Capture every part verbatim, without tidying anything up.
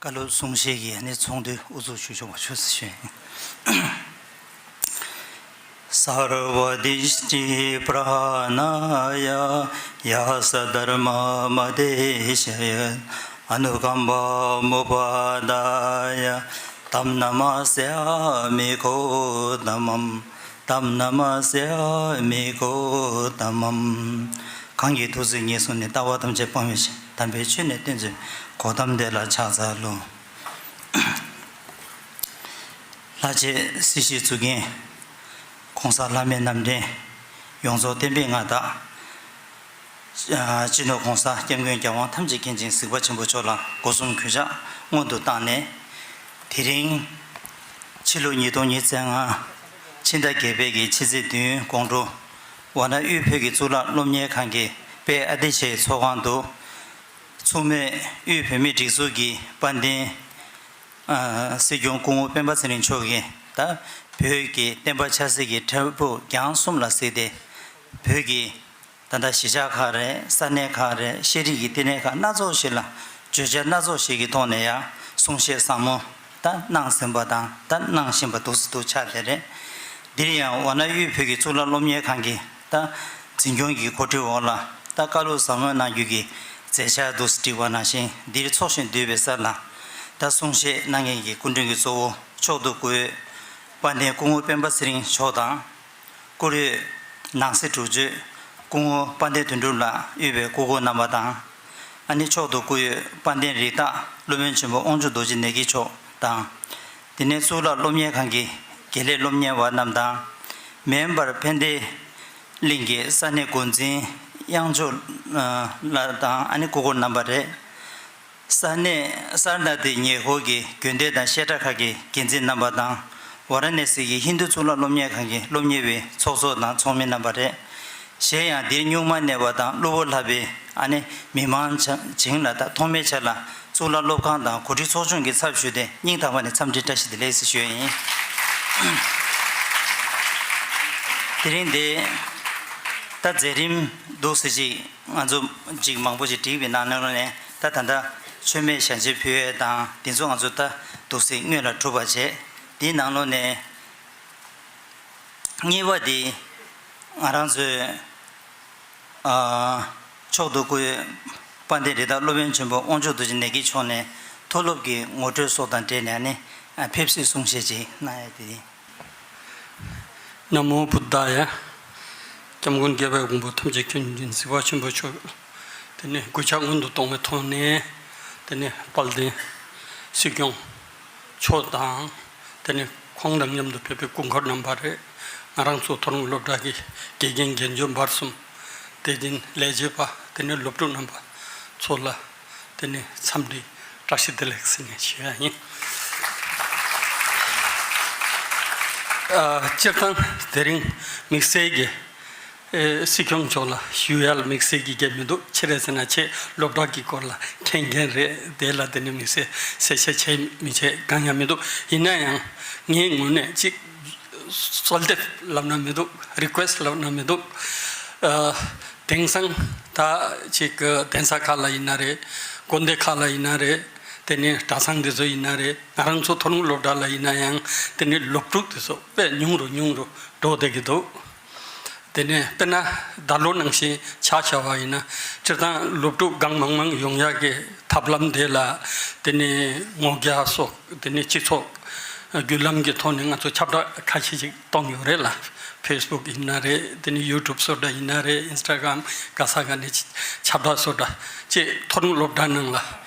བཀའ་སློབ་གསུང་བཤད་ཀྱི་ཨ་ནི་ཚོགས་འདུ་དབུ་འཛུགས་ཞུ་ཆོག་པ་ཞུ་ཟེར་ཞུ་ཡིན། सर्वदिष्टिप्रहरणाय यः सद्धर्ममदेशयत्। अनुकम्पामुपादाय तं नमस्यामि गौतमम्। तं नमस्यामि गौतमम्། གང་གིས་ཐུགས་བརྩེ་ཉེར་བཟུང་ནས། ལྟ་བ་ཐམས་ཅད་སྤང་བའི་ཕྱིར། དམ་པའི་ཆོས་ནི་སྟོན་མཛད་པའི། གོ་ཏམ་དེ་ལ་ཕྱག་འཚལ་ལོ། ལྷ་རྗེ་སྲིད་ཞིའི་གཙུག་རྒྱན་༸གོང་ས་ལྷ་མིའི་རྣམ་འདྲེན་ཡོངས་རྫོགས་བསྟན་པའི་མངའ་བདག་སྤྱི་ནོར་༸གོང་ས་༸སྐྱབས་མགོན་རྒྱལ་དབང་ཐམས་ཅད་མཁྱེན་ཅིང་གཟིགས་པ་ཆེན་པོ་མཆོག་ལ་སྒོ་གསུམ་གུས་ཕྱག་སྔོན་དུ་བཏང་ནས། དེ་རིང་ཕྱི་ལོ་ཉིས་སྟོང་ཉི་ཤུ་རྩ་ལྔ་ཕྱི་ཟླ་བརྒྱད་པའི་གི་ཕྱི་ཚེས་བདུན་དགོང་དྲོ་ཝཱ་ཎ་དབུས་བོད་ཀྱི་གཙུག་ལག་སློབ་གཉེར་ཁང་གི་དཔལ་ཨ་ཏི་ཤའི་ཚོགས་ཁང་དུ། མཚུངས་མེད་དབུས་བོད་མིའི་སྒྲིག་འཛུགས་ཀྱི་དཔལ་ལྡན་སྲིད་སྐྱོང་སྐུ་ངོ་སྤེན་པ་ཚེ་རིང་མཆོག་གིས་ད་བོད་ཀྱི་བསྟན་པ་ཆབ་སྲིད་ཀྱི་འཕྲལ་ཕུགས་རྒྱང་གསུམ་ལ་གཟིགས་ཏེ། བོད་ཀྱི་ད་ལྟ་གཞིས་ཆགས་ཁག་རེད། ས་གནས་ཁག་རེད། ཤེས་རིག་གི་བསྟི་གནས་ཁག་སྣ་ཚོགས་ཤིག་ལ་བརྗོད་བྱ་སྣ་ཚོགས་ཤིག་གི་ཐོག་ནས་ཡང་གསུང་བཤད་ཟབ་མོ་ད་གནང་ཟིན་པ་དང་ད་གནང་བཞིན་པ་འདུག་སེ་འདུག་ཆགས་བསྡད་རེད། འདིར་ཡང་ཝཱ་ཎ་དབུས་བོད་ཀྱི་གཙུག་ལག་སློབ་གཉེར་ཁང་གི་ད་འཛིན་སྐྱོང་གི་གོ་སྒྲིག་འོག་ལ་ད་བཀའ་སློབ་ཟབ་མོ་གནང་རྒྱུ་གི་མཛད་འཆར་འདུག་སེ་བསྒྲིགས་པ་ནང་བཞིན་འདིར་ཚོགས་བཞིན་འདུས་པའི་ས་ལ་ད་གསུང་བཤད་གནང་མཁན་གྱི་སྐུ་མགྲོན་གྱི་གཙོ་བོ་མཆོག་ཏུ་བཀུར་འོས་དཔལ་ལྡན་སྐུ་ངོ་སྤེན་པ་ཚེ་རིང་མཆོག་དང་། བཀུར་འོས་ནང་སྲིད་དྲུང་ཆེ་སྐུ་ངོ་དཔལ་ལྡན་དོན་གྲུབ་ལགས་དབུས་པའི་སྐུ་སྒེར་རྣམ་པ་དང་། ཨ་ནི་མཆོག་ཏུ་བཀུར་འོས་དཔལ་ལྡན་རི་དྭགས་སློབ་དཔོན་ཆེན་པོ་དབང་ཕྱུག་རྡོ་རྗེ་ནེ་གི་མཆོག་དང་། དེ་ནས་གཙུག་ལག་སློབ་གཉེར་ཁང་གི་དགེ་ལས་སློབ་གཉེར་བ་རྣམས་དང་། མིན་པར་ཕན་བདེ་གླིང་གི་ས་གནས་འགོ་འཛིན་དབྱངས་ལྗོངས་ལགས་དང་ཨ་ནི་སྐུ་སྒེར་རྣམ་པ་རེད། ས་གནས་སར་ནཱ་ཐི་ཉེ་འཁོར་གྱི་དགོན་སྡེ་དང་བཤད་གྲྭ་ཁག་གི་འགན་འཛིན་རྣམ་པ་དང་། ཝཱ་ར་ཎ་སི་གི་ཧིན་རྡུ་གཙུག་ལག་སློབ་གཉེར་ཁང་གི་སློབ་གཉེར་བའི་ཚོགས་གཙོ་དང་ཚོགས་མི་རྣམ་པ་རེད། གཞན་ཡང་འདིར་སྨྱུག་མ་གནས་པ་དང་གློ་བུར་ལྷག་པའི་ཨ་ནི་མི་མང་ཆ་བྱིངས་ལ་ད་ཐོག་མའི་ཆར་ལ་གཙུག་ལག་སློབ་ཁང་དང་གོ་སྒྲིག་ཚོགས་ཆུང་གི་ཚབ་ཞུས་ཏེ་སྙིང་ཐག་པ་ནས་འཚམས་འདྲི་བཀྲ་ཤིས་བདེ་ལེགས་ཟེར་ཞུ་ཡ་ཡིན། དེ་རིང་འདི་ད་མཛད་རིམ་འདུག་སེ་ཅིག་ང་ཚོ་ཅིག་མང་པོ་ཅིག་བསྒྲིགས་པའི་ནང་ནང་ནས་ད་ད་ལྟ་མཆོད་མེ་ཞལ་ཆེ་ཕུལ་ཡས་དང་དེ་ཚོ་ང་ཚོ་ད་འདུག་སེ་སྔོན་ལ་གྲུབ་པ་བྱས། དེའི་ནང་ལོགས་ནས་གཉིས་པ་དེ་ང་རང་ཚོའི་ཨ་མཆོག་ཏུ་བཀུར་འོས་དཔལ་ལྡན་རི་དྭགས་སློབ་དཔོན་ཆེན་པོ་དབང་ཕྱུག་རྡོ་རྗེ་ནེ་གི་མཆོག་ནས་མཐོ་སློབ་ཀྱི་ངོ་སྤྲོད་སོགས་དང་འབྲེལ་ནས་ནི་ཕེབས་བསུའི་གསུང་བཤད་ཅིག་གནང་ཡ་དེ་ཡིན། ན་མོ་བུདྡྷ་ཡ། སྐྱབས་མགོན་རྒྱལ་བའི་དགོངས་པ་ཐམས་ཅད་མཁྱེན་ཅིང་གཟིགས་པ་ཆེན་པོ་མཆོག་དེ་ནས་གུས་ཕྱག་སྔོན་དུ་གཏོང་བའི་ཐོག་ནས། དེ་ནས་དཔལ་ལྡན་སྲིད་སྐྱོང་མཆོག་དང་། དེ་ནས་ཁོང་དང་མཉམ་དུ་ཕེབས་པའི་སྐུ་འཁོར་རྣམ་པ་རེད། ང་རང་ཚོ་མཐོ་རིམ་སློབ་གྲྭ་གི་དགེ་རྒན་རྒན་གཞོན་བར་གསུམ། དེ་བཞིན་ལས་བྱེད་པ། དེ་ནས་སློབ་ཕྲུག་རྣམ་པ་ཚོ་ལ་དེ་ནས་འཚམས་འདྲི་བཀྲ་ཤིས་བདེ་ལེགས་ཟེར་ནས་ཞུ་ཡ་ཡིན། ཨ་སྤྱིར་བཏང་དེ་རིང་དམིགས་བསལ་གྱི་ཨེ་སྲིད་སྐྱོང་མཆོག་ལ་ཞུ་ཡ་ལ་དམིགས་བསལ་གྱི་གལ་མི་འདུག་ཅི་རེད་ཟེར་ན་ཁྱེད་སློབ་གྲྭ་གི་སྐོར་ལ་མཁྱེན་མཁན་རེད། དེ་ལ་དེ་ནས་དམིགས་བསལ་གསལ་བཤད་བྱས་མི་བྱས་གང་ཡང་མི་འདུག་ཡིན་ན་ཡང་ངའི་ངོས་ནས་གཅིག་གསོལ་འདེབས་ལབ་ན་མི་འདུག་རི་ཀུ་ཨེ་སི་ཊི་ལབ་ན་མི་འདུག་ཨ་དེང་སང་ད་ཅིག་གདན་ས་ཁག་ལ་ཡིན་ན་རེད། དགོན་སྡེ་ཁག་ལ་ཡིན་ན་རེད། དེ་ནས་གྲྭ་ཚང་འདི་ཚོ་ཡིན་ན་རེད། ང་རང་ཚོ་མཐོ་རིམ་སློབ་གྲྭ་ལ་ཡིན་ན་ཡང་དེ་ནས་སློབ་ཕྲུག་འདི་ཚོ་དཔེ་ཉུང་རུ་ཉུང་རུ་འགྲོ་བསྡད་ཀྱི་འདུག་དེ་ནས་དཔེར་ན་ད་ལོ་ནང་བཞིན་ཆ་བཞག་པ་ཡིན་ན་སྤྱིར་བཏང་སློབ་ཕྲུག་གང་མང་མང་ཡོང་ཡག་གི་ཐབས་ལམ་དེ་ལ་དེ་ནས་ངོ་རྒོལ་སོགས་དེ་ནས་སྤྱི་ཚོགས་བརྒྱུད་ལམ་གྱི་ཐོག་ནས་ང་ཚོ་ཁྱབ་བསྒྲགས་ཁ་ཤས་ཤིག་གཏོང་ཡོད་རེད་ལ། ཕེ་སི་བུག་ཡིན་ན་རེད། དེ་ནས་ཡུ་ཊུབ་སོགས་འདྲ་ཡིན་ན་རེད། ཨིན་སི་ཊ་གྷ་རམ་ག་ས་ག་ནས་ཁྱབ་བསྒྲགས་སོགས་འདྲ་ཅེས་མཐོ་རིམ་སློབ་གྲྭ་ནང་ལ་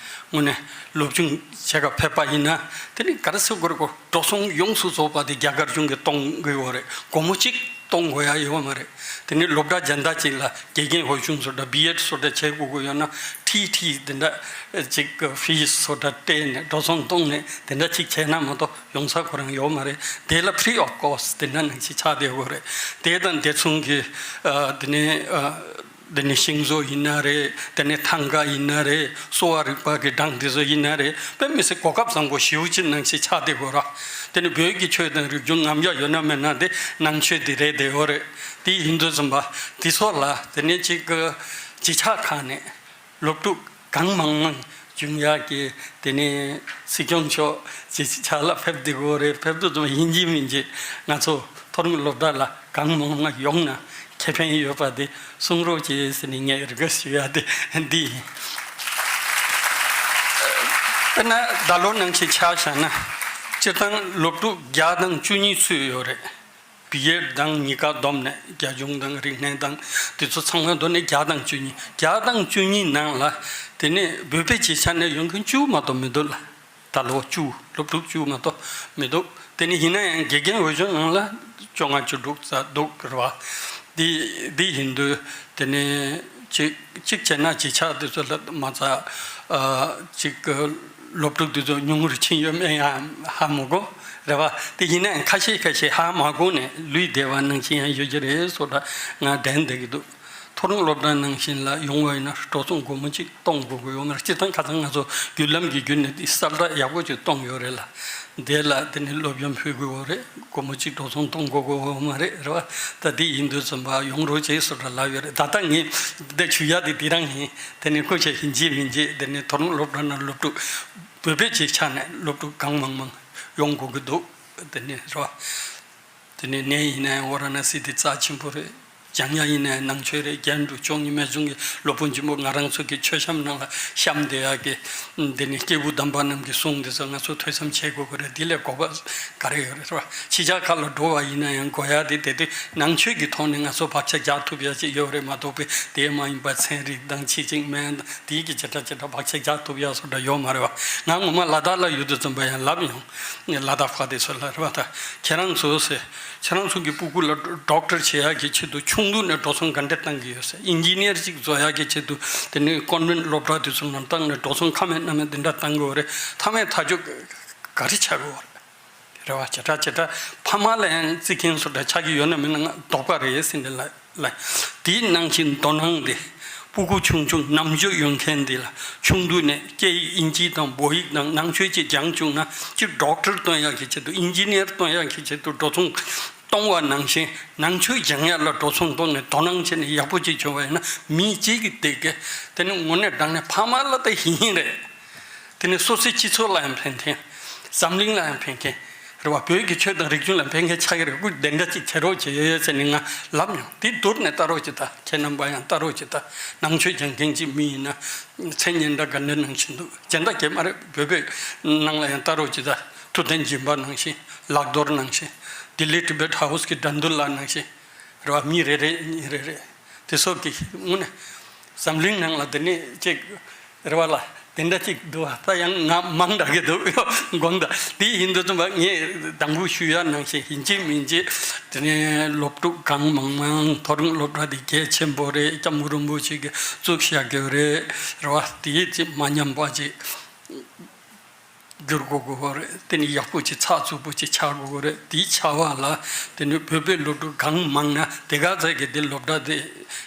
དངོས་གནས་སློབ་སྦྱོང་བྱེད་ག་ཕེབས་པ་ཡིན་ན་དེ་ནི་ག་རེ་ཟེར་དགོས་རེད། གོ་འགྲོ་སོང་ཡོངས་སུ་རྫོགས་པ་དེ་རྒྱ་གར་གཞུང་གིས་གཏོང་གི་ཡོད་རེད། སྒོར་མོ་གཅིག་གཏོང་དགོས་ཡ་ཡོད་མ་རེད། དེ་ནི་སློབ་གྲྭ་གཞན་དག་ཅིག་ལ་དགེ་རྒན་འོས་སྦྱོང་བཟོ་འདྲ་བི་ཨེ་ཌི་བཟོ་འདྲ་བྱེད་དགོས་ཀྱི་ཡོད་ན་ཁྲིའི་ཁྲིའི་དེ་འདྲ་ཅིག་ཕི་ཨེ་སི་བཟོ་འདྲ་སྤྲད་ནས་འགྲོ་སོང་གཏོང་ནས་དེ་འདྲ་ཅིག་བྱས་ན་མ་གཏོགས་ཡོང་ས་ཁོ་རང་ཡོད་མ་རེད། དེ་ལ་ཕི་རི་ཨོཕ་ཀོ་སི་ཊི་དེ་འདྲ་ནང་བཞིན་ཆགས་བསྡད་ཡོད་རེད། དེ་དང་དེ་མཚུངས་ཀྱི་ཨ་དེ་ནི་ཨ་དེ་ནི་ཤིང་བཟོ་ཡིན་ན་རེད། དེ་ནི་ཐང་ག་ཡིན་ན་རེད། གསོ་བ་རིག་པ་གི་སྦྲང་དེ་ཚོ་ཡིན་ན་རེད། དཔེ་མི་སྲིད་གོ་སྐབས་བཟང་པོ་ཞེ་པོ་ཅིག་ནང་བཞིན་ཆགས་བསྡད་ཡོད་ར། དེ་ནི་བོད་ཀྱི་ཆོས་དང་རིག་གཞུང་ཉམས་ཆག་ཡོད་ན་མེད་ན་དེ་ནང་ཆོས་དེ་རེད་བསྡད་ཡོད་རེད། དེ་ཡིན་དུས་ཙམ་པ་དེ་ཚོ་ལ་དེ་ནི་གཅིག་གི་གཞིས་ཆགས་ཁག་ནས་སློབ་ཕྲུག་གང་མང་མང་ འབྱུང་ཡག་གི་དེ་ནས་སྲིད་སྐྱོང་མཆོག་ཅིག་ཕྱག་ལ་ཕེབས་བསྡད་ཀྱི་ཡོད་རེད། ཕེབས་དུས་ཙམ་ཡིན་གཅིག་མིན་གཅིག་ང་ཚོ་མཐོ་རིམ་སློབ་གྲྭ་ལ་གང་མང་མང་ཡོང་ན་ཁེ་ཕན་ཡོད་པ་དེ་གསུང་རོགས་བྱེད་ཟེར་ནས་ངས་རེ་སྐུལ་ཞུ་ཡ་དེ་འདི་ཡིན། དཔེར་ན་ད་ལོ་ནང་བཞིན་ཆ་བཞག་ན་སྤྱིར་བཏང་སློབ་ཕྲུག་བརྒྱ་དང་བཅུ་གཉིས་ཚུད་ཡོད་རེད། བི་ཨེཌ་དང་གཉིས་ཀ་བསྡོམས་ནས་རྒྱ་གཞུང་དང་རིག་གནས་དང་དེ་ཚོ་ཚང་མ་བསྡོམས་ནས་བརྒྱ་དང་བཅུ་གཉིས། བརྒྱ་དང་བཅུ་གཉིས་ནང་ལ་དེ་ནས་བོད་པའི་སྤྱི་ཆ་ནས་ཡོང་མཁན་བཅུ་མ་གཏོགས་མི་འདུག་ལ། ད་ལོ་བཅུ། སློབ་ཕྲུག་བཅུ་མ་གཏོགས་མི་འདུག་དེ་ནས་ཡིན་ན་ཡང་དགེ་རྒན་འོས་སྦྱོང་ནང་ལ་བཅོ་ལྔ་བཅུ་དྲུག་ཙམ་འདུག་རེད་བ། འདི་འདི་ཡིན་དུས་དེ་ནས་གཅིག་གཅིག་བྱས་ན་གཅིག་ཆགས་དེ་ཚོ་ལ་མ་རྩ་གཅིག་སློབ་ཕྲུག་དེ་ཚོ་ཉུང་རུ་ཕྱིན་ཡོད་མེད་ཡང་ཧ་མ་གོ་རེད་བ། དེ་ཡིན་ན་ཡང་ཁ་ཤས་ཁ་ཤས་ཧ་མ་གོ་ནས་ལུས་བསྡད་པ་ནང་བཞིན་ཡང་ཡོད་ཀྱི་རེད་སོགས་ད་ང་དྲན་བསྡད་ཀྱི་འདུག་མཐོ་རིམ་སློབ་གྲྭ་ནང་བཞིན་ལ་ཡོང་བ་ཡིན་ན་འགྲོ་སོང་སྒོར་མོ་གཅིག་གཏོང་དགོས་ཀྱི་ཡོད་མ་རེད། སྤྱིར་བཏང་ཁ་སང་ང་ཚོ་བརྒྱུད་ལམ་གྱི་བརྒྱུད་ནས་འདི་གསལ་བསྒྲགས་ཡག་པོ་ཅིག་གཏོང་ཡོད་རེད་ལ། དེ་ལ་དེ་ནི་སློབ་ཡོན་ཕུལ་དགོས་ཡོད་རེད། སྒོར་མོ་གཅིག་འགྲོ་སོང་གཏོང་དགོས་ཀྱི་ཡོད་མ་རེད་རེད་བ། ད་འདི་ཡིན་དུས་ཙམ་པ་ཡོང་རོགས་བྱེད་ཟེར་ལབ་ཡོད་རེད། ད་ལྟ་ངས་འདི་ཞུ་ཡ་དེ་འདི་རང་ཡིན། དེ་ནི་སྐུ་མཁྱེན་ཡིན་གཅིག་མིན་གཅིག་དེ་ནི་མཐོ་རིམ་སློབ་གྲྭ་ནང་སློབ་ཕྲུག་བོད་པའི་སྤྱིའི་ཆ་ནས་སློབ་ཕྲུག་གང་མང་མང་ཡོང་དགོས་ཀྱི་འདུག་དེ་ནི་རེད་བ། དེ་ནས་ནས་ཡིན་ནའི་ཝཱ་ར་ཎ་སི་དེ་རྩ་ཆེན་པོ་རེད། འཇམ་དབྱངས་ཡིན་ནའི་ནང་ཆོས་རེད། རྒྱན་དྲུག་མཆོག་གཉིས་སྨན་གཞུང་གི་སློབ་དཔོན་ཆེན་པོ་ང་རང་ཚོ་གི་མཆོད་བཤམས་ནང་ལ་བཤམས་བསྡད་ཡག་གི་དེ་ནས་སྐྱེས་བུ་དམ་པ་རྣམས་ཀྱི་གསུང་དེ་ཚོ་ང་ཚོ་ཐོས་བསམ་བྱེད་དགོས་ཀྱི་རེད། དེ་ལས་དགོས་པ་ག་རེ་ཡོད་རེད་བ། ཕྱི་རྒྱལ་ཁག་ལ་འགྲོ་བ་ཡིན་ན་ཡང་དགོས་ཡག་དེ་དེ་དུས་ནང་ཆོས་ཀྱི་ཐོག་ནས་ང་ཚོ་བག་ཆགས་རྒྱག་ཐུབ་ཡག་ཅིག་ཡོད་རེད་མ་གཏོགས་པའི་དེ་མ་ཡིན་པ་ཚན་རིག་དང་ཕྱི་གཅིག་སྨན་དང་དེའི་གི་བྱེ་བྲག་བྱེ་བྲག་བག་ཆགས་རྒྱག་ཐུབ་ཡག་སོགས་འདྲ་ཡོད་མ་རེད་བ། ང་ངོ་མ་ལ་དྭགས་ལ་ཡོད་དུས་ཙམ་པ་ཡང་ལབ་ཡོང་། ལ་དྭགས་ཕར་དེ་ཚོ་ལ་རེད་བ། ད་ཁྱེད་རང་ཚོ་ཟེར། ཁྱེད་རང་ཚོ་གི་སྤུ་གུ་ལ་ཌོག་ཊར་བྱེད་ཡག་གི་ཆེད་དུ་ཆུང་དུས་ནས་འགྲོ་སོང་ག་འདྲ་བཏང་གི་ཡོད་ཟེར། ཨིན་ཇི་ནི་ཡར་ཅིག་བཟོ་ཡག་གི་ཆེད་དུ་དེ་ནས་ཀོན་ཝེན་སློབ་གྲྭ་དེ་ཚོ་ནང་བཏང་ནས་འགྲོ་སོང་ཁ་མེད་སྣ་མེད་དེ་འདྲ་བཏང་གི་ཡོད་རེད། མཐའ་མའི་མཐའ་མཇུག་ག་རེ་ཆགས་ཀྱི་ཡོད་རེད། རེད་བ། བྱེ་བྲག་བྱེ་བྲག་ཕ་མ་ལ་ཡང་བརྩི་མཁན་སོགས་འདྲ་ཆགས་ཀྱི་ཡོད་ན་མིན་ན་ང་དོགས་པ་རེད་ཟེར་ནས་ལ་ལ། དེའི་ནང་བཞིན་དོ་སྣང་དེ་སྤུ་གུ་ཆུང་ཆུང་ནམ་རྒྱུན་ཡོང་མཁན་དེ་ལ་ཆུང་དུས་ནས་སྐད་ཡིག་ཨིན་ཇི་དང་བོད་ཡིག་དང་ནང་ཆོས་ཅིག་སྦྱངས་བཅུག་ན་གཅིག་ཌོག་ཊར་གཏོང་ཡག་གི་ཆེད་དུ་ཨིན་ཇི་ནི་ཡར་གཏོང་ཡག་གི་ཆེད་དུ་འགྲོ་སོང་གཏོང་བ་ནང་བཞིན་ནང་ཆོས་སྦྱང་ཡག་ལ་འགྲོ་སོང་གཏོང་ནས་དོ་སྣང་བྱས་ནས་ཡག་པོ་ཅིག་བྱུང་བ་ཡིན་ན་མི་གཅིག་གིས་བལྟས་ཀྱི་དེ་ནི་དངོས་གནས་དྲང་གནས་ཕ་མ་ལ་ད་ཡིན་ཡིན་རེད། དེ་ནས་སོ་སོའི་སྤྱི་ཚོགས་ལ་ཡང་ཕན་མཁན། འཛམ་གླིང་ལ་ཡང་ཕན་མཁན། རེད་བ། བོད་ཀྱི་ཆོས་དང་རིག་གཞུང་ལ་ཕན་མཁན་ཆགས་ཀྱི་རེད། སྐུ་དེ་འདྲ་ཅིག་བྱེད་རོགས་བྱེད་ཡོད་ཡོད་ཟེར་ནས་ང་ལབ་མྱོང་། དེ་བསྡུར་ནས་ལྟ་རོགས་བྱེད་ད། ཁྱེད་རྣམ་པ་ཡང་ལྟ་རོགས་བྱེད་ད། ནང་ཆོས་སྦྱང་མཁན་ཅིག་མི་ཡིན་ན་མཚན་སྙན་གྲགས་ག་འདྲ་ནང་བཞིན་འདུག་སྦྱིན་བདག་གས་མ་རེད། བོད་པའི་ནང་ལ་ཡང་ལྟ་རོགས་བྱེད་ད། ཐུབ་བསྟན་སྦྱིན་པ་ནང་བཞིན། ལག་རྡོར་ནང་བཞིན། ལྡི་ལི་ཊི་བེཊ་ཧའུ་སི་གི་དགྲ་འདུལ་ལགས་ནང་བཞིན། རེད་བ། མི་རེ་རེ་གཉིས་རེ་རེ། དེ་སོགས་ཀྱི་དངོས་གནས་འཛམ་གླིང་ནང་ལ་དེ་ནས་ཅིག་རེད་བ་ལ་དེ་འདྲ་ཅིག་འདུག་བ། ད་ཡང་ང་མང་དྲགས་ཀྱི་འདུག་དགོངས་དག་དེ་ཡིན་དུས་ཙམ་པ་ངས་དང་པོ་ཞུ་ཡ་ནང་བཞིན་ཡིན་གཅིག་མིན་གཅིག་དེ་ནས་སློབ་ཕྲུག་གང་མང་མང་མཐོ་རིམ་སློབ་གྲྭ་དེ་གལ་ཆེན་པོ་རེད། སྐྱབས་མགོན་རིན་པོ་ཆེ་གིས་བཙུགས་བཞག་གི་རེད། རེད་བ། དེ་ཅིག་མ་ཉམས་པ་ཅིག་བསྒྱུར་དགོས་དགོས་པ་རེད། དེ་ནི་ཡག་པོ་ཅིག་ཚགས་ཚུད་པོ་ཅིག་ཆགས་དགོས་ཀྱི་རེད། དེའི་ཆ་བ་ལ་དེ་ནི་བོད་པའི་སློབ་ཕྲུག་གང་མང་ན་དེ་ག་ཚད་ཀྱི་དེ་སློབ་གྲྭ་དེ་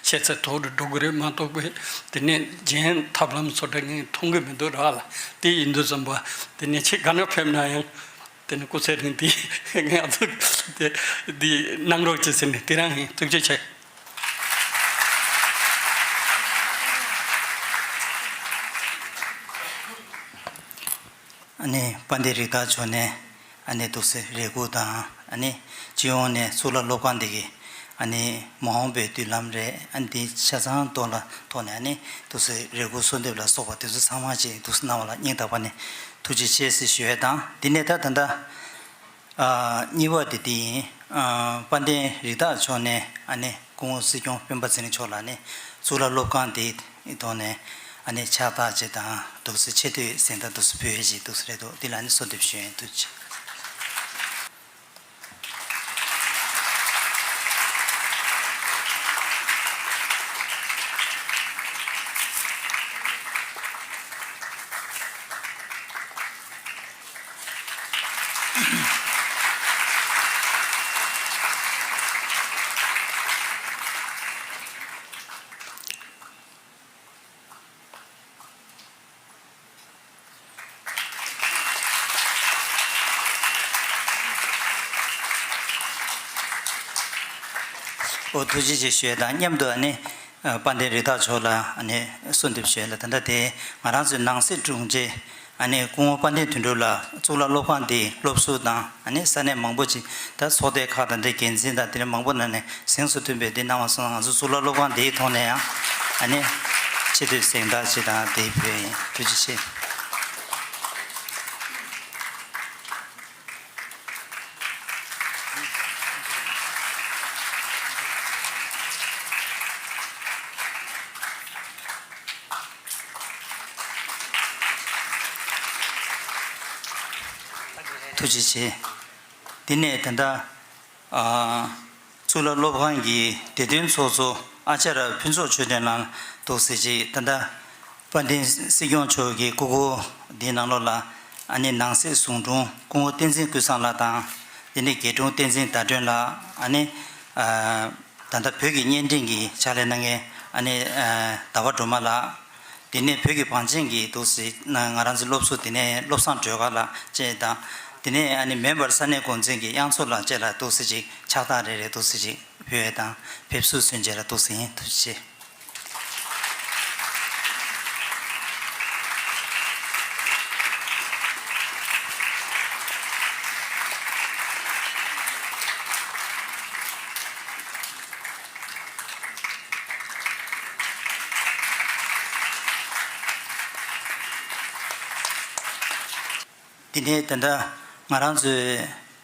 ཤེས་ཚད་མཐོ་རུ་འགྲོ་གི་རེད་མ་གཏོགས་པའི་དེ་ནི་གཞན་ཐབས་ལམ་སོགས་འདྲ་ངས་མཐོང་གི་མི་འདུག་ར་ལ། དེ་ཡིན་དུས་ཙམ་པ་དེ་ནི་ཆེས་ག་ན་ཕེབས་ན་ཡང་དེ་ནི་སྐུ་ཚེ་རིང་དེ་ང་ཚོ་དེ་འདི་གནང་རོགས་བྱེད་ཟེར་ནས་དེ་རང་ཡིན། ཐུགས་རྗེ་ཆེ། ཨ་ནི་དཔལ་ལྡན་རིགས་བདག་མཆོག་ནས་ཨ་ནི་འདུག་སེ་རེ་སྐུལ་དང་ཨ་ནི་སྤྱི་ཡོངས་ནས་གཙུག་ལག་སློབ་ཁང་འདི་གི་ཨ་ནི་མ་འོངས་པའི་མདུན་ལམ་རེད། ཨ་ནི་འདི་ཆ་ཚང་ཐོག་ལ་ཐོག་ནས་ཨ་ནི་འདུག་སེ་རེ་སྐུལ་གསོལ་འདེབས་ལ་སོགས་པ་དེ་ཚོ་ཚང་མ་ཅིག་འདུག་སེ་གནང་བ་ལ་སྙིང་ཐག་པ་ནས་ཐུགས་རྗེ་ཆེ་ཟེར་ཞུ་ཡས་དང་། འདི་ནས་ད་ད་ལྟ་ཨ་གཉིས་པ་དེ་འདི་ཡིན། ཨ་དཔལ་ལྡན་རིགས་བདག་མཆོག་ནས་ཨ་ནི་སྐུ་ངོ་སྲིད་སྐྱོང་སྤེན་པ་ཚེ་རིང་མཆོག་ལ་ནི་གཙུག་ལག་སློབ་ཁང་དེའི་ཐོག་ནས་ཨ་ནི་ཕྱག་རྟགས་ཅིག་དང་འདུག་སེ་ཆེ་བསྟོད་གཟེངས་རྟགས་འདུག་སེ་ཕུལ་ཡས་ཅིག་འདུག་སེ་རེད་འདུག་འདི་ལ་ནི་གསོལ་འདེབས་ཞུ་ཡས་འདུག་ཅིག་ཨོ་ཐུགས་རྗེ་ཆེ་ཞུ་ཡས་དང་མཉམ་དུ་ཨ་ནི། དཔལ་ལྡན་རི་དྭགས་མཆོག་ལ་ཨ་ནི་གསོལ་འདེབས་ཞུ་ཡ་ལ། ད་ལྟ་དེ་ང་རང་ཚོའི་ནང་སྲིད་དྲུང་ཆེ་ཨ་ནི་སྐུ་ངོ་དཔལ་ལྡན་དོན་གྲུབ་ལགས་གཙུག་ལག་སློབ་ཁང་འདིའི་སློབ་ཟུར་དང་ཨ་ནི་ས་གནས་མང་པོ་ཅིག་ད་ཚོགས་སྡེ་ཁག་དང་འདྲའི་འགན་འཛིན་དང་དེ་འདྲ་མང་པོ་ནང་ནས་གཟེངས་སུ་ཐོན་པའི་འདི་གནང་བ་སོང་ཙང་། ང་ཚོ་གཙུག་ལག་སློབ་ཁང་འདིའི་ཐོག་ནས་ཡང་ཨ་ནི་ཆེ་བསྟོད་གཟེངས་རྟགས་ཅིག་དང་དེ་ཕུལ་ཡིན། ཐུགས་རྗེ་ཆེ། ཐུགས་རྗེ་ཆེ། དེ་ནས་ད་ལྟ་ཨ་གཙུག་ལག་སློབ་ཁང་གི་བདེ་དོན་ཚོགས་གཙོ་ཨ་ཙརྱ་ཕུན་ཚོགས་ཆོས་ལྡན་ལགས་འདུག་སེ་ཅིག་ད་ལྟ་དཔལ་ལྡན་སྲིད་སྐྱོང་མཆོག་གི་སྐུ་འཁོར་འདིའི་ནང་ལོགས་ལ་ཨ་ནི་ནང་སྲིད་ཟུང་དྲུང་སྐུ་ངོ་བསྟན་འཛིན་ཀུན་བཟང་ལགས་དང་། དེ་ནས་རྒྱལ་དྲུང་བསྟན་འཛིན་ཟླ་སྒྲོན་ལགས། ཨ་ནི་ཨ་ད་ལྟ་བོད་ཀྱི་བརྙན་འཕྲིན་གྱི་ཕྱག་ལས་གནང་མཁན་ཨ་ནི་ཨ་ཟླ་བ་སྒྲོལ་མ་ལགས། དེ་ནས་བོད་ཀྱི་བང་ཆེན་གྱི་འདུག་སེ་ང་རང་ཚོའི་སློབ་ཟུར། དེ་ནས་བློ་བཟང་སྒྲོལ་དཀར་ལགས་བཅས་དང་། དེ་ནས་ཨ་ནི་མེམ་བར་ས་གནས་འགོ་འཛིན་གྱི་གཡང་མཚོ་ལགས་བཅས་ལ་འདུག་སེ་ཅིག་ཕྱག་རྟགས་རེ་རེ་འདུག་སེ་ཅིག་ཕུལ་ཡས་དང་ཕེབས་བསུ་ཞུ་ཡས་ལ་འདུག་སེ་ཡིན། ཐུགས་རྗེ་ཆེ། དེ་ནས་ད་ལྟ་ང་རང་ཚོའི་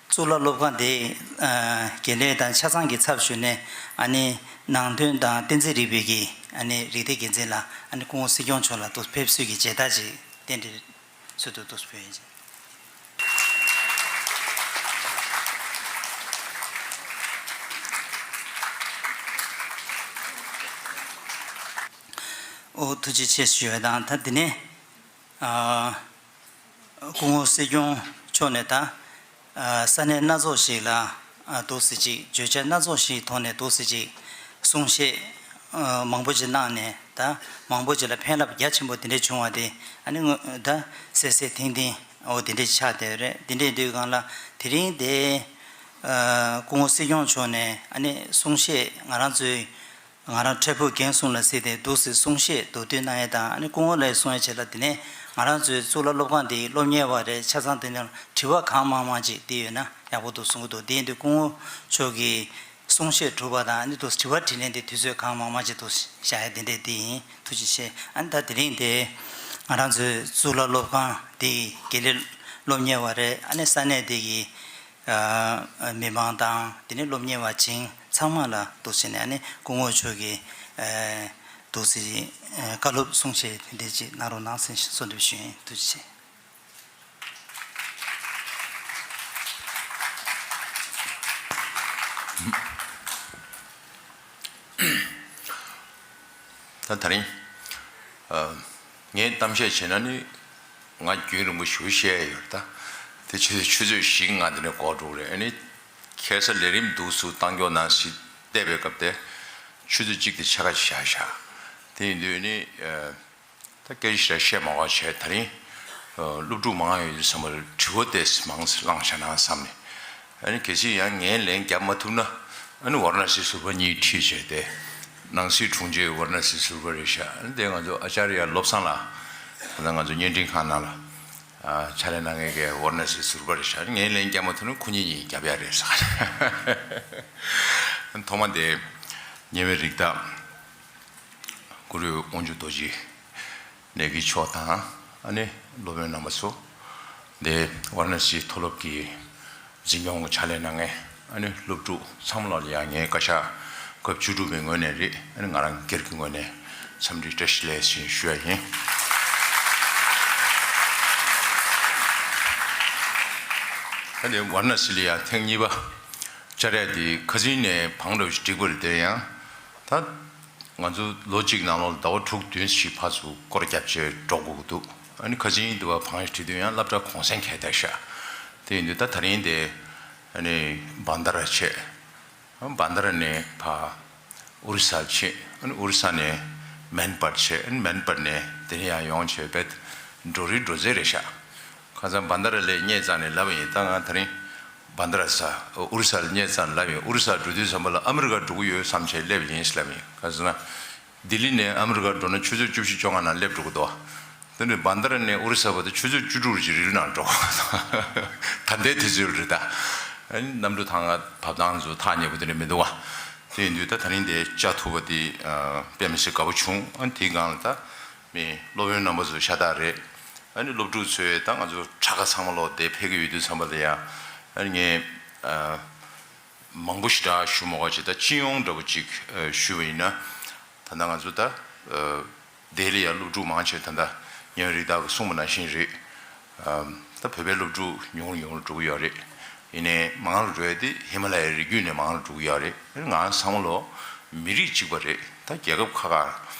གཙུག་ལག་སློབ་ཁང་དེའི་ཨ་དགེ་ལས་དང་ཆ་ཚང་གི་ཚབ་ཞུས་ནས་ཨ་ནི་ནང་དོན་དང་བསྟན་འཛིན་རིག་པའི་གི་ཨ་ནི་རིག་སྡེ་འགན་འཛིན་ལ་ཨ་ནི་སྐུ་ངོ་སྲིད་སྐྱོང་མཆོག་ལ་ཏོག་ཕེབས་བསུ་གི་མཇལ་དར་ཅིག་རྟེན་འབྲེལ་ཚུལ་དུ་ཏོག་ཕུལ་ཡིན། ཨོ་ཐུགས་རྗེ་ཆེ་ཞུ་བ་དང་། ད་དེ་ནས་ཨ་སྐུ་ངོ་སྲིད་སྐྱོང་མཆོག་ནས་ད་ཨ་ས་གནས་སྣ་ཚོགས་ཤིག་ལ་ཨ་འདུག་སེ་ཅིག་བརྗོད་བྱ་སྣ་ཚོགས་ཤིག་ཐོག་ནས་འདུག་སེ་ཅིག་གསུང་བཤད་ཨ་མང་པོ་ཅིག་གནང་ནས། ད་མང་པོ་ཅིག་ལ་ཕན་རླབས་རྒྱ་ཆེན་པོ་དེ་འདྲ་བྱུང་བ་དེ་ཨ་ནི་ངོ་ད་གསལ་གསལ་ཐིང་ཐིང་འོ་དེ་འདྲ་ཆགས་བསྡད་རེད། དེ་འདྲ་དུས་སྒང་ལ་དེ་རིང་དེ་ཨ་སྐུ་ངོ་སྲིད་སྐྱོང་མཆོག་ནས་ཨ་ནི་གསུང་བཤད་ང་རང་ཚོའི་ང་རང་འཕྲལ་ཕུགས་རྒན་གསུམ་ལ་ཟེར་ཏེ་འདུག་སེ་གསུང་བཤད་མདོར་བསྡུས་གནང་ཡས་དང་། ཨ་ནི་སྐུ་ངོ་ལགས་གསུང་ཡས་ཆེད་ལ་དེ་ནས་ང་རང་ཚོའི་གཙུག་ལག་སློབ་ཁང་འདིའི་སློབ་གཉེར་བ་རེད། ཆ་ཚང་དེ་ནས་དྲི་བ་གང་མང་མང་ཅིག་འདི་ཡོད་ན་ཡག་པོ་འདུག་གསུང་གི་འདུག་དེ་ཡིན་དུས་སྐུ་ངོ་མཆོག་གིས་གསུང་བཤད་གྲུབ་པ་དང་། ཨ་ནི་འདུག་དྲི་བ་དྲིས་ལན་དེ་དུས་ཚོད་གང་མང་མང་ཅིག་འདུག་བཞག་ཡས་དེ་འདྲས་འདི་ཡིན། ཐུགས་རྗེ་ཆེ། ཨ་ནི་ད་དེ་རིང་དེ་ང་རང་ཚོའི་གཙུག་ལག་སློབ་ཁང་འདིའི་དགེ་ལས་སློབ་གཉེར་བ་རེད། ཨ་ནི་ས་གནས་འདི་གི་ཨ་མི་མང་དང་དེ་ནས་སློབ་གཉེར་བ་བྱིངས་ཚང་མ་ལ་འདུག་བྱས་ནས་ཨ་ནི་སྐུ་ངོ་མཆོག་གིས་ཨ་འདུག་སེ་ཨ་བཀའ་སློབ་གསུང་བཤད་དེ་འདྲ་ཅིག་གནང་རོགས་གནང་ཟེར་གསོལ་འདེབས་ཞུ་ཡིན། ཐུགས་རྗེ་ཆེ། ད་དེ་རིང་ཨ་ངས་གཏམ་བཤད་བྱས་ན་ནི་ང་རྒྱུན་རིང་པོ་ཞེ་པོ་བཤད་ཡོད་ད། དེ་ཆུ་ཚོད་ཆུ་ཚོད་བཞི་ལྔ་དེ་ནས་འགོར་འགྲོ་གི་རེད། ཨ་ནི་ཁ་སང་ལས་རིམ་འདུག་སེ་བཏང་ཀྱོག་ནང་སྲིད་བལྟས་པའི་སྐབས་དེ་ཆུ་ཚོད་གཅིག་དེ་ཕྱེད་ཀ་ཅིག་བཞག་བཞག་དེ་ཡིན་དུས་ནི་ཨ་ད་སྐད་ཆ་ཞེ་དྲག་བཤད་མ་དགོས་བྱས། དེ་རིང་ཨ་སློབ་ཕྲུག་མང་ཡོད་དུས་ཙམ་པ་ལ་དྲི་བ་དེ་མང་ཙམ་བསླངས་བཞག་ན་བསམ་ནས། ཨ་ནི་གལ་སྲིད་ཡང་ངས་ལན་རྒྱབ་མ་ཐུབ་ན་ཨ་ནི་ཝཱ་ར་ཎ་སིའི་ཟུར་པ་གཉིས་ཁྲིད་བྱས་ཏེ། ནང་སྲིད་དྲུང་ཆེ་ཝཱ་ར་ཎ་སིའི་ཟུར་པ་རེད་ཤག་ཨ་ནི་དེ་ང་ཚོ་ཨ་ཙརྱ་བློ་བཟང་ལགས། ད་ང་ཚོ་བརྙན་འཕྲིན་ཁང་ནང་ལ་ཨ་ཕྱག་ལས་གནང་མཁན་གྱི་ཝཱ་ར་ཎ་སིའི་ཟུར་པ་རེད་ཤག་ཨ་ནི་ངས་ལན་རྒྱབ་མ་ཐུབ་ན་ཁོ་གཉིས་གཉིས་རྒྱབ་ཡ་རེད་ཟེར། ཐོག་མ་དེ་ཉེ་བའི་རིགས་བདག་གུ་རུ་དབང་ཕྱུག་རྡོ་རྗེ་ལས་ཀྱི་མཆོག་དང་། ཨ་ནི་སློབ་དཔོན་རྣམ་པ་ཚོ། འདི་ཝཱ་ར་ཎ་སིའི་མཐོ་སློབ་ཀྱི་འཛིན་སྐྱོང་གི་ཕྱག་ལས་གནང་མཁན་ཨ་ནི་སློབ་ཕྲུག་ཚང་མ་ལ་ཡང་ངས་བཀའ་ཤག་སྐབས་བཅུ་དྲུག་པའི་ངོས་ནས་རེད། ཨ་ནི་ང་རང་སྒེར་གྱི་ངོས་ནས་འཚམས་འདྲི་བཀྲ་ཤིས་བདེ་ལེགས་ཞུ་ཡ་ཡིན། ཨ་ནི་ཝཱ་ར་ཎ་སི་ལ་ཡང་ཐེངས་གཉིས་པ་བཅར་ཡ་དེ་ཁ་སང་ནས་བང་འགྲོ་ཞིག་བསྒྲིགས་པ་རེད། དེ་ཡང་ད། ང་ཚོ་ལོ་གཅིག་ནང་ལོགས་ཟླ་བ་དྲུག་བདུན་ཞིག་ཕར་ཚུར་སྐོར་རྒྱབ་བྱས་འགྲོ་དགོས་ཀྱི་འདུག་ཨ་ནི་ཁ་སང་དུ་བ་བང་ཞིག་བྲིས་དུས་ཡང་སློབ་གྲྭ་གུང་སེང་གས་བསྡད་ཤག་དེ་ཡིན་དུས་ད་དེ་རིང་དེ་ཨ་ནི་བན་དྷ་ར་བྱས། བན་དྷ་ར་ནས་ཕར་ཨོ་རི་ས་བྱས། ཨ་ནི་ཨོ་རི་ས་ནས་མན་པར་བྱས། ཨ་ནི་མན་པར་ནས་དེ་ནས་ཡང་ཡོང་བྱས་པས་འགྲོ་རིང་འགྲོ་ཚད་རེད་ཤག་ཁ་སང་བན་དྷ་ར་ལ་སླེབས་ཙང་ནས་ལབ་པ་ཡིན། ད་ང་དེ་རིང་བན་དྷ་ར་ས་ཨོ་རི་ས་ལ་སླེབས་ཙང་ལབ་ཡིན། ཨོ་རི་ས་འགྲོ་དུས་ཙམ་པ་ལ་ཨ་མི་རི་ཀ་འགྲོ་གི་ཡོད་བསམ་བྱས་སླེབས་ཡིན་ལབ་ཡིན། ག་ཟེར་ན་ ལྡི་ལི་ནས་ཨ་མི་རི་ཀར་འགྲོ་ན་ཆུ་ཚོད་བཅུ་བཞི་བཅོ་ལྔ་ནང་སླེབས་འགྲོ་གི་འདུག་དེ་ནས་བན་དྷ་ར་ནས་ཨོ་རི་ས་བར་དུ་ཆུ་ཚོད་བཅུ་དྲུག་ཅིག་རི་ལི་ནང་འགྲོ་གི་འདུག་ད་ལྟའི་དུས་ཚོད་རེད་ད། ཨ་ནི་གནམ་གྲུ་ཐང་ག་བབས་སྟངས་ཚོ་ཐག་ཉེ་པོ་དེ་འདྲ་མི་འདུག་བ། དེ་ཡིན་དུས་ད་ད་རིང་དེ་བཅར་ཐུབ་པ་དེ་དཔེ་མི་སྲིད་དགའ་པོ་བྱུང་། ཨ་ནི་དེའི་སྒང་ལ་ད་མི་སློབ་དཔོན་རྣམ་པ་ཚོ་ཤ་སྟག་རེད། ཨ་ནི་སློབ་ཕྲུག་ཚོས་ད་ང་ཚོ་གྲྭ་ཁ་ཚང་མ་ལོག་དེ་ཕེབས་ཀྱི་ཡོད་དུས་ཙམ་པ་ལ་ཡང་ཨ་ནི་ངས་མང་པོ་ཞེ་དྲག་ཞུ་མ་དགོས་ཅིག་ད་སྤྱི་ཡོངས་འདྲ་པོ་ཅིག་ཞུས་པ་ཡིན་ན། ད་ལྟ་ང་ཚོ་ད་ལྡི་ལི་ཡ་སློབ་ཕྲུག་མང་ཆེ་ད་ལྟ་ཉེ་བའི་རིགས་བདག་གིས་གསུངས་པ་ནང་བཞིན་རེད། ད་བོད་པའི་སློབ་ཕྲུག་ཉུང་རུ་ཉུང་རུ་འགྲོ་གི་ཡོད་རེད། ཡིན་ནའི་མང་རུ་འགྲོ་ཡ་དེ་ཧི་མ་ལ་ཡའི་རི་རྒྱུད་ནས་མང་རུ་འགྲོ་གི་ཡོད་རེད། ང་ཚང་མ་ལོ་མི་རིགས་གཅིག་པ་རེད། ད་རྒྱལ་ཁབ་ཁག་ཁག་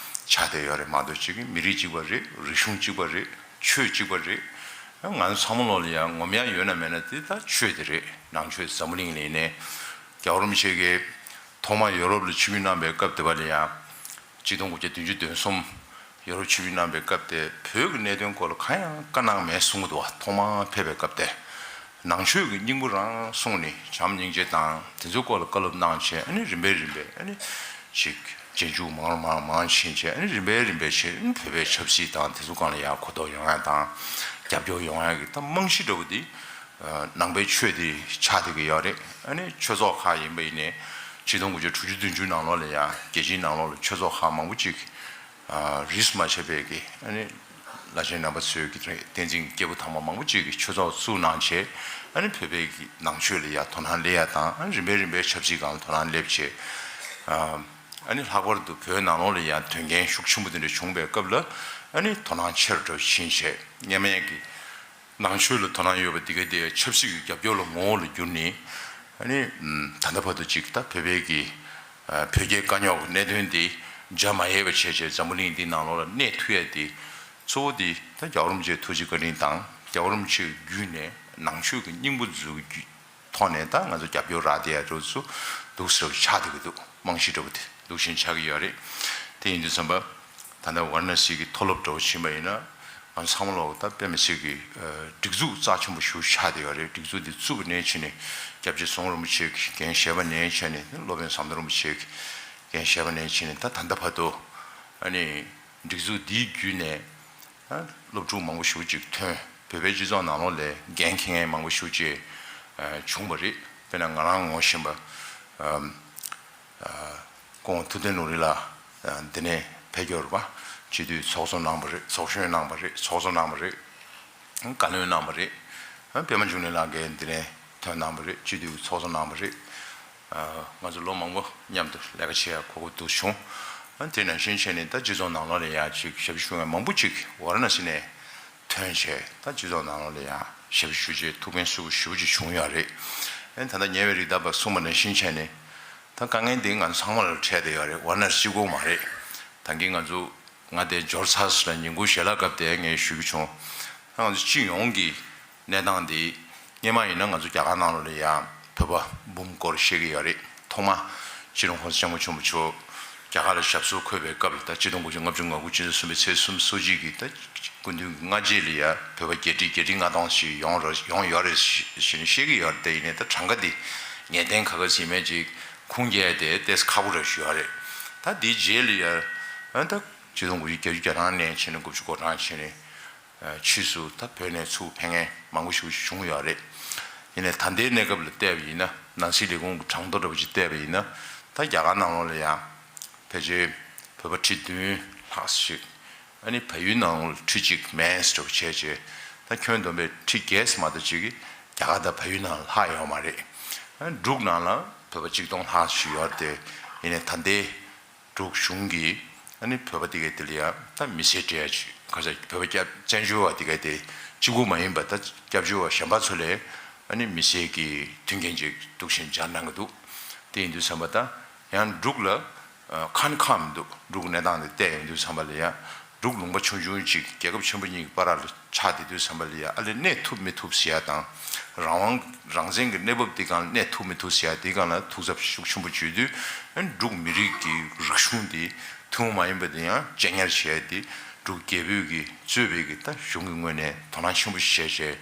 ཆགས་བསྡད་ཡོད་རེད་མ་གཏོགས་ཅིག་མི་རིགས་གཅིག་པ་རེད། རིག་གཞུང་གཅིག་པ་རེད། ཆོས་གཅིག་པ་རེད། ང་ཚོ་ཚང་མ་ལོ་ལ་ཡང་ངོམ་ཡ་ཡོད་ན་མེད་ན་དེ་ད་ཆོས་དེ་རེད། ནང་ཆོས་འཛམ་བུ་གླིང་ལ་ཡིན་ནའི་རྒྱལ་བ་རིན་པོ་ཆེ་གིས་ཐོག་མར་ཡོ་རོབ་ལ་ཆིབས་བསྒྱུར་གནང་པའི་སྐབས་དེ་བ་ལ་ཡང་། ཆིག་སྟོང་དགུ་བརྒྱ་བདུན་ཅུ་དོན་གསུམ་ཡོ་རོབ་ཆིབས་བསྒྱུར་གནང་པའི་སྐབས་དེ་བོད་ཀྱི་གནད་དོན་སྐོར་ལ་གང་ཡང་བཀའ་གནང་མེད་གསུང་གི་འདུག་བ། ཐོག་མར་ཕེབས་པའི་སྐབས་དེ། ནང་ཆོས་ཀྱི་སྙིང་པོ་རང་གསུངས་ནས་བྱམས་སྙིང་རྗེ་དང་དེ་ཚོའི་སྐོར་ལ་བཀའ་སློབ་གནང་བྱས། ཨ་ནི་རིམ་པས་རིམ་པས་ཨ་ནི་ཅིག་རྗེས་འཇུག་མང་རུ་མང་རུ་མང་ཕྱིན་བྱས། ཨ་ནི་རིམ་པས་རིམ་པས་བྱས་ཨ་ནི་བོད་པའི་ཆབ་སྲིད་དང་དེ་ཚོ་སྒང་ལ་ཡང་གོ་རྟོགས་ཡོང་ཡ་དང་རྒྱབ་སྐྱོར་ཡོང་ཡ་གི་ད་རྨང་གཞི་འདྲ་བོ་འདི་ནང་པའི་ཆོས་འདི་ཆགས་བསྡད་ཀྱི་ཡོད་རེད། ཨ་ནི་ཆོས་ཚོགས་ཁག་ཡིན་པ་ཡིན་ནའི་ཆིག་སྟོང་དགུ་བརྒྱ་དྲུག་ཅུ་བདུན་ཅུ་ནང་ལོགས་ལ་ཡང་རྒྱལ་སྤྱིའི་ནང་ལོགས་ལ་ཆོས་ཚོགས་ཁག་མང་པོ་ཅིག་རིས་སུ་མ་ཆད་པའི་གི་ཨ་ནི་བླ་ཆེན་རྣམ་པ་ཚོའི་གི་བསྟན་འཛིན་སྐྱེས་བུ་དམ་པ་མང་པོ་ཅིག་གིས་ཆོས་ཚོགས་བཙུགས་གནང་བྱས། ཨ་ནི་བོད་པའི་གི་ནང་ཆོས་ལ་ཡང་དོ་སྣང་སླེབས་ཡ་དང་། ཨ་ནི་རིམ་པས་རིམ་པས་ཆབ་སྲིད་སྒང་ལ་དོ་སྣང་སླེབས་བྱས། ཨ་ནི་ལྷག་པར་དུ་བོད་ནང་ལོགས་ལ་ཡང་དོན་རྐྱེན་ཤུགས་ཆེན་པོ་དེ་འདྲ་བྱུང་བའི་སྐབས་ལ་ཨ་ནི་དོ་སྣང་ཆེ་རུ་འགྲོ་ཕྱིན་བྱས། སྔོན་མའི་གི་ནང་ཆོས་ལ་དོ་སྣང་ཡོད་པ་འདི་ག་དེ་ཆབ་སྲིད་ཀྱི་རྒྱབ་སྐྱོར་ལ་ངོ་བོ་ལ་བསྒྱུར་ནས། ཨ་ནི་ད་ལྟ་བར་དུ་ཅིག་ད་བོད་པའི་གི་བོད་རྒྱའི་དཀའ་རྙོག་གི་གནད་དོན་འདི་འཇགས་མ་ཡལ་བ་བྱས་བྱས་འཛམ་བུ་གླིང་འདི་ནང་ལོགས་ལ་གནས་ཐུབ་ཡ་དེ་གཙོ་བོ་དེ་ད་རྒྱལ་བ་རིན་པོ་ཆེའི་ཐུགས་རྗེ་བཀའ་དྲིན་དང་། རྒྱལ་བ་རིན་པོ་ཆེའི་བརྒྱུད་ནས་ནང་ཆོས་ཀྱི་སྙིང་པོ་འཛུགས་རྒྱུ་ཐོག་ནས་ད་ང་ཚོ་རྒྱབ་སྐྱོར་རག་བསྡད་ཡ་འདྲ་བོ་ཚོ་འདུག་སེ་ཆགས་བསྡད་ཀྱི་འདུག་རྨང་གཞི་འདྲ་བོ་དེ་འདུག་བཞིན་ཆགས་ཀྱི་ཡོད་རེད། དེ་ཡིན་དུས་ཙམ་པ་ད་ལྟ་ཝཱ་ར་ཎ་སི་གི་མཐོ་སློབ་འདྲ་བོ་ཕྱིན་པ་ཡིན་ན། ང་ཚོ་ཚང་མ་ལོག་ད་དཔེ་མི་སྲིད་ཀྱི་སྒྲིག་འཛུགས་རྩ་ཆེན་པོ་ཞིག་ཆགས་བསྡད་ཡོད་རེད། སྒྲིག་འཛུགས་འདི་བཙུགས་པ་ནས་ཕྱིན་ནས་སྐྱབས་རྗེ་ཙོང་རིན་པོ་ཆེ་གིས་འགན་བཞེས་པ་ནས་ཕྱིན་ནས། སློབ་དཔོན་ཟམ་གདོང་རིན་པོ་ཆེ་གིས་འགན་བཞེས་པ་ནས་ཕྱིན་ནས་ད་ད་ལྟ་བར་དུ་ཨ་ནི་སྒྲིག་འཛུགས་འདིའི་བརྒྱུད་ནས་སློབ་ཕྲུག་མང་པོ་ཞེ་པོ་ཅིག་ཐོན། བོད་པའི་སྤྱི་ཚོགས་ནང་ལོགས་ལ་འགན་འཁྱེར་མཁན་མང་པོ་ཞེ་པོ་ཅིག་བྱུང་བ་རེད། དཔེར་ན་ང་རང་ངོ་ཤེས་པ་སྐུ་ངོ་ཐུབ་བསྟན་ལུང་རིགས་ལགས་འདི་ནས་ཕེབས་ཀྱི་ཡོད་རེད་པ། སྤྱི་འཐུས་ཚོགས་གཙོ་གནང་བ་རེད། ཚོགས་གཞོན་གནང་བ་རེད། ཚོགས་གཙོ་གནང་བ་རེད། བཀའ་བློན་གནང་བ་རེད། པད་མ་འབྱུང་གནས་ལགས་ཀྱིས་འདི་ནས་ཐོན་གནང་བ་རེད། སྤྱི་འཐུས་ཚོགས་གཙོ་གནང་བ་རེད། ང་ཚོ་ལོ་མང་པོ་མཉམ་དུ་ལས་ཀ་བྱེད་ཡ་གོ་སྐབས་འདུག་བྱུང་། དེ་ནང་བཞིན་བྱས་ནས་ད་སྤྱི་ཚོགས་ནང་ལོགས་ལ་ཡ་ཅིག་ཞབས་ཞུ་མཁན་མང་པོ་ཅིག་ཝཱ་ར་ཎ་སི་ནས་ཐོན་བྱས། ད་སྤྱི་ཚོགས་ནང་ལོགས་ལ་ཡ་ཞབས་ཞུ་བྱས་ཐུགས་ཕན་གསོས་པོ་ཞེ་པོ་ཅིག་བྱུང་ཡོད་རེད། ཨ་ནི་ད་ལྟ་ཉེ་བའི་རིགས་བདག་པ་གསུངས་པ་ནང་བཞིན་བྱས་ནས་ད་དཀའ་ངལ་འདི་ང་ཚོ་ཚང་མ་ལ་འཕྲད་བསྡད་ཡོད་རེད། ཝཱ་ར་ཎ་སི་གཅིག་པོ་མ་རེད། ད་གིན་ང་ཚོ་ང་དེ་འབྱོར་ཚར་ཟེར་ལ་ཉིན་གུང་ཞལ་ལག་སྐབས་དེ་ངས་ཞུ་གི་བྱུང་། ད་ང་ཚོ་སྤྱི་ཡོངས་ཀྱི་གནས་སྟངས་འདི་སྔོན་མ་ཡིན་ན་ང་ཚོ་རྒྱ་གར་ནང་ལོགས་ལ་ཡང་བོད་པ་འབུམ་སྐོར་བཤད་ཀྱི་ཡོད་རེད། ཐོག་མ་སྤྱི་ནོར་༸གོང་ས་༸སྐྱབས་མགོན་ཆེན་པོ་མཆོག་རྒྱ་གར་ལ་ཞབས་སོར་འཁོད་པའི་སྐབས་ལ་ད་ཆིག་སྟོང་དགུ་བརྒྱ་ལྔ་བཅུ་ང་དགུ་སྤྱི་ཚེས་གསུམ་པའི་ཚེས་གསུམ་སོ་གཅིག་གི་ད་སྐུ་མདུན་གྱི་སྔ་རྗེས་ལ་ཡ་བོད་པ་བརྒྱད་ཁྲི་བརྒྱད་ཁྲི་ལྔ་སྟོང་ཞིག་ཡོང་ར་ཡོང་ཡོད་རེད་ཞེས་བཤད་ཀྱི་ཡོད་རེད། དེ་ཡིན་ནའི་ད་གྲངས་ཀ་འདི་ངེས་གཏན་ག་ག་ཟིན་མེད་ཅིག་ཁུངས་སྐྱེལ་དེ་ཏོག་ཙམ་ཁག་པོ་རེད་ཞུ་ཡ་རེད། ད་འདིའི་རྗེས་ལ་ཡ་ཨ་ད་ཆིག་སྟོང་དགུ་བརྒྱ་བརྒྱད་ཅུ་གྱ་གྲངས་ནས་ཕྱིན་ནས་དགུ་བཅུ་གོ་གྲངས་ཕྱིན་ནས། ཕྱིས་སུ་ད་བོད་ནས་ཚུར་ཕེབས་མཁན་མང་པོ་ཞིག་བྱུང་ཡོད་རེད། ཡིན་ནའི་ད་ལྟའི་གནས་སྐབས་ལ་བལྟས་པ་ཡིན་ན། ནང་སྲིད་ལས་ཁུངས་ཀྱི་གྲངས་ཐོ་འདྲ་པོ་ཅིག་བལྟས་པ་ཡིན་ན། ད་རྒྱ་གར་ནང་ལོགས་ལ་ཡང་ཕལ་ཆེར་བོད་པ་ཁྲི་བདུན་ལྷག་ཞིག་ཨ་ནི་བལ་ཡུལ་ནང་ལ་ཁྲི་གཅིག་མིན་འདྲ་པོ་བྱས་བྱས། ད་ཁྱོན་བསྡོམས་པས་ཁྲི་བརྒྱད་ཙམ་མ་གཏོགས་ཅིག་གིས་རྒྱ་གར་དང་བལ་ཡུལ་ནང་ལ་ལྷག་ཡོད་མ་རེད། ཨ་ནི་འབྲུག་ནང་ལ་བོད་པ་གཅིག་སྟོང་ལྷག་ཞིག་ཡོད་རེད་དེ། ཡིན་ནའི་ད་ལྟའི་འབྲུག་གཞུང་གིས་ཨ་ནི་བོད་པ་དེ་གའི་དེ་ལ་ཡང་ད་མི་སེར་སྤྲད་ཡ་ཅིག་ག་ས་བོད་པ་སྐྱབས་བཙན་བྱོལ་བ་དེ་གའི་དེ་གཅིག་པུ་མ་ཡིན་པ་ད་སྐྱབས་བཅོལ་བ་གཞན་པ་ཚོ་ལ་ཨ་ནི་མི་སེར་གྱི་མཐུན་རྐྱེན་ཅིག་འདུག་བཞིན་སྦྱར་གནང་གི་འདུག་དེ་ཡིན་དུས་ཙམ་པ་ད་ཡང་འབྲུག་ལ་ཁ་ན་ཁ་མི་འདུག་འབྲུག་གནས་སྟངས་དེ་བལྟས་ཡོང་དུས་ཙམ་པ་ལ་ཡང་འབྲུག་ལུང་པ་ཆུང་ཆུང་ཅིག་རྒྱལ་ཁབ་ཆེན་པོ་གཉིས་ཀྱི་བར་ལ་ཆགས་བསྡད་དུས་ཙམ་པ་ལ་ཡ་ཨ་ལས་གནས་ཐུབ་མི་ཐུབ་ཟེར་ཡ་དང་། རང་དབང་རང་བཙན་གྱི་གནས་བབ་འདི་སྒང་ལ་གནས་ཐུབ་མི་ཐུབ་ཟེར་ཡ་འདི་སྒང་ལ་ཐུགས་འཚབ་ཤུགས་ཆེན་པོ་བྱེད་དུས། ཨ་ནི་འབྲུག་མི་རིགས་ཀྱི་རིག་གཞུང་འདི་ཐུན་མོང་མ་ཡིན་པ་དེ་ཡང་གཅེས་ཉར་བྱས་ཏེ། འབྲུག་རྒྱལ་པོས་ཀྱི་གཙོས་པའི་གི་ད་གཞུང་གི་ངོས་ནས་དོ་སྣང་ཆེན་པོ་ཞིག་བྱས་བྱས་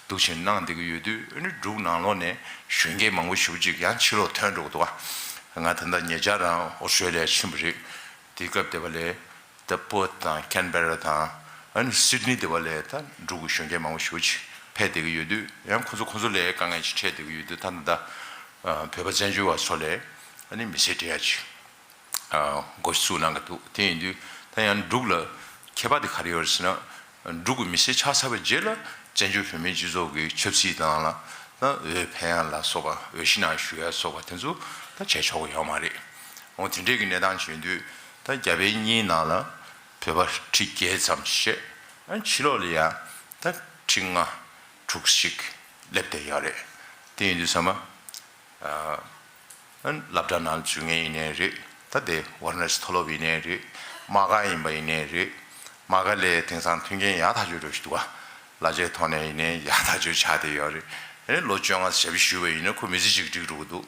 འདུག་བྱས་གནང་བསྡད་ཀྱི་ཡོད་དུས། ཨ་ནི་འབྲུག་ནང་ལོགས་ནས་གཞོན་སྐྱེས་མང་པོ་ཞེ་པོ་ཅིག་ཡང་ཕྱིར་ལོག་ཐོན་འགྲོ་གི་འདུག་ག་ང་ད་ལྟ་ཉེ་ཆར་རང་ཨོ་སི་ཀྲོ་ལི་ཡ་ཕྱིན་པ་རེད། དེའི་སྐབས་དེ་བ་ལས་ད་པར་ཐི་དང་ཁེན་བེ་ར་དང་ཨ་ནི་སིད་ནི་དེ་བ་ལས་ད་འབྲུག་གི་གཞོན་སྐྱེས་མང་པོ་ཞེ་པོ་ཅིག་ཕེབས་བསྡད་ཀྱི་ཡོད་དུས། ཡང་ཁོ་ཚོ་ཁོ་ཚོ་ལས་དཀའ་ངལ་ཅིག་འཕྲད་བསྡད་ཀྱི་ཡོད་དུས། ད་ད་ད་བོད་པ་བཙན་བྱོལ་བ་ཚོ་ལས་ཨ་ནི་མི་ཚེ་སྐྲུན་ཡ་ཅིག་འགོ་བཙུགས་གནང་གི་འདུག་དེ་ཡིན་དུས་ད་ཡང་འབྲུག་ལ་ཁྱད་པར་དེ་ག་རེ་ཡོད་རེད་ཟེར་ན། འབྲུག་གི་མི་སེར་ཆགས་ཚར་བའི་རྗེས་ལ་བཙན་བྱོལ་བོད་མིའི་སྤྱི་ཚོགས་ཀྱི་ཆབ་སྲིད་དང་ལ་ད་འོས་འཕེན་ཡ་ལ་སོགས་པ། འོས་གཞི་ནང་ཞུགས་ཡ་སོགས་པ་དེ་ཚོ་ད་བྱས་ཆོག་གི་ཡོད་མ་རེད། འོ་དེ་འདྲས་ཀྱི་གནས་སྟངས་ཅིག་ཡིན་དུས་ད་རྒྱ་བལ་གཉིས་ནང་ལ་བོད་པ་ཁྲི་བརྒྱད་ཙམ་བཤད། ཨ་ཕྱི་ལོགས་ལ་ཡ་ད་ཁྲི་ལྔ་དྲུག་ཞིག་སླེབས་བསྡད་ཡོད་རེད། དེ་ཡིན་དུས་ཙམ་པ། ཨ་སློབ་གྲྭ་ནང་འཛུལ་མཁན་ཡིན་ནའི་རེད། ད་དེ་ཝ་ར་ཎ་སི་མཐོ་སློབ་ཡིན་ནའི་རེད། མ་ག་ཡིན་པ་ཡིན་ནའི་རེད། མ་ག་ལས་དེང་སང་མཐུན་རྐྱེན་ཡག་ཐག་ཆོད་འགྲོ་ཞིག་འདུག་ག་ལག་ཆའི་ཐོག་ནས་ཡིན་ནའི་ཡག་ཐག་ཆོད་ཆགས་བསྡད་ཡོད་རེད། ཨེ་ལོ་བཅོ་ལྔ་ཞབས་ཕྱི་ཞུས་པ་ཡིན་ན་ཁོ་མི་ཚེ་གཅིག་འགྲིག་འགྲོ་གི་འདུག་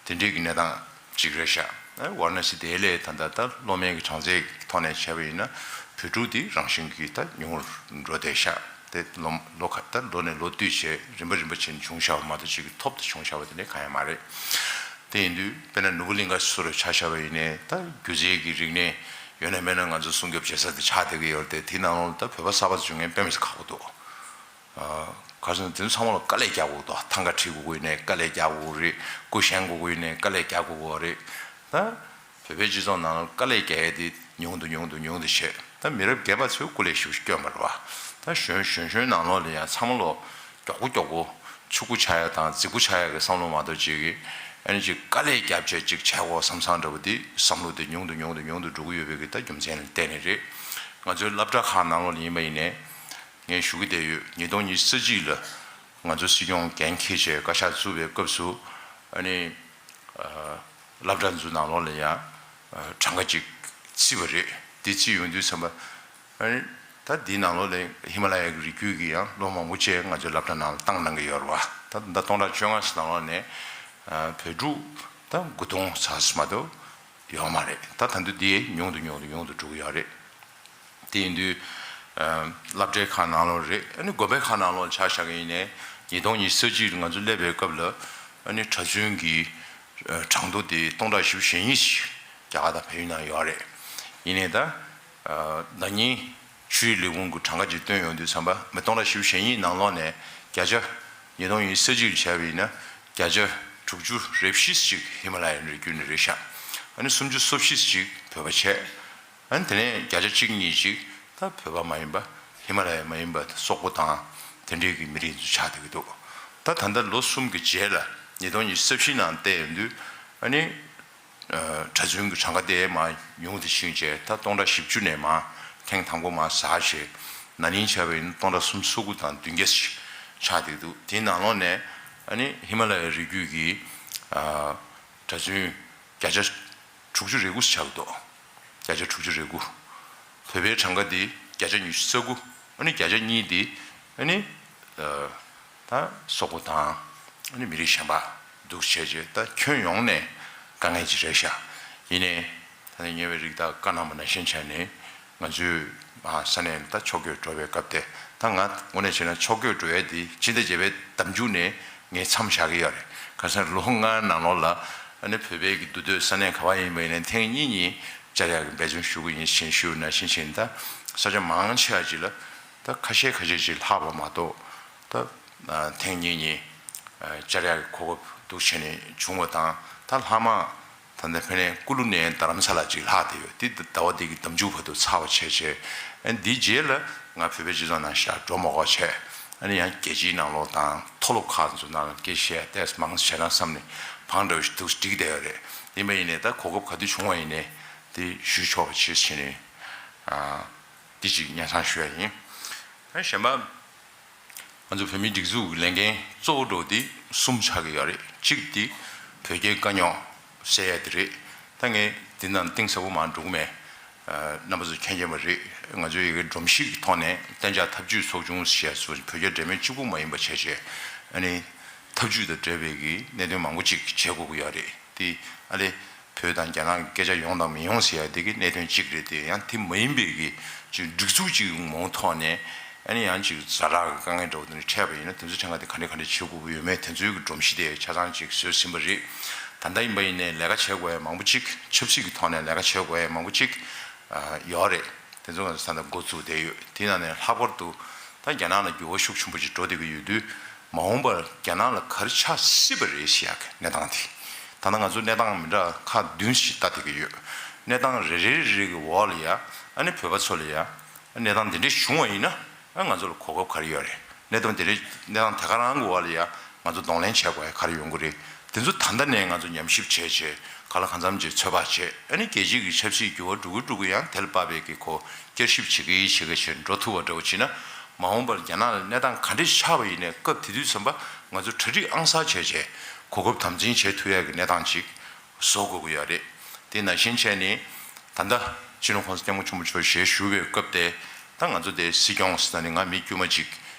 དེ་འདྲའི་གི་གནས་སྟངས་གཅིག་རེད་ཤག་ཨེ་ཝ་ར་ཎ་སི་དེ་ལས་ད་ལྟ་ད་གློག་མེ་གི་གྲངས་ཚད་ཀྱི་ཐོག་ནས་བྱས་པ་ཡིན་ན་བོད་ཕྲུག་དེ་རང་བཞིན་གྱིས་ད་ཉུང་རུ་འགྲོ་བསྡད་ཤག་དེ་ལོ་ལོ་ཁ་ད་ལོ་ནས་ལོ་བསྟུད་བྱས་རིམ་པ་རིམ་པ་བྱས་ནས་བྱུང་བཞག་པ་མ་གཏོགས་གཅིག་གི་ཐོབ་ཏུ་བྱུང་བཞག་པ་དེ་འདྲ་གང་ཡང་མ་རེད། དེ་ཡིན་དུས་དཔེར་ན་ནོར་བུ་གླིང་ག་སོགས་ལ་ཆ་བཞག་པ་ཡིན་ནའི་ད་སྒྱུ་རྩལ་གྱི་རིག་གནས་ཡོད་ན་མེད་ན་ང་ཚོ་སྲུང་སྐྱོབ་བྱེད་ས་དེ་ཆགས་བསྡད་ཀྱི་ཡོད་རེད་དེ། དེའི་ནང་ལོགས་ལ་ད་བོད་པ་གསར་པ་འཛུལ་མཁན་དཔེ་མི་སྲིད་ཁག་པོ་འདུག་ཨ་ག་རེ་ཟེར་ན་དེ་ཚོ་ཚང་མ་ལ་དཀའ་ལས་རྒྱག་དགོས་འདུག་ཐང་ག་ཁྲིད་དགོས་ཀྱི་ཡིན་ནའི་དཀའ་ལས་རྒྱག་དགོས་ཀྱི་རེད། སྒོ་བཞེངས་དགོས་ཀྱི་ཡིན་ནའི་དཀའ་ལས་རྒྱག་དགོས་ཀྱི་རེད། ད་བོད་པའི་སྤྱི་ཚོགས་ནང་ལ་དཀའ་ལས་རྒྱག་ཡས་དེ་ཉུང་དུ་ཉུང་དུ་ཉུང་དུ་བྱས། ད་མི་རབས་རྒན་པ་ཚོས་སྐུ་ལས་ཞེ་པོ་ཅིག་བསྐྱོན་པ་རེད་བ། ད་གཞོན་གཞོན་གཞོན་ནང་ལོགས་ལ་ཡང་ཚང་མ་ལོ་མགྱོགས་པོ་མགྱོགས་པོ་ཕྱུག་པོ་ཆགས་ཡ་དང་རྫིག་པོ་ཆགས་ཡ་གི་བསམ་བློ་མ་གཏོགས་ཅིག་གི་ཨ་ནི་ཅིག་དཀའ་ལས་རྒྱབ་བྱས་ཅིག་བྱས་དགོས་བསམ་བསམ་འདྲ་བོ་དེ་བསམ་བློ་དེ་ཉུང་དུ་ཉུང་དུ་ཉུང་དུ་འགྲོ་གི་ཡོད་པའི་གི་ད་རྒྱུ་མཚན་ལ་བརྟེན་ནས་རེད། ང་ཚོའི་སློབ་གྲྭ་ཁག་ནང་ལོགས་ལ་ཡིན་པ་ཡིན་ནའི། ངས་ཞུ་གི་བསྡད་ཡོད། ཉིས་སྟོང་ཉི་ཤུ་རྩ་གཅིག་ལ་ང་ཚོ་སྲིད་སྐྱོང་འགན་འཁྱེར་བྱས་བཀའ་ཤག་བཙུགས་པའི་སྐབས་སུ་ཨ་ནི་ཨ་སློབ་གྲྭ་ཚོའི་ནང་ལོགས་ལ་ཡང་ཨ་གྲངས་ཀ་ཅིག་བརྩིས་པ་རེད། དེ་བརྩིས་ཡོང་དུས་ཙམ་པ་ཨ་ནི་ད་འདིའི་ནང་ལོགས་ལ་ཧི་མ་ལ་ཡའི་རི་རྒྱུད་ཀྱི་ཡང་སློབ་མ་མང་པོ་ཅིག་ང་ཚོའི་སློབ་གྲྭ་ནང་ལ་བཏང་གནང་གི་ཡོད་རེད་བ། ད་ད་སྟོང་ཕྲག་བཅོ་ལྔ་ཙམ་ནང་ལོགས་ནས་ཨ་བོད་ཕྲུག་ད་དགུ་སྟོང་ཙམ་མ་གཏོགས་ཡོད་མ་རེད། ད་ད་དུང་འདི་ཉུང་དུ་ཉུང་དུ་ཉུང་དུ་འགྲོ་གི་ཡོད་རེད། དེ་ཡིན་དུས་ཨ་སློབ་གྲྭའི་ཁག་ནང་ལོགས་རེད། ཨ་ནི་དགོན་པའི་ཁག་ནང་ལོགས་ཆ་བཞག་གི་ཡིན་ནའི་ཉིས་སྟོང་ཉི་ཤུ་རྩ་གཅིག་ང་ཚོ་སླེབས་པའི་སྐབས་ལ་ཨ་ནི་གྲྭ་བཙུན་གྱི་ཨ་གྲངས་ཐོ་དེ་སྟོང་ཕྲག་བཞི་བཅུ་ཞེ་གཉིས་ཤིག་རྒྱ་གར་དང་བལ་ཡུལ་ནང་ཡོད་རེད། ཡིན་ནའི་ད་ཨ་ན་ནིང་ཆོས་ལས་ཁུངས་ཀྱི་གྲངས་ཀ་ཅིག་བཏོན་ཡོང་དུས་ཙམ་པ་མི་སྟོང་ཕྲག་བཞི་བཅུ་ཞེ་གཉིས་ནང་ལོགས་ནས་བརྒྱ་ཆ་ཉིས་སྟོང་ཉི་ཤུ་རྩ་གཅིག་བྱས་པ་ཡིན་ན་བརྒྱ་ཆ་དྲུག་ཅུ་རེ་བཞི་ཞིག་ཧི་མ་ལ་ཡའི་རི་རྒྱུད་ནས་རེད་ཤག་ཨ་ནི་སུམ་ཅུ་སོ་བཞི་ཞིག་བོད་པ་བྱས། ཨ་ནི་དེ་ནས་བརྒྱ་ཆ་གཅིག་གཉིས་ཅིག་ད་བོད་པ་མ་ཡིན་པ་ཧི་མ་ལ་ཡ་མ་ཡིན་པ་སོག་པོ་དང་དེ་འདྲའི་གི་མི་རིགས་ཚོ་ཆགས་བསྡད་ཀྱི་འདུག་ད་ད་ལྟ་ལོ་གསུམ་གྱི་རྗེས་ལ་ཉིས་སྟོང་ཉི་ཤུ་རྩ་བཞི་ནང་བལྟས་ཡོང་དུས་ཨ་ནི་ཨ་གྲྭ་བཙུན་གྱི་གྲངས་ཀ་དེ་མར་ཉུང་དུ་ཕྱིན་བྱས་ད་སྟོང་ཕྲག་བཞི་བཅུ་ནས་མར་ཐེངས་དང་པོ་མར་ཟག་བྱས། ན་ནིང་བྱས་པ་ཡིན་ན་སྟོང་ཕྲག་སུམ་ཅུ་སོ་དགུ་དང་བདུན་བརྒྱ་ཞིག་ཆགས་བསྡད་འདུག་དེའི་ནང་ལོགས་ནས་ཨ་ནི་ཧི་མ་ལ་ཡའི་རི་རྒྱུད་ཀྱི་ཨ་གྲྭ་བཙུན་བརྒྱ་ཆ་དྲུག་ཅུ་རེ་དགུ་ཆགས་འདུག་བརྒྱ་ཆ་དྲུག་ཅུ་རེ་དགུ། བོད་པའི་གྲངས་ཀ་འདི་བརྒྱ་ཆ་ཉི་ཤུ་རྩ་དགུ། ཨ་ནི་བརྒྱ་ཆ་གཉིས་འདི་ཨ་ནི་ཨ་ད་སོག་པོ་དང་ཨ་ནི་མི་རིགས་གཞན་པ་འདུག་བྱས་རྗེས་ད་ཁྱོན་ཡོངས་ནས་དཀའ་ངལ་ཅིག་རེད་ཤག་ཡིན་ནའི་ད་ནི་ཉེ་བའི་རིགས་དག་བཀའ་གནང་བ་ནང་བཞིན་བྱས་ནས། ང་ཚོས་ཨ་ས་གནས་ད་ཕྱོགས་བསྐྱོད་འགྲོ་བའི་སྐབས་དེ་ད་ང་དངོས་གནས་བྱས་ན་ཕྱོགས་བསྐྱོད་འགྲོ་ཡས་དེ་ཕྱི་ཟླ་བརྒྱད་པའི་ཟླ་མཇུག་ནས་ངས་མཚམས་བཞག་གི་ཡོད་རེད། ག་རེ་ཟེར་ན་ལོ་ལྔའི་ནང་ལོགས་ལ་ཨ་ནི་བོད་པའི་གི་འདུ་སྡོད་ས་གནས་ག་པར་ཡིན་པ་ཡིན་ནའི་ཐེངས་གཉིས་གཉིས་བཅར་ཡག་གི་འབད་བརྩོན་ཞུ་གི་ཡིན་ཞེས་ཞུས་ནང་བཞིན་བྱས་ནས་ད་ས་ཆ་མང་ཆེ་བ་ཅིག་ལ་ད་ཁ་ཤས་ཁ་ཤས་ཅིག་ལྷག་པ་མ་གཏོགས་ད་ཨ་ཐེངས་གཉིས་གཉིས་ཨ་བཅར་ཡག་གི་གོ་སྐབས་འདུག་བྱས་ནས་བྱུང་བ་དང་ད་ལྷག་མ། ད་ལྟ་ཕ་ནས་ཀུ་ལུ་ནས་རྡ་རམ་ས་ལ་ཅིག་ལྷག་བསྡད་ཡོད། དེ་ཟླ་བ་འདི་གི་ཟླ་མཇུག་བར་དུ་ཚར་བ་བྱས་བྱས། ཨ་ནི་འདིའི་རྗེས་ལ་ང་བོད་པའི་སྤྱི་ཚོགས་ནང་ཞག་འགྲོ་མ་དགོས་བྱས། ཨ་ནི་ཡང་རྒྱལ་སྤྱིའི་ནང་ལོགས་དང་མཐོ་སློབ་ཁག་ཚོ་ནང་ལ་སྐད་ཆ་བཤད་ཏེ་མང་ཆེ་ན་བསམ་ནས་བང་འདྲ་བོ་ཞིག་འདུག་འགྲིག་བསྡད་ཡོད་རེད། ཡིན་པ་ཡིན་ནའི་ད་གོ་སྐབས་ག་དུས་བྱུང་བ་ཡིན་ནའི་དེ་ཞུ་ཆོག་པ་བྱེད་ཟེར་ནས་ཨ་འདི་ཅིག་སྙན་སེང་ཞུ་ཡ་ཡིན། ཨ་གཞན་པ། ང་ཚོ་བོད་མིའི་སྒྲིག་འཛུགས་ཀྱི་ལས་འགན་གཙོ་བོ་འདྲ་བོ་འདི་གསུམ་ཆགས་ཀྱི་ཡོད་རེད། གཅིག་འདི་བོད་རྒྱའི་དཀའ་རྙོག་སེལ་ཡ་དེ་རེད། ད་ངས་འདི་ནང་གཏིང་ཟབ་པོ་མར་འགྲོ་གི་མེད། ཨ་རྣམ་པ་ཚོ་མཁྱེན་མཁྱེན་པ་རེད། ང་ཚོ་ཡི་གེ་སྒྲོམ་གཞི་གི་ཐོག་ནས་གཏན་འཇགས་འཐབ་ཇུས་ཚོགས་ཆུང་ཞེས་སུ་བོད་རྒྱ་འབྲེལ་མོལ་གཅིག་པུ་མ་ཡིན་པ་བྱས་བྱས་ཨ་ནི་འཐབ་ཇུས་དང་འབྲེལ་བའི་གི་གནད་དོན་མང་པོ་ཅིག་བྱེད་དགོས་ཀྱི་ཡོད་རེད། དེ་ཨ་ལེ། བོད་དང་རྒྱ་ནག་གི་སྐད་ཆ་ཡོང་དང་མི་ཡོང་ཟེར་ཡ་དེ་གི་གནད་དོན་གཅིག་རེད་དེ། ཡང་དེ་མ་ཡིན་པའི་གི་ཅིག་སྒྲིག་འཛུགས་ཅིག་མང་ཐོག་ནས་ཨ་ནི་ཡང་ཅིག་ཛ་དྲག་གི་དཀའ་ངལ་འདྲ་བོ་དེ་འདྲ་འཕྲད་པ་ཡིན་ན་དེ་ཚོ་ཐད་ཀ་དེ་ག་འདྲ་ག་འདྲ་བྱེད་དགོས་ཀྱི་ཡོད་མེད་དེ་ཚོའི་གི་སྒྲོམ་གཞི་དེ་ཆ་ཚང་ཅིག་བཟོས་ཟིན་པ་རེད། ད་ལྟ་ཡིན་པ་ཡིན་ནའི་ལས་ཀ་བྱེད་དགོས་ཡ་མང་པོ་ཅིག་ཆབ་སྲིད་ཀྱི་ཐོག་ནས་ལས་ཀ་བྱེད་དགོས་ཡ་མང་པོ་ཅིག་ཡོད་རེད། དེ་ཚོ་ང་ཚོ་ད་ལྟ་འགོ་བཙུགས་བསྡད་ཡོད། དེ་ནང་ནས་ལྷག་པར་དུ་ད་རྒྱ་ནག་ལ་འགྱུར་བ་ཤུགས་ཆེན་པོ་ཅིག་འགྲོ་བསྡད་ཀྱི་ཡོད་དུས། མ་འོངས་པར་རྒྱ་ནག་ལ་ག་རེ་ཆགས་སྲིད་པ་རེད་ཞེས་ཡག་གི་གནས་སྟངས་དེ། ད་ལྟ་ང་ཚོ་གནས་སྟངས་མི་འདྲ་ཁག་བདུན་ཞིག་ལྟ་བསྡད་ཀྱི་ཡོད། གནས་སྟངས་རེ་རེ་རེ་རེ་གི་འོག་ལ་ཡ་ཨ་ནི་བོད་པ་ཚོ་ལ་ཡ་གནས་སྟངས་འདི་འདྲ་བྱུང་བ་ཡིན་ན་ཨ་ང་ཚོ་ལ་གོ་སྐབས་ག་རེ་ཡོད་རེད། གནས་སྟངས་དེ་རེད། གནས་སྟངས་དེ་ག་རང་གི་འོག་ལ་ཡ་ང་ཚོ་གདོང་ལེན་བྱེད་དགོས་ཡ་ག་རེ་ཡོང་གི་རེད། དེ་ཚོ་ད་ལྟ་ནས་ང་ཚོ་ཉམས་ཞིབ་བྱས་བྱས་ག་ལ་གང་འཚམ་ཅིག་ཚོད་དཔག་བྱས། ཨ་ནི་རྒྱལ་སྤྱི་གི་ཆབ་སྲིད་འགྱུར་བ་འགྲོ་གི་འགྲོ་གི་ཡང་དེ་ལ་དཔག་པའི་གི་གོ་བསྐྱར་ཞིབ་བྱེད་ཀྱི་བྱེད་ཀྱི་བྱས་འགྲོ་ཐུབ་པ་འདྲ་བོ་བྱས་ན། མ་འོངས་པར་རྒྱ་ནག་ལ་གནས་སྟངས་ག་འདྲ་ཆགས་པ་ཡིན་ནའི་སྐབས་དེ་དུས་ཙམ་པ་ང་ཚོ་གྲ་སྒྲིག་ཨང་གསར་བྱས་བྱས་གོ་སྐབས་དམ་འཛིན་བྱེད་ཐུབ་ཡ་གི་གནས་སྟངས་ཅིག་བཟོ་དགོས་ཀྱི་ཡོད་རེད། དེ་ནང་བཞིན་བྱས་ནས་ད་ལྟ་སྤྱི་ནོར་༸གོང་ས་༸སྐྱབས་མགོན་ཆེན་པོ་མཆོག་ཞལ་བཞུགས་པའི་སྐབས་དེ་ད་ང་ཚོ་དེ་སྲིད་སྐྱོང་ཟེར་ན་ནི་ང་མི་དཀྱུས་མ་ཅིག་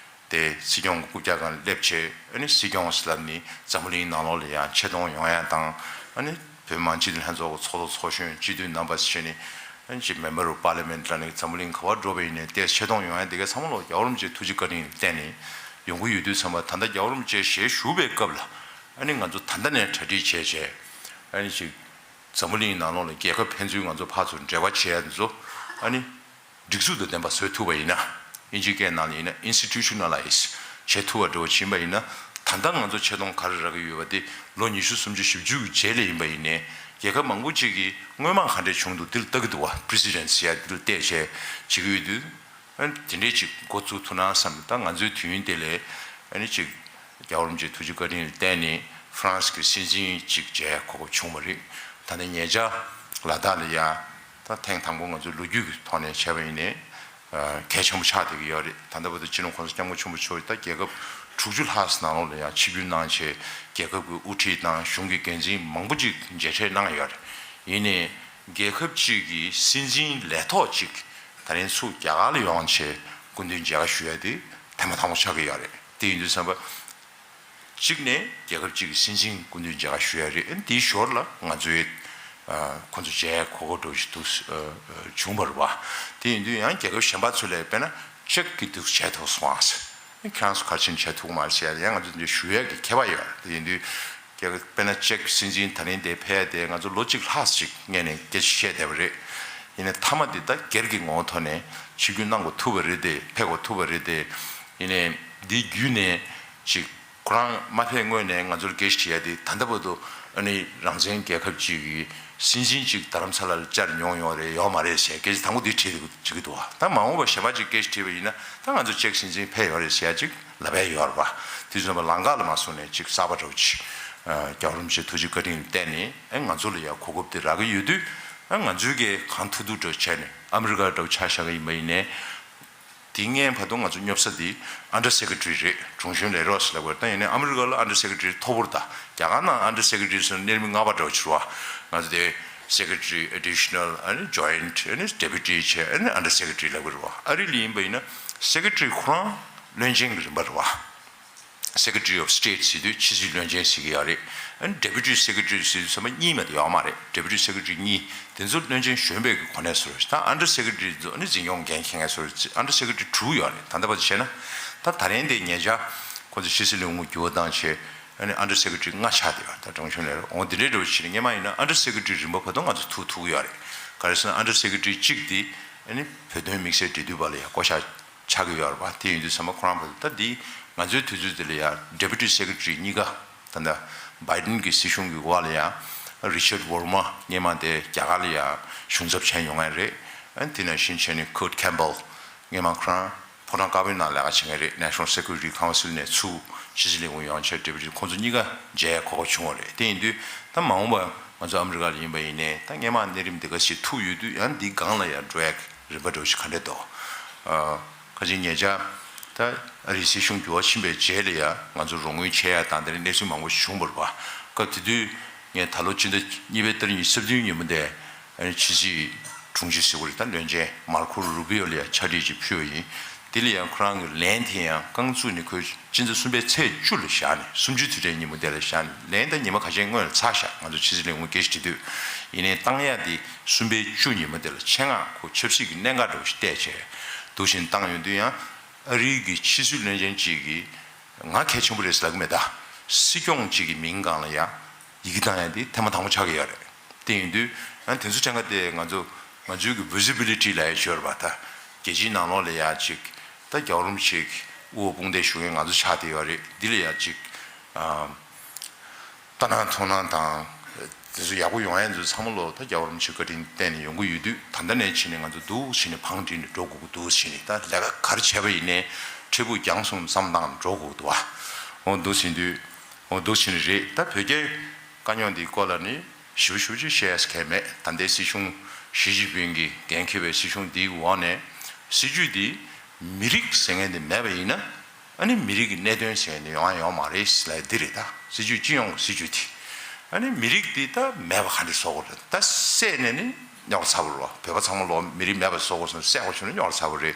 དེ་སྲིད་སྐྱོང་གི་རྐུབ་བཀྱག་སྒང་སླེབས་བྱས། ཨ་ནི་སྲིད་སྐྱོང་ཟེར་ལབ་ནི་འཛམ་བུ་གླིང་ནང་ལོགས་ལ་ཡང་ཆེ་མཐོང་ཡོང་ཡ་དང་། ཨ་ནི་བོད་མི་མང་སྤྱི་འཐུས་ལྷན་ཚོགས་ཀྱི་ཚོགས་གཙོ་ཚོགས་གཞོན་སྤྱི་འཐུས་རྣམ་པ་ཟེར་ནི། ཨ་ནི་ཅིག་Member of Parliament ལབ་ནི་འཛམ་བུ་གླིང་ག་པར་འགྲོ་བ་ཡིན་ནའི་ཏོག་ཙམ་ཆེ་མཐོང་ཡོང་ཡ་དེ་ག་ཚང་མ་ལོག་རྒྱལ་བ་རིན་པོ་ཆེའི་ཐུགས་རྗེ་བཀའ་དྲིན་ལ་བརྟེན་ནས་ཡོང་གི་ཡོད་དུས་ཙམ་པ། ད་ལྟ་རྒྱལ་བ་རིན་པོ་ཆེ་ཞལ་བཞུགས་པའི་སྐབས་ལ་ཨ་ནི་ང་ཚོ་ད་ལྟ་ནས་གྲ་སྒྲིག་བྱས་བྱས། ཨ་ནི་ཅིག་འཛམ་བུ་གླིང་ནང་ལོགས་ལ་རྒྱལ་ཁབ་ཕན་ཚུན་ང་ཚོ་ཕར་ཚུར་འབྲེལ་བ་བྱེད་ཡ་འདི་ཚོ་ཨ་ནི་སྒྲིག་འཛུགས་དང་ལྡན་པ་བཟོ་ཐུབ་པ་ཡིན་ན། ཨིན་ཇིའི་སྐད་ནང་ལ་ཡིན་ན་Institutionalize བྱེད་ཐུབ་པ་འདྲ་བོ་ཕྱིན་པ་ཡིན་ན། ད་ལྟ་ང་ཚོ་ཆེ་མཐོང་ག་རེ་རག་གི་ཡོད་པ་དེ་ལོ་ཉི་ཤུ་སུམ་ཅུ་བཞི་བཅུ་གི་རྗེས་ལ་ཡིན་པ་ཡིན་ནའི་རྒྱལ་ཁབ་མང་པོ་ཅིག་གིས་སྔོན་མ་ག་འདྲས་བྱུང་འདུག་འདི་ལ་ལྟ་གི་འདུག་བ། Precedents ཡ་འདི་ལ་བལྟས་བྱས་བྱེད་ཀྱི་ཡོད་དུས། ཨ་ནི་དེ་འདྲས་ཅིག་འགོ་བཙུགས་ཐུབ་ན་བསམ། ད་ང་ཚོའི་དུས་ཡུན་དེ་ལས་ཨ་ནི་ཅིག་རྒྱལ་བ་རིན་པོ་ཆེའི་ཐུགས་རྗེ་བཀའ་དྲིན་ལ་བརྟེན་ནས་ཧྥ་རན་སི་གི་སྲིད་འཛིན་ཅིག་མཇལ་གོ་སྐབས་བྱུང་བ་རེད། ད་ནི་ཉེ་ཆར་ལ་དྭགས་ལ་ཡ་ད་ཐེངས་དང་པོ་ང་ཚོ་ལོ་རྒྱུས་ཀྱི་ཐོག་ནས་བྱས་པ་ཡིན་ནའི་གལ་ཆེན་པོ་ཆགས་བསྡད་ཀྱི་ཡོད་རེད། ད་ལྟ་བར་དུ་སྤྱི་ནོར་༸གོང་ས་༸སྐྱབས་མགོན་ཆེན་པོ་མཆོག་ད་རྒྱལ་ཁབ་དྲུག་ཅུ་ལྷག་ཙམ་ནང་ལོགས་ལ་ཡང་ཆིབས་བསྒྱུར་གནང་བྱས། རྒྱལ་ཁབ་ཀྱི་དབུ་ཁྲིད་དང་གཞུང་གི་འགན་འཛིན་མང་པོ་ཅིག་མཇལ་འཕྲད་གནང་ཡོད་རེད། ཡིན་ནའི་རྒྱལ་ཁབ་ཅིག་གི་སྲིད་འཛིན་ལས་ཐོག་ཅིག་ད་རིང་ཚུར་རྒྱ་གར་ལ་ཡོང་བྱས་སྐུ་མདུན་མཇལ་ཁ་ཞུ་ཡ་དེ་ཐེངས་མ་དང་པོ་ཆགས་ཀྱི་ཡོད་རེད། དེ་ཡིན་དུས་ཙམ་པ། གཅིག་ནས་རྒྱལ་ཁབ་གཅིག་གི་སྲིད་འཛིན་སྐུ་མདུན་མཇལ་ཁ་ཞུ་ཡ་རེད། དེའི་ཞོར་ལ་ང་ཚོའི་ཨ་ཁོང་ཚོ་མཇལ་གོ་སྐབས་འདྲ་བོ་ཞིག་འདུག་ཨ་བྱུང་བ་རེད་བ། དེ་ཡིན་དུས་ཡང་རྒྱལ་ཁབ་གཞན་པ་ཚོ་ལ་དཔེར་ན་ཅེཀ་གི་འདུག་མཇལ་ཐུབ་སོང་ཨ་ཟེར། ཁྱེད་རང་ཚོ་ག་རེ་བྱས་ནས་མཇལ་ཐུབ་ཀྱི་མ་རེད་ཟེར་ཡ་ཡང་ང་ཚོ་འདི་ཞུ་ཡ་གི་ཁྱད་པར་ཡོད་རེད། དེ་ཡིན་དུས་རྒྱལ་ཁབ་དཔེར་ན་ཅེཀ་སྲིད་འཛིན་ད་རིང་དེ་ཕེབས་ཡ་དེ་ང་ཚོ་ལོ་གཅིག་ལྷག་ཅིག་སྔོན་ནས་སྐད་ཆ་བཤད་བསྡད་པ་རེད། ཡིན་ནའི་མཐའ་མ་འདི་ད་སྒེར་གྱི་ངོ་བོ་ཐོག་ནས་ཆིབས་བསྒྱུར་གནང་དགོས་ཐུག་པ་རེད་དེ། ཕེབས་དགོས་ཐུག་པ་རེད་དེ། ཡིན་ནའི་འདི་བརྒྱུད་ནས་ཅིག་ཁོ་རང་མ་ཕེབས་སྔོན་ནས་ང་ཚོར་སྐད་ཆ་དྲིས་ཡ་དེ། ད་ལྟ་བར་དུ་ཨ་ནི་རང་བཙན་རྒྱལ་ཁབ་ཅིག་གི་སྲིད་འཛིན་ཅིག་རྡ་རམ་ས་ལ་ལ་བཅར་མྱོང་ཡོད་རེད་ཡོད་མ་རེད་ཟེར་སྐད་ཆ་དང་པོ་འདི་དྲིས་བྱེད་ཀྱི་འདུག་བ། ད་མ་འོངས་པ་གཞན་པ་ཅིག་སྐད་ཆ་དྲིས་པ་ཡིན་ན་ད་ང་ཚོ་ཅེཀ་སྲིད་འཛིན་ཕེབས་ཡོད་རེད་ཟེར་ཡ་ཅིག་ལབ་ཡ་ཡོད་རེད་བ། དེ་ཚོ་ལ་ལམ་ཁ་ལ་མ་སོང་ནས་ཅིག་གསར་པ་འདྲ་བོ་ཅིག་རྒྱལ་བ་རིན་པོ་ཆེ་ཐུགས་རྗེ་བཀའ་དྲིན་ལ་བརྟེན་ནས་ཨ་ང་ཚོ་ལ་ཡ་གོ་སྐབས་དེ་རག་གི་ཡོད་དུས། ཨ་ང་ཚོའི་གི་གང་ཐུབ་ཐུབ་འདྲ་བོ་བྱས་ནས་ཨ་མི་རི་ཀ་འདྲ་བོ་ཆ་བཞག་གི་ཡིན་པ་ཡིན་ནའི། དེ་སྔོན་བར་དུ་ང་ཚོ་སྙོབ་ས་དེ་Under Secretary རེད། དྲུང་གཞོན་ལས་རོགས་ཟེར་ལབ་དགོས་རེད། ད་ཡིན་ནའི་ཨ་མི་རི་ཀ་ལ་Under Secretary མཐོ་པོ་རེད། ད་རྒྱ་གར་ནང་Under Secretary ཟེར་ན་སྣེ་རིམ་ལྔ་པ་འདྲ་བོ་ཅིག་རེད་བ། ང་ཚོ་དེ་Secretary, Additional, ཨ་ནི་Joint, ཨ་ནི་Deputy བྱས། ཨ་ནི་Under Secretary ལབ་དགོས་རེད་བ། ཨ་རི་ལ་ཡིན་པ་ཡིན་ན་Secretary ཁོ་རང་བློན་ཆེན་གྱི་རིམ་པ་རེད་བ། Secretary of State ཟེར་དུས་ཕྱི་སྲིད་བློན་ཆེན་ཟེར་གྱི་ཡོད་རེད། ཨ་ནི་Deputy Secretary ཟེར་དུས་ཚང་མ་གཉིས་མ་གཏོགས་ཡོད་མ་རེད། Deputy Secretary གཉིས་དེ་ཚོ་བློན་ཆེན་གཞོན་པའི་གི་གོ་གནས་བཟོ་འདྲ་ཞིག་ད་Under Secretary ཚོ་ཨ་ནི་འཛིན་སྐྱོང་འགན་འཁྱེར་མཁན་བཟོ་འདྲ་ཞིག Under Secretary དྲུག་ཡོད་རེད། ད་ལྟ་བར་དུ་བྱས་ན། ད་ད་རིང་དེ་ཉེ་ཆར་ཁོ་ཚོ་ཕྱི་སྲིད་བློན་ཁོངས་འགྱུར་བ་བཏང་བྱས་ཨ་ནི་Under Secretary ལྔ་ཆགས་བསྡད་ཡོད་རེད། ད་དྲུང་གཞོན་ལས་རོགས་འོང་དེ་འདྲའི་འདྲ་བོ་བྱས་ནས་སྔོན་མ་ཡིན་ན་Under Secretary རིམ་པ་བར་དུ་ང་ཚོ་ཐུག་ཐུག་གི་ཡོད་རེད། ག་རེ་ཟེར་ན་Under Secretary གཅིག་དེ་ཨ་ནི་བོད་དོན་དམིགས་བསལ་འབྲེལ་མཐུད་པ་ལ་ཡ་བསྐོ་བཞག་ཆགས་ཀྱི་ཡོད་རེད་པ། དེ་ཡིན་དུས་ཚང་མ་ཁོ་རང་བར་དུ་ད་འདི་ང་ཚོའི་དུས་ཚོད་འདི་ལ་ཡ་Deputy Secretary གཉིས་ཀ་ད་ལྟ་Biden གྱི་སྲིད་གཞུང་གི་འོག་ལ་ཡ་Richard Verma སྔོན་མ་དེ་རྒྱ་གར་ལ་ཡ་གཞུང་ཚབ་བྱས་མྱོང་མཁན་རེད། ཨ་ནི་དེ་ནང་བཞིན་བྱས་ནས་Kurt Campbell སྔོན་མ་ཁོ་རང་ཕོ་བྲང་དཀར་པོའི་ནང་ལས་ཀ་བྱེད་མཁན་རེད། National Security Council ནས་ཚུར་ཕྱི་སྲིད་ལས་ཁུངས་ཡོང་བྱས་Deputy ཁོང་ཚོ་གཉིས་ཀ་མཇལ་གོ་སྐབས་བྱུང་བ་རེད། དེ་ཡིན་དུས་ད་མ་འོངས་པ་ང་ཚོ་ཨ་མི་རི་ཀ་ལ་ཡིན་པ་ཡིན་ནའི་ད་སྔོན་མ་གནས་རིམ་འདི་ག་ཞིག་ཐུག་ཡོད་དུས་ཡང་འདི་སྒང་ལ་ཡ་འགྲོ་ཡ་རིམ་པ་འདྲ་བོ་ཞིག་ག་འདྲ་འདུག་ཨ། ཁ་ཅིག་ཉེ་ཆར་ད་ཨ་རིའི་སྲིད་གཞུང་འགྱུར་བ་ཕྱིན་པའི་རྗེས་ལ་ཡང་ང་ཚོ་རོགས་དངུལ་ཆད་ཡ་དང་དེ་འདྲའི་གནས་ཚུལ་མང་པོ་ཞིག་བྱུང་བ་རེད་པ། སྐབས་དེ་དུས་ངས་ད་ལོ་སྤྱི་ཟླ་གཉིས་པའི་ཏ་རིག་ཉི་ཤུ་རྩ་བདུན་ཉིན་མོ་དེ་ཨ་ནི་ཕྱི་སྲིད་དྲུང་ཆེ་ཟེར་བ་རེད། ད་བློན་ཆེན་མར་ཁོ་རུ་བྷི་ཨོ་ལ་ཡང་ཕྱག་བྲིས་ཅིག་ཕུལ་བ་ཡིན། དེ་ལ་ཡང་ཁོ་རང་གི་ལན་དེ་ཡང་རྐང་བཙུགས་ནས་ཁོས་སྤྱི་ཟླ་གསུམ་པའི་ཚེས་བཅུ་ལ་བཞག་ནས་གསུམ་བཅུའི་དུས་དྲན་ཉིན་མོ་དེ་ལ་བཞག་ནས་ལན་ད་ཉི་མ་ཁ་ཤས་སྔོན་ལ་ཚར་བཞག་ང་ཚོ་ཕྱི་སྲིད་ལས་ཁུངས་སྐད་ཆ་དྲིས་དུས། ཡིན་ནའི་བཏང་ཡ་དེ་གསུམ་པའི་བཅུ་ཉིན་མོ་དེ་ལ་ཆེད་མངགས་ཁོ་ཆབ་སྲིད་ཀྱི་གནད་འགག་འདྲ་བོ་ཞིག་བལྟས་བྱས་འདུག་བཞིན་བཏང་ཡོང་དུས་ཡང་ཨ་རིའི་གི་ཕྱི་སྲིད་བློན་ཆེན་གཅིག་གིས་ང་གལ་ཆེན་པོ་རེད་ཟེར་ལབ་ཀྱི་མེད། ད་སྲིད་སྐྱོང་གཅིག་གི་མིང་སྒང་ལ་ཡ་ ཡི་གེ་བཏང་ཡ་དེ་ཐེངས་མ་དང་པོ་ཆགས་ཀྱི་ཡོད་རེད། དེ་ཡིན་དུས་ཨ་དེ་ཚོ་ཕྲན་ཁ་དེ་ང་ཚོ་ང་ཚོའི་གི་ཝི་ཟི་བི་ལི་ཊི་ལབ་ཡ་ཅིག་ཡོད་རེད་པ། ད་རྒྱལ་སྤྱིའི་ནང་ལོགས་ལ་ཡ་ཅིག་ད་རྒྱལ་བ་རིན་པོ་ཆེ་དབུ་བ་དཔུང་འདེགས་ཞུ་མཁན་ང་ཚོ་ཆགས་བསྡད་ཡོད་རེད། འདི་ལ་ཡ་ཅིག་ཨ། ལྟ་སྣང་མཐོང་སྣང་དང་། དེ་ཚོ་ཡག་པོ་ཡོང་ཡ་ཚོ་ཚང་མ་ལོ་ད་རྒྱལ་བ་རིན་པོ་ཆེ་བཀའ་དྲིན་བརྟེན་ནས་ཡོང་གི་ཡོད་དུས། ད་ལྟ་ནས་བྱས་ནས་ང་ཚོ་འདུག་བྱས་ནས་བང་བསྒྲིགས་ནས་འགྲོ་དགོས་ཀྱི་འདུག་བྱས་ནས། ད་ལས་ཀ་ག་རེ་བྱས་པ་ཡིན་ནའི་འཕྲལ་ཕུགས་རྒྱང་སོང་བསམ་བཏང་ནས་འགྲོ་དགོས་ཀྱི་འདུག་བ། འོ་འདུག་བྱས་དུས། འོ་འདུག་བྱས་ནས་རེད། ད་བོད་རྒྱའི་དཀའ་རྙོག་འདིའི་སྐོར་ལ་ནི་ཞིབ་ཞིབ་ཅིག་བཤད་ས་གང་ཡང་མེད། ད་ལྟའི་སྲིད་གཞུང་ཞི་ཅིན་ཕིང་གིས་འགན་འཁྱེར་བའི་སྲིད་གཞུང་འདིའི་འོག་ནས་སྲིད་ཇུས་འདི་མི་རིགས་ཟེར་མཁན་འདི་མེད་པ་ཡིན་ན། ཨ་ནི་མི་རིགས་ཀྱི་གནད་དོན་ཟེར་ནས་ཡོང་ཡ་ཡོད་མ་རེད་ལབ་ཡ་འདི་རེད། ད་སྲིད་ཇུས་སྤྱི་ཡོངས་ཀྱི་སྲིད་ཇུས་དེ། ཨ་ནི་མི་རིགས་འདི་ད་མེད་པ་ག་འདྲ་བཟོ་དགོས་རེད། ད་བསད་ནས་ནི་རྙོག་ཚ་པོ་རེད་བ། བོད་པ་ཚང་མ་ལོ་མི་རིགས་མེད་པ་བཟོ་དགོས་སོང་བསད་དགོས་བྱུང་ན་རྙོག་ཚ་པོ་རེད།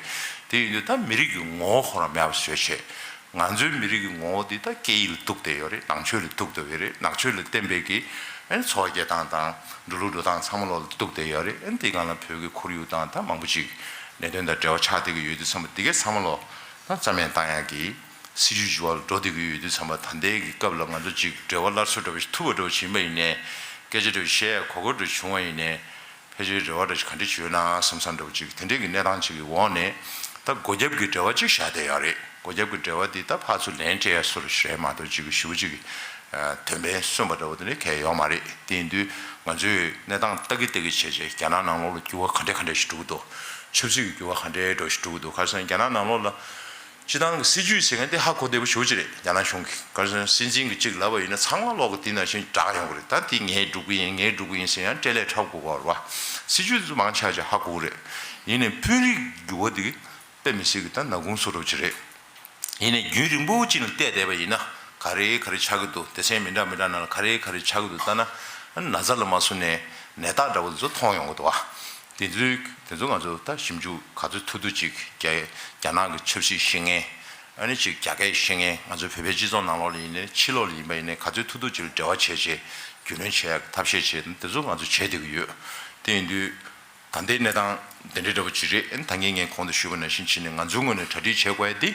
དེ་ཡིན་དུས་ད་མི་རིགས་ཀྱི་ངོ་བོ་ཁོ་རང་མེད་པ་བཟོས་བྱས། ང་ཚོའི་མི་རིགས་ཀྱི་ངོ་བོ་འདི་ད་སྐད་ཡིག་ལ་གཏུགས་བསྡད་ཡོད་རེད། ནང་ཆོས་ལ་གཏུགས་བསྡད་ཡོད་རེད། ནང་ཆོས་ལ་བརྟེན་པའི་གི་ཨ་ནི་འཚོ་བ་སྐྱེལ་སྟངས་དང་འགྲོ་ལུགས་འགྲོ་སྟངས་ཚང་མ་ལོ་ལ་གཏུགས་བསྡད་ཡོད་རེད། ཨ་ནི་དེའི་སྒང་ལ་བོད་ཀྱི་ཁོར་ཡུག་དང་ད་མང་པོ་ཅིག་གནད་དོན་དང་འབྲེལ་བ་ཆགས་བསྡད་ཀྱི་ཡོད་དུས་ཙམ་པ། འདི་གའི་ཚང་མ་ལོ་ད་རྩ་མེད་བཏང་ཡག་གི་སྲིད་ཇུས་འགྱུར་བ་ལ་འགྲོ་བསྡད་ཀྱི་ཡོད་དུས་ཙམ་པ། ད་ལྟའི་གི་སྐབས་ལ་ང་ཚོ་ཅིག་འབྲེལ་བ་སླར་གསོ་འདྲ་བོ་ཞིག་ཐུབ་པ་འདྲ་བོ་ཞིག་ཡིན་པ་ཡིན་ནའི། སྐད་ཆ་འདྲ་བོ་བཤད་ཡག་གོ་སྐབས་འདྲ་བྱུང་བ་ཡིན་ནའི། ཕལ་ཆེར་རེ་བ་འདྲ་ཞིག་ག་འདྲ་བྱུང་ན་བསམ་བསམ་འདྲ་བོ་ཅིག་དེ་འདྲའི་གི་གནས་སྟངས་ཅིག་གི་འོག་ནས། ད་སྒོ་རྒྱབ་ཀྱི་འབྲེལ་བ་ཅིག་བཞག་བསྡད་ཡོད་རེད། སྒོ་རྒྱབ་ཀྱི་འབྲེལ་བ་འདི་ད་ཕར་ཚུར་ལན་སྤྲད་ཡ་སོ་རེད་མ་གཏོགས་ཅིག་གི་ཞེ་པོ་ཅིག་གི་དོན་ཕན་སོན་པ་འདྲ་བོ་དེ་འདྲ་གང་ཡང་ཡོད་མ་རེད། དེ་ཡིན་དུས་ང་ཚོས་གནས་སྟངས་ལྟ་གི་ལྟ་གི་བྱས་བྱས་རྒྱ་ནག་ནང་ལོགས་ལ་འགྱུར་བ་ག་འདྲ་ག་འདྲ་ཞིག་འགྲོ་གི་འདུག་ཆབ་སྲིད་ཀྱི་འགྱུར་བ་ག་འདྲ་འདྲ་བོ་ཞིག་འགྲོ་གི་འདུག་ག་རེ་ཟེར་ན་རྒྱ་ནག་ནང་ལོགས་ལ། སྤྱི་བཏང་གི་སྲིད་ཇུས་ཟེར་མཁན་དེ་ཧ་གོ་བདེ་པོ་ཞེ་པོ་ཅིག་རེད། རྒྱ་ནག་གཞུང་གིས་ག་རེ་ཟེར་ན་སྲིད་འཛིན་གྱིས་གཅིག་ལབ་པ་ཡིན་ན་ཚང་མ་ལོག་གི་དེ་ནང་བཞིན་བསྒྲགས་ཡོང་གི་རེད། ད་དེ་ངས་སྒྲུབ་གི་ཡིན། ངས་སྒྲུབ་གི་ཡིན་ཟེར་ཡང་སྤྲེལ་ལད་འཁྲབ་དགོས་པ་རེད་བ། སྲིད་ཇུས་དེ་ཚོ་མང་ཆེ་ཆ་ཧ་གོ་གི་རེད། ཡིན་ནའི་དཔོན་རིགས་འགྱུར་བ་དེ་དཔེ་མི་སྲིད་ཀྱི་ད་ནག་ཁུང་བཟོ་འདྲ་ཅིག་རེད། ཡིན་ནའི་རྒྱུན་རིང་པོ་ཅིག་ནང་བལྟས་བསྡད་པ་ཡིན་ན། ག་རེ་ག་རེ་ཆགས་ཀྱི་འདུག་སྡེ་ཚན་མི་འདྲ་མི་འདྲ་ནང་ལ་ག་རེ་ག་རེ་ཆགས་ཀྱི་འདུག་ལྟ་ན། ན་ཚ་ལ་མ་སོང་ནས་ནད་རྟགས་འདྲ་བོ་དེ་ཚོ་མཐོང་ཡོང་གི་འདུག་བ། དེ་ཚོའི་དེ་ཚོ་ང་ཚོ་ད་ཞིབ་འཇུག་ག་ཚོད་ཐུབ་ཐུབ་ཅིག་རྒྱ་རྒྱ་ནག་གི་ཆབ་སྲིད་ཤེས་མཁན། ཨ་ནི་ཅིག་རྒྱ་སྐད་ཤེས་མཁན། ང་ཚོ་བོད་པའི་སྤྱི་ཚོགས་ནང་ལོགས་ལ་ཡིན་ནའི་ཕྱི་ལོགས་ལ་ཡིན་པ་ཡིན་ནའི་ག་ཚོད་ཐུབ་ཐུབ་ཅིག་ལ་འབྲེལ་བ་བྱས་བྱས་རྒྱུས་ལོན་བྱེད་ཡག་ཐབས་ཤེས་བྱས། དེ་ཚོ་ང་ཚོ་བྱས་བསྡད་ཀྱི་ཡོད། དེ་ཡིན་དུས། ད་ལྟའི་གནས་སྟངས་འདི་འདྲའི་འདྲ་བོ་ཅིག་རེད། ཨ་ནི་ད་གིན་ངས་གོང་དུ་ཞུས་པ་ནང་བཞིན་བྱས་ནས་ང་ཚོའི་ངོས་ནས་གྲ་སྒྲིག་བྱེད་དགོས་ཡ་དེ།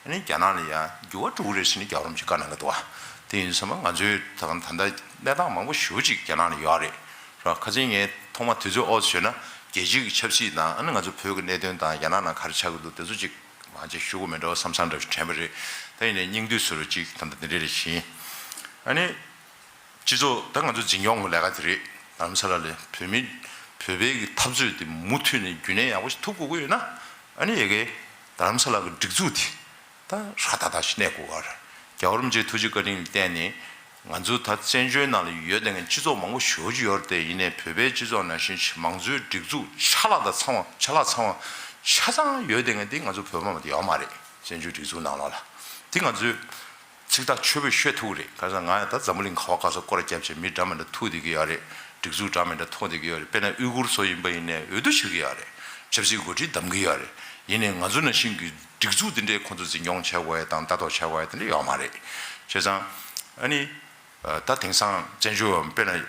ཨ་ནི་རྒྱ་ནག་ལ་ཡ་འགྱུར་བ་འགྲོ་གི་རེད་ཟེར་ནས་རྒྱལ་བ་རིན་པོ་ཆེས་བཀའ་གནང་གི་འདུག་བ། དེ་ཡིན་དུས་ཙམ་པ་ང་ཚོའི་ད་ད་ལྟ་གནས་སྟངས་མང་པོ་ཞེ་པོ་ཅིག་རྒྱ་ནག་ལ་ཡོད་རེད། ར་ཁ་སང་ངས་ཐོག་མ་དུས་ཚོད་ཨོ་ཙམ་ཡོད་ན་རྒྱལ་སྤྱིའི་གི་ཆབ་སྲིད་དང་། ཨ་ནི་ང་ཚོ་བོད་ཀྱི་གནད་དོན་དང་རྒྱ་ནག་ནང་ག་རེ་ཆགས་ཀྱི་འདུག་དེ་ཚོ་ཅིག་མང་ཆེ་ཞུ་དགོས་མེད་འགྲོ་བསམ་བསམ་འདྲ་ཞིག་དྲན་པ་རེད། ད་ཡིན་ནའི་སྙིང་བསྡུས་བཟོ་འདྲ་ཅིག་ད་ལྟ་འདི་འདྲ་རེད་བཞིན། ཨ་ནི། སྤྱི་ཚོགས་ད་ང་ཚོ་འཛིན་སྐྱོང་གི་ལས་ཀ་དེ་རེད། རྡ་རམ་ས་ལ་ལ་བོད་མི་བོད་པའི་གི་འཐབ་རྩོད་དེ་མུ་མཐུད་ནས་རྒྱུན་གནས་ཡག་པོ་ཞིག་ཐུབ་དགོས་ཀྱི་ཡོད་ན། ཨ་ནི་ཡ་གི་རྡ་རམ་ས་ལ་གི་སྒྲིག་འཛུགས་དེ་ད་ཧྲ་ཏག་ཏག་ཞིག་གནས་དགོས་ཀྱི་རེད། རྒྱལ་བ་རིན་པོ་ཆེའི་ཐུགས་རྗེ་བཀའ་དྲིན་ལ་བརྟེན་ནས་ང་ཚོ་ད་བཙན་བྱོལ་ནང་ལ་ཡོད་བསྡད་མཁན་སྤྱི་ཚོགས་མང་པོ་ཞེ་པོ་ཅིག་ཡོད་རེད་དེ། ཡིན་ནའི་བོད་པའི་སྤྱི་ཚོགས་ནང་བཞིན་མང་གཙོའི་སྒྲིག་འཛུགས་ཆ་ལག་དང་ཚང་བ་ཆ་ལག་ཚང་བ་ཆ་ཚང་ཡོད་བསྡད་མཁན་དེ་ང་ཚོ་བོད་པ་མ་གཏོགས་ཡོད་མ་རེད། བཙན་བྱོལ་སྒྲིག་འཛུགས་ནང་ལོགས་ལ་དེ་ང་ཚོས། ཚིག་ཐག་ཆོད་པོས་ཤོད་ཐུབ་ཀྱི་རེད། ག་ས་ང་ཡང་ད་འཛམ་བུ་གླིང་ག་བ་ག་ས་སྐོར་ར་བརྒྱབ་བྱས་མི་འདྲ་མི་འདྲ་ཐུག་བསྡད་ཀྱི་ཡོད་རེད། སྒྲིག་འཛུགས་འདྲ་མི་འདྲ་མཐོང་བསྡད་ཀྱི་ཡོད་རེད། དཔེར་ན་ཨུ་གུར་ཚོ་ཡིན་པ་ཡིན་ནའི་འོས་བསྡུ་བྱེད་ཀྱི་ཡོད་རེད། ཆབ་སྲིད་འགོ་ཁྲིད་བདམས་ཀྱི་ཡོད་རེད། ཡིན་ནའི་ང་ཚོ་ནང་བཞིན་གྱི་སྒྲིག་འཛུགས་འདི་འདྲའི་ཁོང་ཚོ་འཛིན་སྐྱོང་བྱེད་དགོས་ཡ་དང་ལྟ་རྟོག་བྱེད་དགོས་ཡ་དེ་འདྲ་ཡོད་མ་རེད། བྱས་ཙང་ཨ་ནི། ད་དེང་སང་བཙན་བྱོལ་བ་དཔེར་ན།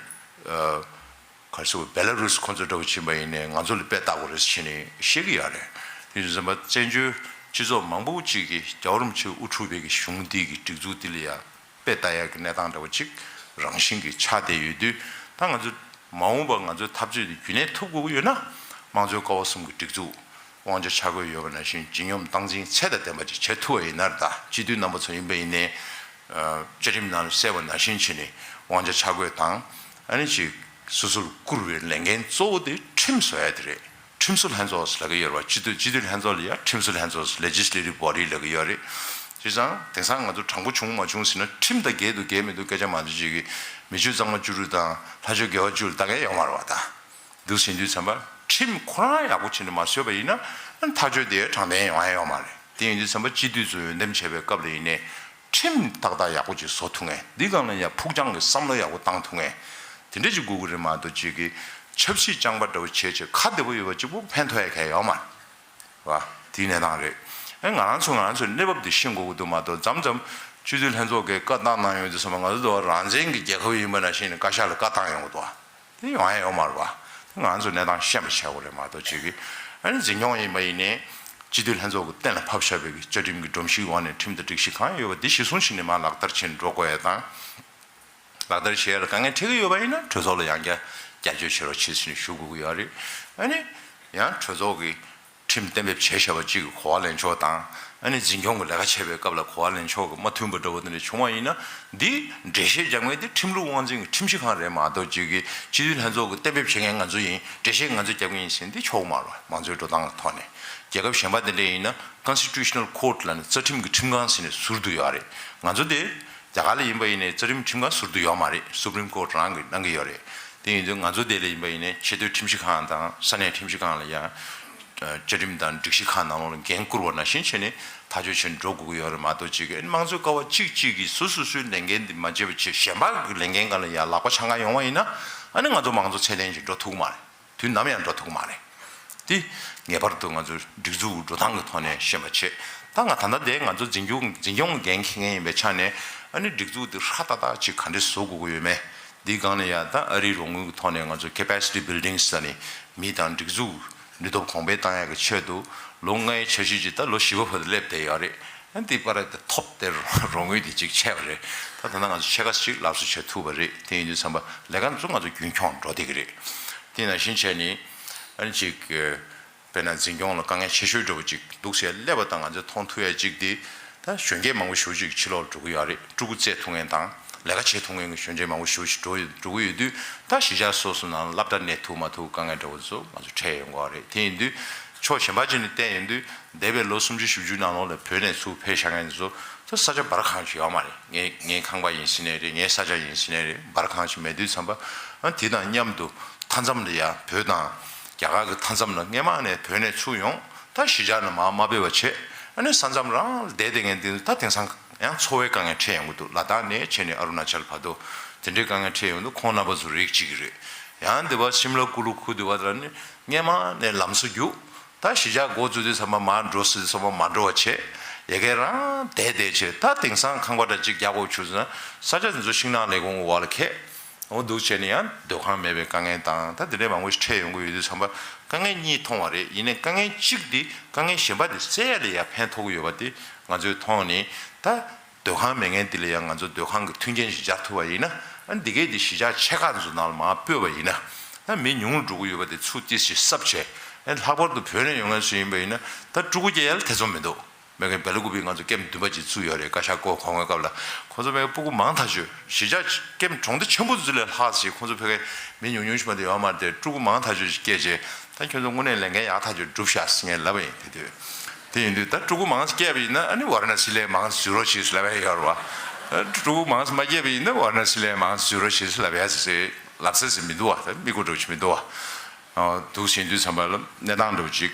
ག་རེ་ཟེར་བ། བེ་ལ་རུས་ཁོ་ཚོ་འདྲ་བོ་ཕྱིན་པ་ཡིན་ནའི་ང་ཚོ་ལ་དཔེ་ལྟ་དགོས་རེད་ཟེར་ནས་བཤད་ཀྱི་ཡོད་རེད། དེ་ཡིན་ཙམ་པ་བཙན་བྱོལ་སྤྱི་ཚོགས་མང་པོ་ཅིག་གིས་རྒྱལ་བ་རིན་པོ་ཆེས་དབུ་ཁྲིད་པའི་གི་གཞུང་འདི་གི་སྒྲིག་འཛུགས་འདི་ལ་ཡ་དཔེ་ལྟ་ཡག་གི་གནས་སྟངས་འདྲ་བོ་ཅིག་རང་བཞིན་གྱིས་ཆགས་བསྡད་ཡོད་དུས། ད་ང་ཚོ་མ་འོངས་པར་ང་ཚོའི་འཐབ་རྩོད་འདི་རྒྱུན་གནས་ཐུབ་དགོས་ཀྱི་ཡོད་ན། དམངས་གཙོའི་ཀ་བ་གསུམ་གྱི་སྒྲིག་འཛུགས་དབང་ཆ་ཆ་བགོས་ཡོད་པ་ནང་བཞིན་ལྗིད་སྙོམས་སྟངས་འཛིན་ཚད་དང་ལྡན་པ་ཅིག་བྱེད་ཐུབ་པ་ཡིན་ན། ད་སྤྱི་འཐུས་རྣམ་པ་ཚོ་ཡིན་པ་ཡིན་ནའི། བཅའ་ཁྲིམས་ནང་ལ་གསལ་བ་ནང་བཞིན་བྱས་ནས་དབང་ཆ་ཆ་བགོས་དང་། ཨ་ནི་ཅིག་སོ་སོར་བསྐུར་བའི་ལས་འགན་གཙོ་བོ་དེ་ཁྲིམས་བཟོ་ཡ་དེ་རེད། ཁྲིམས་བཟོ་ལྷན་ཚོགས་ལབ་ཀྱི་ཡོད་རེད་བ། སྤྱི་འཐུས་སྤྱི་འཐུས་ལྷན་ཚོགས་ལ་ཡ་ཁྲིམས་བཟོ་ལྷན་ཚོགས་Legislative Body་ལབ་ཀྱི་ཡོད་རེད། བྱས་ཙང་དེང་སང་ང་ཚོ་དྲང་པོ་བྱུང་མ་བྱུང་ཟེར་ན། ཁྲིམས་དང་འགལ་འདུག་འགལ་མི་འདུག་སྐད་ཆ་མང་ཆེ་ཅིག་གིས་མི་ཆོས་གཙང་མ་བཅུ་དྲུག་དང་ལྷ་ཆོས་དགེ་བ་བཅུ་ལ་ལྟ་མཁན་ཡོད་མ་རེད་བ། ད་འདུག་ཟིན་དུས་ཙམ་པ་ཁྲིམས་ཁོ་རང་ཡག་པོ་བྱས་ནས་མ་བཟོས་པ་ཡིན་ན། ཐག་གཅོད་དེ་དྲང་བདེན་ཡོང་ཡ་ཡོད་མ་རེད། དེ་ཡིན་དུས་ཙམ་པ་སྤྱི་འཐུས་ཚོ་འོས་འདེམས་བྱས་པའི་སྐབས་ལ་ཡིན་ནའི། ཁྲིམས་ཏག་ཏག་ཡག་པོ་ཅིག་བཟོ་ཐུབ་མཁན། འདི་སྒང་ལ་ཡང་ཕུགས་རྒྱང་གི་བསམ་བློ་ཡག་པོ་བཏང་ཐུབ་མཁན། དེ་འདྲ་ཅིག་དགོས་ཀྱི་རེད་མ་གཏོགས། ཅིག་གིས་ཆབ་སྲིད་རྐྱང་པ་འདྲ་བོ་བྱས་བྱས་ཁ་བདེ་པོ་ཡོད་པ་གཅིག་པོ་ཕན་ཐོགས་ཡ་གང་ཡང་ཡོད་མ་རེད་བ། དེའི་གནས་སྟངས་རེད། ཨེ་ང་རང་ཚོ་ང་རང་ཚོའི་གནས་བབ་འདི་ཤེས་དགོས་ཀྱི་འདུག་མ་གཏོགས། མཚམས་མཚམས་སྤྱི་འཐུས་ལྷན་ཚོགས་ཀྱིས་བཀའ་བཏང་གནང་ཡོང་དུས་ཙམ་པ། ང་ཚོ་འདི་བ་རང་བཙན་གྱི་རྒྱལ་ཁབ་ཡིན་པ་ནང་བཞིན་བཀའ་ཤག་ལ་བཀའ་བཏང་ཡོང་གི་འདུག་བ། དེ་ཡོང་ཡ་ཡོད་མ་རེད་བ། ང་ཚོ་གནས་སྟངས་ཤེས་པ་བྱེད་དགོས་རེད་མ་གཏོགས། ཅིག་གིས་ཨ་ནི་འཛིན་སྐྱོང་ཡིན་པ་ཡིན་ནའི་སྤྱི་འཐུས་ལྷན་ཚོགས་ཀྱིས་གཏན་ལ་ཕབ་བཞག་པའི་བཅའ་ཁྲིམས་ཀྱི་སྒྲོམ་གཞིའི་འོག་ནས་ཁྲིམས་དང་སྒྲིག་གཞི་གང་ཡོད་པ་འདི་གཞིར་བཟུང་བྱས་ནས་མར་ལག་བསྟར་བྱས་ནས་འགྲོ་དགོས་ཡ་དང་། ལག་བསྟར་བྱེད་ཡ་ལ་དཀའ་ངལ་འཕྲད་ཀྱི་ཡོད་པ་ཡིན་ན་གྲོས་ཚོགས་ལ་ཡང་བསྐྱར་བསྐྱར་བཅོས་བྱེད་རོགས་བྱེད་ཟེར་ནས་ཞུ་དགོས་ཀྱི་ཡོད་རེད། ཨ་ནི་ཡང་གྲོས་ཚོགས་ཀྱི་ཁྲིམས་གཏན་འབེབས་བྱས་བཞག་པ་གཅིག་གི་གོ་བ་ལེན་ཕྱོགས་དང་ཨ་ནི་འཛིན་སྐྱོང་གི་ལས་ཀ་བྱེད་པའི་སྐབས་ལ་གོ་བ་ལེན་ཕྱོགས་ཀྱི་མ་མཐུན་པ་འདྲ་བོ་དེ་འདྲ་བྱུང་བ་ཡིན་ན་འདི་འགྲེལ་བཤད་རྒྱག་མཁན་དེ་ཁྲིམས་ལུགས་དབང་འཛིན་གྱི་ཁྲིམས་ཞིབ་ཁང་རེད་མ་གཏོགས་གཅིག་གི་སྤྱི་འཐུས་ལྷན་ཚོགས་ཀྱི་གཏན་འབེབས་བྱེད་མཁན་ང་ཚོ་ཡིན། འགྲེལ་བཤད་ང་ཚོས་རྒྱབ་ཀྱི་ཡིན་ཟེར་འདི་ཆོག་གི་མ་རེད། མང་གཙོའི་འགྲོ་སྟངས་ཀྱི་ཐོག་ནས་རྒྱལ་ཁབ་གཞན་པ་དེ་འདྲ་ཡིན་ན་Constitutional Court ལབ་ནས་རྩ་ཁྲིམས་ཀྱི་ཁྲིམས་ཁང་ཟེར་ནས་ཟུར་དུ་ཡོད་རེད། ང་ཚོ་དེ་རྒྱ་གར་ལ་ཡིན་པ་ཡིན་ནའི་རྩ་ཁྲིམས་ཁྲིམས་ཁང་ཟུར་དུ་ཡོད་མ་རེད། Supreme Court རང་གིས་གནང་གི་ཡོད་རེད། དེ་ཡིན་དུས་ང་ཚོ་དེ་ལ་ཡིན་པ་ཡིན་ནའི་ཆེས་མཐོའི་ཁྲིམས་ཞིབ་ཁང་དང་ས་གནས་ཁྲིམས་ཞིབ་ཁང་ལ་ཡང་བཅའ་ཁྲིམས་དང་སྒྲིག་གཞི་ཁག་ནང་ལོགས་ལ་འགན་བསྐུར་བ་ནང་བཞིན་བྱས་ནས་ཐག་གཅོད་བྱས་འགྲོ་དགོས་ཀྱི་ཡོད་རེད་མ་གཏོགས་གཅིག་གི་དམངས་གཙོའི་ཀ་བ་གཅིག་གཅིག་གིས་སོ་སོ་སོའི་ལས་འགན་དེ་མ་བྱས་པ་བྱས་གཞན་པ་གི་ལས་འགན་སྒང་ལ་ཡང་ལག་པ་འཆང་ག་ཡོང་བ་ཡིན་ན་ཨ་ནི་ང་ཚོ་མང་གཙོ་ཚད་ལྡན་ཞིག་འགྲོ་ཐུབ་ཀྱི་མ་རེད། དུས་ནམ་ཡང་འགྲོ་ཐུབ་ཀྱི་མ་རེད། དེ་ངེས་པར་དུ་ང་ཚོ་སྒྲིག་འཛུགས་འགྲོ་སྟངས་ཀྱི་ཐོག་ནས་ཤེས་པ་བྱེད། ད་ང་ད་ལྟ་དེ་ང་ཚོ་འཛིན་སྐྱོང་འཛིན་སྐྱོང་འགན་འཁྱེར་མཁན་ཡིན་པའི་ཆ་ནས་ཨ་ནི་སྒྲིག་འཛུགས་དེ་ཧྲ་ཏག་ཏག་ཅིག་ག་འདྲས་བཟོ་དགོས་ཀྱི་ཡོད་མེད། འདིའི་སྒང་ལ་ཡང་ད་ཨ་རིའི་རོགས་དངུལ་གྱི་ཐོག་ནས་ང་ཚོ་capacity building ཟེར་ནས་མི་དང་སྒྲིག་འཛུགས་ནུས་སྟོབས་གོང་འཕེལ་བཏང་ཡག་གི་ཆེད་དུ་ལོ་ལྔའི་འཆར་གཞི་ཅིག་ད་ལོ་བཞི་པ་བར་དུ་སླེབས་བསྡད་ཡོད་རེད། ཨ་འདི་པར་དེ་ཐོབ་སྟེ་རོགས་དངུལ་དེ་གཅིག་ཆད་པ་རེད། ད་ད་ལྟ་ང་ཚོ་ཕྱེད་ཀ་ཞིག་ལག་སོ་བྱེད་ཐུབ་པ་རེད། དེ་ཡིན་དུས་ཙམ་པ་ལས་ཀ་ཚོ་ང་ཚོ་རྒྱུན་འཁྱོངས་འགྲོ་བསྡད་ཀྱི་རེད། དེ་ནང་བཞིན་བྱས་ནས་ཨ་ནི་ཅིག་དཔེར་ན་འཛིན་སྐྱོང་ལ་དཀའ་ངལ་ཆེ་ཤོས་འདྲ་བོ་ཅིག་འདུག་ཟེར་སླེབས་པ་དང་ང་ཚོས་མཐོང་ཐུབ་ཡ་ཅིག་དེ་ད་གཞོན་སྐྱེས་མང་པོ་ཞེ་པོ་ཅིག་ཕྱི་ལོགས་འགྲོ་གི་ཡོད་རེད། ཕྲུ་གུ་བཙས་ཐུབ་མཁན་དང་ལས་ཀ་བྱེད་ཐུབ་མཁན་གྱི་གཞོན་སྐྱེས་མང་པོ་ཞེ་པོ་ཅིག་འགྲོ་ཡོད་འགྲོ་གི་ཡོད་དུས་ད་གཞིས་ཆགས་སོ་སོ་ནང་སློབ་གྲྭ་གནས་ཐུབ་མ་ཐུབ་དཀའ་ངལ་འདྲ་བོ་ཚོ་ང་ཚོ་འཕྲད་ཡོང་གི་ཡོད་རེད། དེ་ཡིན་དུས་ཕྱོགས་གཞན་པ་ཅིག་ནས་བལྟས་ཡོང་དུས། འདས་པའི་ལོ་སུམ་ཅུ་བཞི་བཅུ་ནང་ལོགས་ལ་བོད་ནས་ཚུར་ཕེབས་བཞག་མཁན་ཚོ་ཚོ་ས་ཆ་འབར་གང་ཞིག་ཡོད་མ་རེད། ངའི་ངའི་ཁང་པ་ཡིན་ཟེར་ནའི་རེད། ངའི་ས་ཆ་ཡིན་ཟེར་ནའི་རེད། འབར་གང་ཞིག་མེད་དུས་ཙམ་པ་ཨ་དེ་དང་མཉམ་དུ་མཐའ་མཚམས་ལ་ཡ་བོད་དང་རྒྱ་གར་གྱི་མཐའ་མཚམས་ལ་སྔས་མ་ནས་བོད་ནས་ཚུར་ཡོང་ད་གཞིས་ཆགས་ནང་མར་མ་ཕེབས་པ་བྱས་ཨ་ནི་ས་མཚམས་རང་ལ་བསྡད་བསྡད་མཁན་དེ་ད་དེང་སང་ཡང་འཚོ་བའི་དཀའ་ངལ་འཕྲད་ཡོང་གི་འདུག་ལ་དྭགས་ནས་བྱས་ནས་ཨ་རུ་ན་ཅལ་བར་དུ་དེ་འདྲའི་དཀའ་ངལ་འཕྲད་ཡོང་དུས་ཁོང་རྣམ་པ་ཚོ་རིགས་གཅིག་གི་རེད། ཡང་འདི་བ་ཤིམ་ལ་ཀུ་ལུ་ཁུལ་འདི་བ་ལ་ནི་སྔས་མ་ནས་ལམ་སང་རྒྱུགས། ད་གཞིས་ཆགས་འགོ་བཙུགས་དུས་ཙམ་པ་མར་འགྲོ་ཟེར་དུས་ཙམ་པ་མ་འགྲོ་བ་བྱས། ཡ་གིར་རང་བསྡད་བསྡད་བྱས་ད་དེང་སང་ཁང་པ་འདྲ་གཅིག་རྒྱག་དགོས་བྱུང་ཟེར་ན་ས་ཆ་འདི་ཚོ་ཤིང་ནགས་ལས་ཁུངས་འོག་ལ་ཁེལ། འོ་འདུག་བྱས་ནས་ཡང་སྡོད་ཁང་མེད་པའི་དཀའ་ངལ་དང་ད་དེ་འདྲའི་མང་པོ་ཞིག་འཕྲད་ཡོང་གི་ཡོད་དུས་ཙམ་པ་དཀའ་ངལ་གཉིས་མཐོང་བ་རེད། ཡིན་ནའི་དཀའ་ངལ་གཅིག་འདི་དཀའ་ངལ་གཞན་པ་འདི་སེལ་ཡ་ལ་ཡ་ཕན་ཐོགས་ཀྱི་ཡོད་པ་འདི་ང་ཚོས་མཐོང་ནས་ད། སྡོད་ཁང་མེད་མཁན་དེ་ལ་ཡང་ང་ཚོ་སྡོད་ཁང་གི་མཐུན་རྐྱེན་ཞིག་སྦྱར་ཐུབ་པ་ཡིན་ན་ཨ་འདི་གས་དེ་གཞིས་ཆགས་ཆེ་ཁག་ཚོ་ནང་ལ་མར་སྤོས་པ་ཡིན་ན་ཨ་མི་ཉུང་རུ་འགྲོ་གི་ཡོད་པ་དེ་ཚུར་ཏོག་ཙམ་གསབ་བྱས་ཨ་ལྷག་པར་དུ་བོད་ནས་ཡོང་མཁན་ཚོ་ཡིན་པ་ཡིན་ན་ད་ཕྲུ་གུ་སྐྱེ་ཡ་ལ་ཐེ་ཚོམ་མི་འདུག་མེད་མཁན་སྦེལ་ཀོབ་པའི་ང་ཚོ་ཀེམ་བདུན་པ་ཅིག་བཙུགས་ཡོད་རེད། བཀའ་ཤག་བསྐོ་གོང་བའི་སྐབས་ལ་ཁོང་ཚོ་མེད་མཁན་སྤུ་གུ་མང་ཐག་ཆོད་གཞིས་ཆགས་ཀེམ་གྲོང་སྡེ་ཆེན་པོ་ཚོ་ལས་ལྷག་ཅིག་ཁོང་ཚོ་ཕ་གི་མི་ཉུང་ཉུང་ཞིག་མ་གཏོགས་ཡོད་མ་རེད་དེ་ཕྲུ་གུ་མང་ཐག་ཆོད་ཅིག་སྐྱེས་རྗེས་ད་ཁྱོད་ཚོ་དངོས་གནས་ལས་འགན་ཡག་ཐག་ཆོད་བསྒྲུབས་ཤག་ཟེར་ངས་ལབ་པ་ཡིན་དེ་དུས། དེ་ཡིན་དུས་ད་ཕྲུ་གུ་མང་ཙམ་སྐྱེས་པ་ཡིན་ན་ཨ་ནི་ཝཱ་ར་ཎ་སི་ལས་མང་ཙམ་འཛུལ་རོགས་བྱེད་ཟེར་ལབ་ཡ་ཡོད་རེད་བ། ཕྲུ་གུ་མང་ཙམ་མ་སྐྱེས་པ་ཡིན་ན་ཝཱ་ར་ཎ་སི་ལས་མང་ཙམ་འཛུལ་རོགས་བྱེད་ཟེར་ལབ་ཡ་ཟེར་ལབ་ས་ཟེར་མི་འདུག་བ། ད་མི་གོ་འགྲོ་ཆེ་མི་འདུག་བ། འདུག་ཟེར་དུས་ཙམ་པ་ལ་གནས་སྟངས་འདྲ་བོ་ཅིག་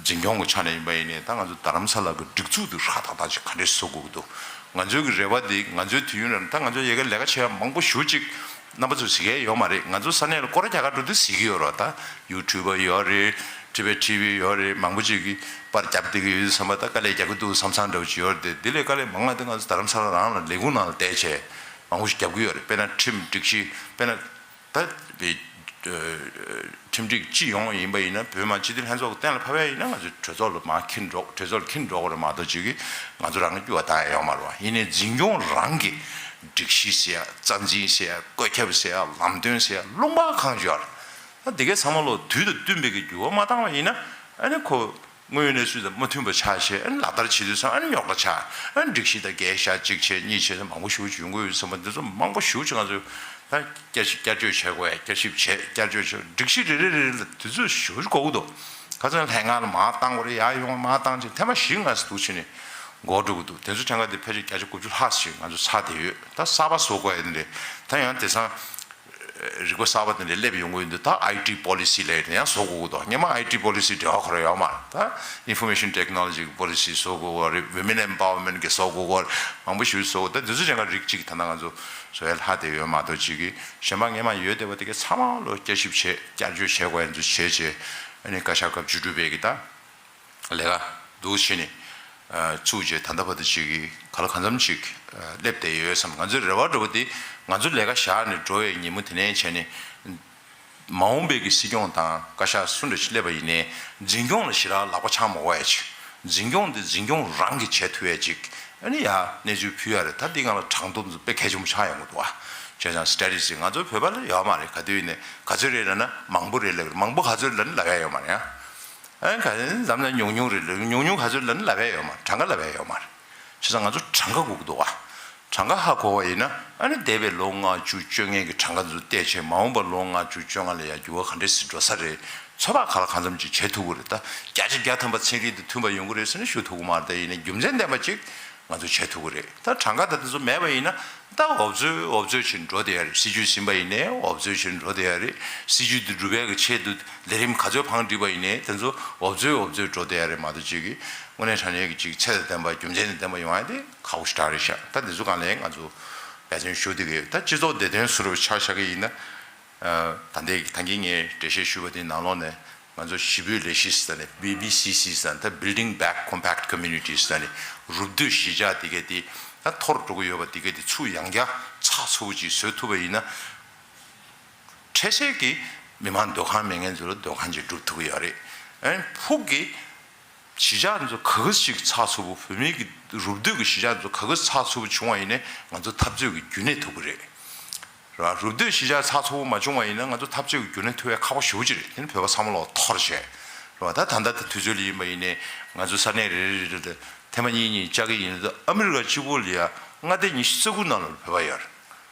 འཛིན་སྐྱོང་གི་ཆ་ནས་ཡིན་པ་ཡིན་ནའི་ད་ང་ཚོ་རྡ་རམ་ས་ལ་གི་སྒྲིག་འཛུགས་དེ་ཧྲག་ཐག་ཐག་ཅིག་ག་འདྲས་བཟོ་དགོས་ཀྱི་འདུག་ང་ཚོའི་གི་རེ་བ་དེ་ང་ཚོའི་དུས་ཡུན་རིང་ད་ང་ཚོ་ཡ་གིར་ལས་ཀ་བྱེད་ཡ་མང་པོ་ཞེ་པོ་ཅིག་རྣམ་པ་ཚོས་གཟིགས་ཡ་ཡོད་མ་རེད། ང་ཚོ་ས་གནས་ལ་སྐོར་ར་རྒྱག་ག་འགྲོ་དུས་གཟིགས་ཀྱི་ཡོད་རེད་བ། ད་ཡུ་ཊུབ་པ་ཡོད་རེད། ཊི་བེཊ་ཊི་ཝི་ཡོད་རེད། མང་པོ་ཅིག་གིས་པར་རྒྱབ་བསྡད་ཀྱི་ཡོད་དུས་ཙམ་པ་ད་དཀའ་ལས་རྒྱག་གི་འདུག་བསམ་བསམ་འདྲ་བོ་ཅིག་ཡོད་རེད་དེ་འདི་ལས་དཀའ་ལས་མང་བ་དེ་ང་ཚོ་རྡ་རམ་ས་ལ་རང་ལ་ལས་ཁུངས་ནང་ལ་བསྡད་བྱས་མང་པོ་ཞིག་རྒྱབ་ཀྱི་ཡོད་རེད། དཔེར་ན་ཁྲིམས་སྒྲིག་གཞི་དཔེར་ན། ད་བའི་ཁྲིམས་སྒྲིག་སྤྱི་ཡོངས་ཡིན་པ་ཡིན་ན་བོད་མི་སྤྱི་འཐུས་ལྷན་ཚོགས་ཀྱི་གཏན་ལ་ཕབ་ཡ་ཡིན་ན་ང་ཚོས་གྲོས་ཚོགས་ལ་མར་འཁྱེར་འགྲོ་གྲོས་ཚོགས་ལ་འཁྱེར་འགྲོ་དགོས་རེད་མ་གཏོགས་ཅིག་གིས་ང་ཚོ་རང་གི་སྐྱུར་བ་བཏང་ཡ་ཡོད་མ་རེད་བ། ཡིན་ནའི་འཛིན་སྐྱོང་རང་གི་སྒྲིག་གཞི་ཟེར་ཡ་རྩ་འཛིན་ཟེར་ཡ་བཀོད་ཁྱབ་ཟེར་ཡ་ལམ་སྟོན་ཟེར་ཡ་ལུང་པ་གང་ཡོད་རེད། ད་འདི་གའི་ཚང་མ་ལོ་དུས་དང་བསྟུན་པའི་གི་འགྱུར་བ་མ་བཏང་བ་ཡིན་ན་ཨ་ནི་ཁོ། དངོས་ཡོད་གནས་ཚུལ་དང་མ་མཐུན་པ་ཆགས་བྱས་ཨ་ནི་ལག་བསྟར་བྱེད་དུས་ཙང་ཨ་ནི་རྙོག་དྲ་ཆགས་ཨ་ནི་སྒྲིག་གཞི་དང་འགལ་ཤག་གཅིག་བྱས་གཉིས་བྱས་ཟེར་མང་པོ་ཞེ་པོ་ཅིག་ཡོང་གི་ཡོད་བསམ་པ་འདི་ཚོ་མང་པོ་ཞེ་པོ་ཅིག་ང་ཚོས་ད་བསྐྱར་ཞིབ་བསྐྱར་བཅོས་བྱེད་དགོས་ཡ་བསྐྱར་ཞིབ་བྱས་བསྐྱར་བཅོས་བྱས་སྒྲིག་གཞི་རེ་རེ་རེ་རེ་ལ་དུས་ཚོད་ཞེ་པོ་ཅིག་འགོར་གི་འདུག་ཁ་སང་ལྷན་ཁང་ལ་མར་བཏང་དགོས་རེད་ཡ་ཡོང་མར་བཏང་བྱས་ཐེངས་མ་བཞི་ལྔ་ཙམ་འདུག་བྱས་ནས་འགོར་འགྲོ་གི་འདུག་དེ་ཚོ་ཐེངས་ཁ་དེ་ཕལ་ཆེར་བརྒྱ་ཆ་དགུ་བཅུ་ལྷག་ཞིག་ང་ཚོ་ཚར་བསྡད་ཡོད། ད་གསར་པ་བཟོ་དགོས་ཡ་དེ་འདྲས་ད་ཡང་དེང་སང་རིག་པ་གསར་པ་དེ་འདྲ་སླེབས་ཡོང་གི་ཡོད་འདུག་ད་ཨའི་ཊི་པོ་ལི་སི་ལབ་ཡ་དེ་ཡང་བཟོ་དགོས་ཀྱི་འདུག་སྔོན་མ་ཨའི་ཊི་པོ་ལི་སི་འབྲེལ་བ་ཁོ་རང་ཡོད་མ་རེད། ད་ཨིན་ཕོར་མེ་ཤན་ཊེག་ནོ་ལོ་ཇི་གི་པོ་ལི་སི་བཟོ་དགོས་ཀྱི་རེད། ཝི་མེན་ཨེམ་པ་ཝར་མེན་ཊི་གི་བཟོ་དགོས་ཀྱི་རེད། མང་པོ་ཞིག་བཟོ་དགོས། ད་དེ་ཚོ་ཅང་ག་རིགས་གཅིག་ད་ལྟ་ང་ཚོ་བཟོ་ཡ་ལྷག་བསྡད་ཡོད་མ་གཏོགས་གཅིག་གི་གཞན་པ་སྔོན་མ་ཡོད་བསྡད་པ་དེ་གའི་ཚང་མ་ལོ་བསྐྱར་ཞིབ་བྱས་བསྐྱར་བཅོས་བྱེད་དགོས་ཡ་ཚོ་བྱས་བྱས་ཨ་ནི་བཀའ་ཤག་སྐབས་བཅུ་དྲུག་པའི་གི་ད། ལས་ཀ་འདུག་བྱས་ནས་ཚུགས་རྗེས་ད་ལྟ་བར་དུ་ཅིག་གི་ག་ལ་གང་འཚམ་ཅིག་སླེབས་བསྡད་ཡོད་བསམ། ང་ཚོའི་རེ་བ་འདྲ་བོ་དེ་ང་ཚོ་ལས་ཀ་བཞག་ནས་འགྲོ་བའི་ཉིན་མོ་དེ་ནས་བྱས་ནས་མ་འོངས་པའི་གི་སྲིད་སྐྱོང་དང་བཀའ་ཤག་སུ་འདྲ་ཞིག་སླེབས་པ་ཡིན་ནའི་འཛིན་སྐྱོང་ལ་ཞེ་དྲག་ལག་པ་འཆང་མ་དགོས་ཡ་ཅིག་འཛིན་སྐྱོང་དེ་འཛིན་སྐྱོང་རང་གིས་བྱེད་ཐུབ་ཡ་ཅིག་ཨ་ནི་ཡ་གནས་ཚུལ་ཕུལ་ཡ་རེད། ད་འདི་སྒང་ལ་གྲངས་ཐོ་དཔེ་གལ་ཆེན་པོ་ཆགས་ཡོང་གི་འདུག་བ། བྱས་ཙང་སི་ཊ་ཊི་སི་ཊིག་སི་ང་ཚོ་བོད་པ་ལ་ཡོད་མ་རེད། ག་དུས་ཡིན་ནའི་ག་ཚོད་རེད་ལབ་ན་མང་པོ་རེད་ལབ་ཀྱི་རེད། མང་པོ་ག་ཚོད་ལབ་ན་ལབ་ཡ་ཡོད་མ་རེད་ཡ། ཨ་ནི་ག་ཚོད་འཛམ་གླིང་ཉུང་ཉུང་རེད་ལབ། ཉུང་ཉུང་ག་ཚོད་ལབ་ན་ལབ་ཡ་ཡོད་མ་རེད། གྲངས་ཀ་ལབ་ཡ་ཡོད་མ་རེད། བྱས་ཙང་ང་ཚོ་གྲངས་ཀ་དགོས་ཀྱི་འདུག་བ། གྲངས་ཀ་ཧ་གོ་བ་ཡིན་ན། ཨ་ནི་འདས་པའི་ལོ་ལྔ་བཅུ་བཅོ་ལྔའི་གི་གྲངས་ཀ་ཚོ་བལྟས་བྱས། མ་འོངས་པ་ལོ་ལྔ་བཅུ་བཅོ་ལྔ་ལ་ཡ་འགྱུར་བ་ག་འདྲ་ཞིག་འགྲོ་ས་རེད། ཚོད་དཔག་ག་ལ་གང་འཚམ་ཅིག་བྱེད་ཐུབ་ཀྱི་རེད། ད་བརྒྱ་ཆ་བརྒྱ་ཐམ་པ་ཚན་རིག་དང་མཐུན་པ་ཡོང་གི་རེད་ཟེར་ན་ཞུ་ཐུབ་ཀྱི་མ་རེད། ད་ཡིན་ནའི་རྒྱུ་མཚན་ལྡན་པ་ཅིག་ང་ཚོ་བྱེད་ཐུབ་ཀྱི་རེད། ད་གྲངས་ཀ་ད་དེ་ཚོ་མེད་པ་ཡིན་ན། ད་འོབ་ཚོད་འོབ་ཚོད་བྱས་འགྲོ་བསྡད་ཡ་རེད། སྲིད་ཇུས་ཟིན་པ་ཡིན་ནའི་འོབ་ཚོད་བྱས་འགྲོ་བསྡད་ཡ་རེད། སྲིད་ཇུས་དེ་འགྲུབ་པའི་གི་ཆེད་དུ་ལས་རིམ་ག་ཚོད་བང་བསྒྲིགས་པ་ཡིན་ནའི་དེ་ཚོ་འོབ་ཚོད་འོབ་ཚོད་འགྲོ་བསྡད་ཡ་རེད་མ་གཏོགས། ཅིག་གི་དངོས་གནས་དྲང་གནས་ཀྱི་ཅིག་ཚད་དང་ལྡན་པ་རྒྱུ་མཚན་དང་ལྡན་པ་ཡོང་ཡ་དེ་ཁག་པོ་ཞེ་དྲག་རེད་ཤག་ད་དེ་ཚོ་སྒང་ལ་ང་ཚོ་འབད་བརྩོན་ཞུ་བསྡད་ཀྱི་ཡོད། ད་སྤྱི་ཚོགས་བདེ་དོན་ཟུར་པ་ཆ་བཞག་གི་ཡིན་ན། ད་ལྟའི་ད་གིན་ངས་འགྲེལ་བཤད་ཞུས་པ་དེའི་ནང་ལོགས་ནས། ང་ཚོ་གཞིས་སྤོས་ལས་གཞི་ཟེར་ནས་བི་བི་སི་སི་ཟེར་ནས། ད་Building Back Compact Communities ཟེར་ནས། རུབ་བསྡུས་གཞིས་ཆགས་དེ་གས་དེ་ད་འཐོར་འགྲོ་གི་ཡོད་པ་དེ་གས་དེ་ཚུར་ཡང་བསྐྱར་ཚགས་ཚུད་པོ་ཅིག་བཟོ་ཐུབ་པ་ཡིན་ན། འཕྲལ་སེལ་གྱི་མི་མང་སྡོད་ཁང་མེད་མཁན་ཚོ་ལ་སྡོད་ཁང་ཅིག་སྒྲུབ་ཐུབ་ཀྱི་ཡོད་རེད། ཨ་ནི་ཕུགས་ཀྱི་གཞིས་ཆགས་ཚོ་ག་ག་ཞིག་ཚགས་ཚུད་པོ། བོད་མིའི་གི་རུབ་བསྡུས་ཀྱི་གཞིས་ཆགས་ཚོ་ག་ག་ཚགས་ཚུད་པོ་བྱུང་བ་ཡིན་ནའི་ང་ཚོ་འཐབ་རྩོད་ཀྱི་རྒྱུན་གནས་ཐུབ་ཀྱི་རེད། ར། རུབ་བསྡུས་གཞིས་ཆགས་ཚགས་ཚུད་པོ་མ་བྱུང་བ་ཡིན་ན་ང་ཚོ་འཐབ་རྩོད་ཀྱི་རྒྱུན་གནས་ཐུབ་ཡ་ཁག་པོ་ཞེ་པོ་ཅིག་རེད། དེ་ནི་བོད་པ་ཚང་མ་ལོག་འཐོར་བྱས། ར། ད་ད་ལྟ་དེ་དུས་ཚོད་ལ་ཡིན་པ་ཡིན་ནའི་ང་ཚོ་ས་གནས་རེ་རེ་རེ་རེ་ལ་ཐེངས་མ་གཉིས་གཉིས་བཅར་གྱི་ཡིན་ན། ད་ཨ་མི་རི་ཀ་གཅིག་པོ་ལ་ཡ་མངའ་སྡེ་ཉི་ཤུ་རྩ་དགུ་ནང་ལ་བོད་པ་ཡོད་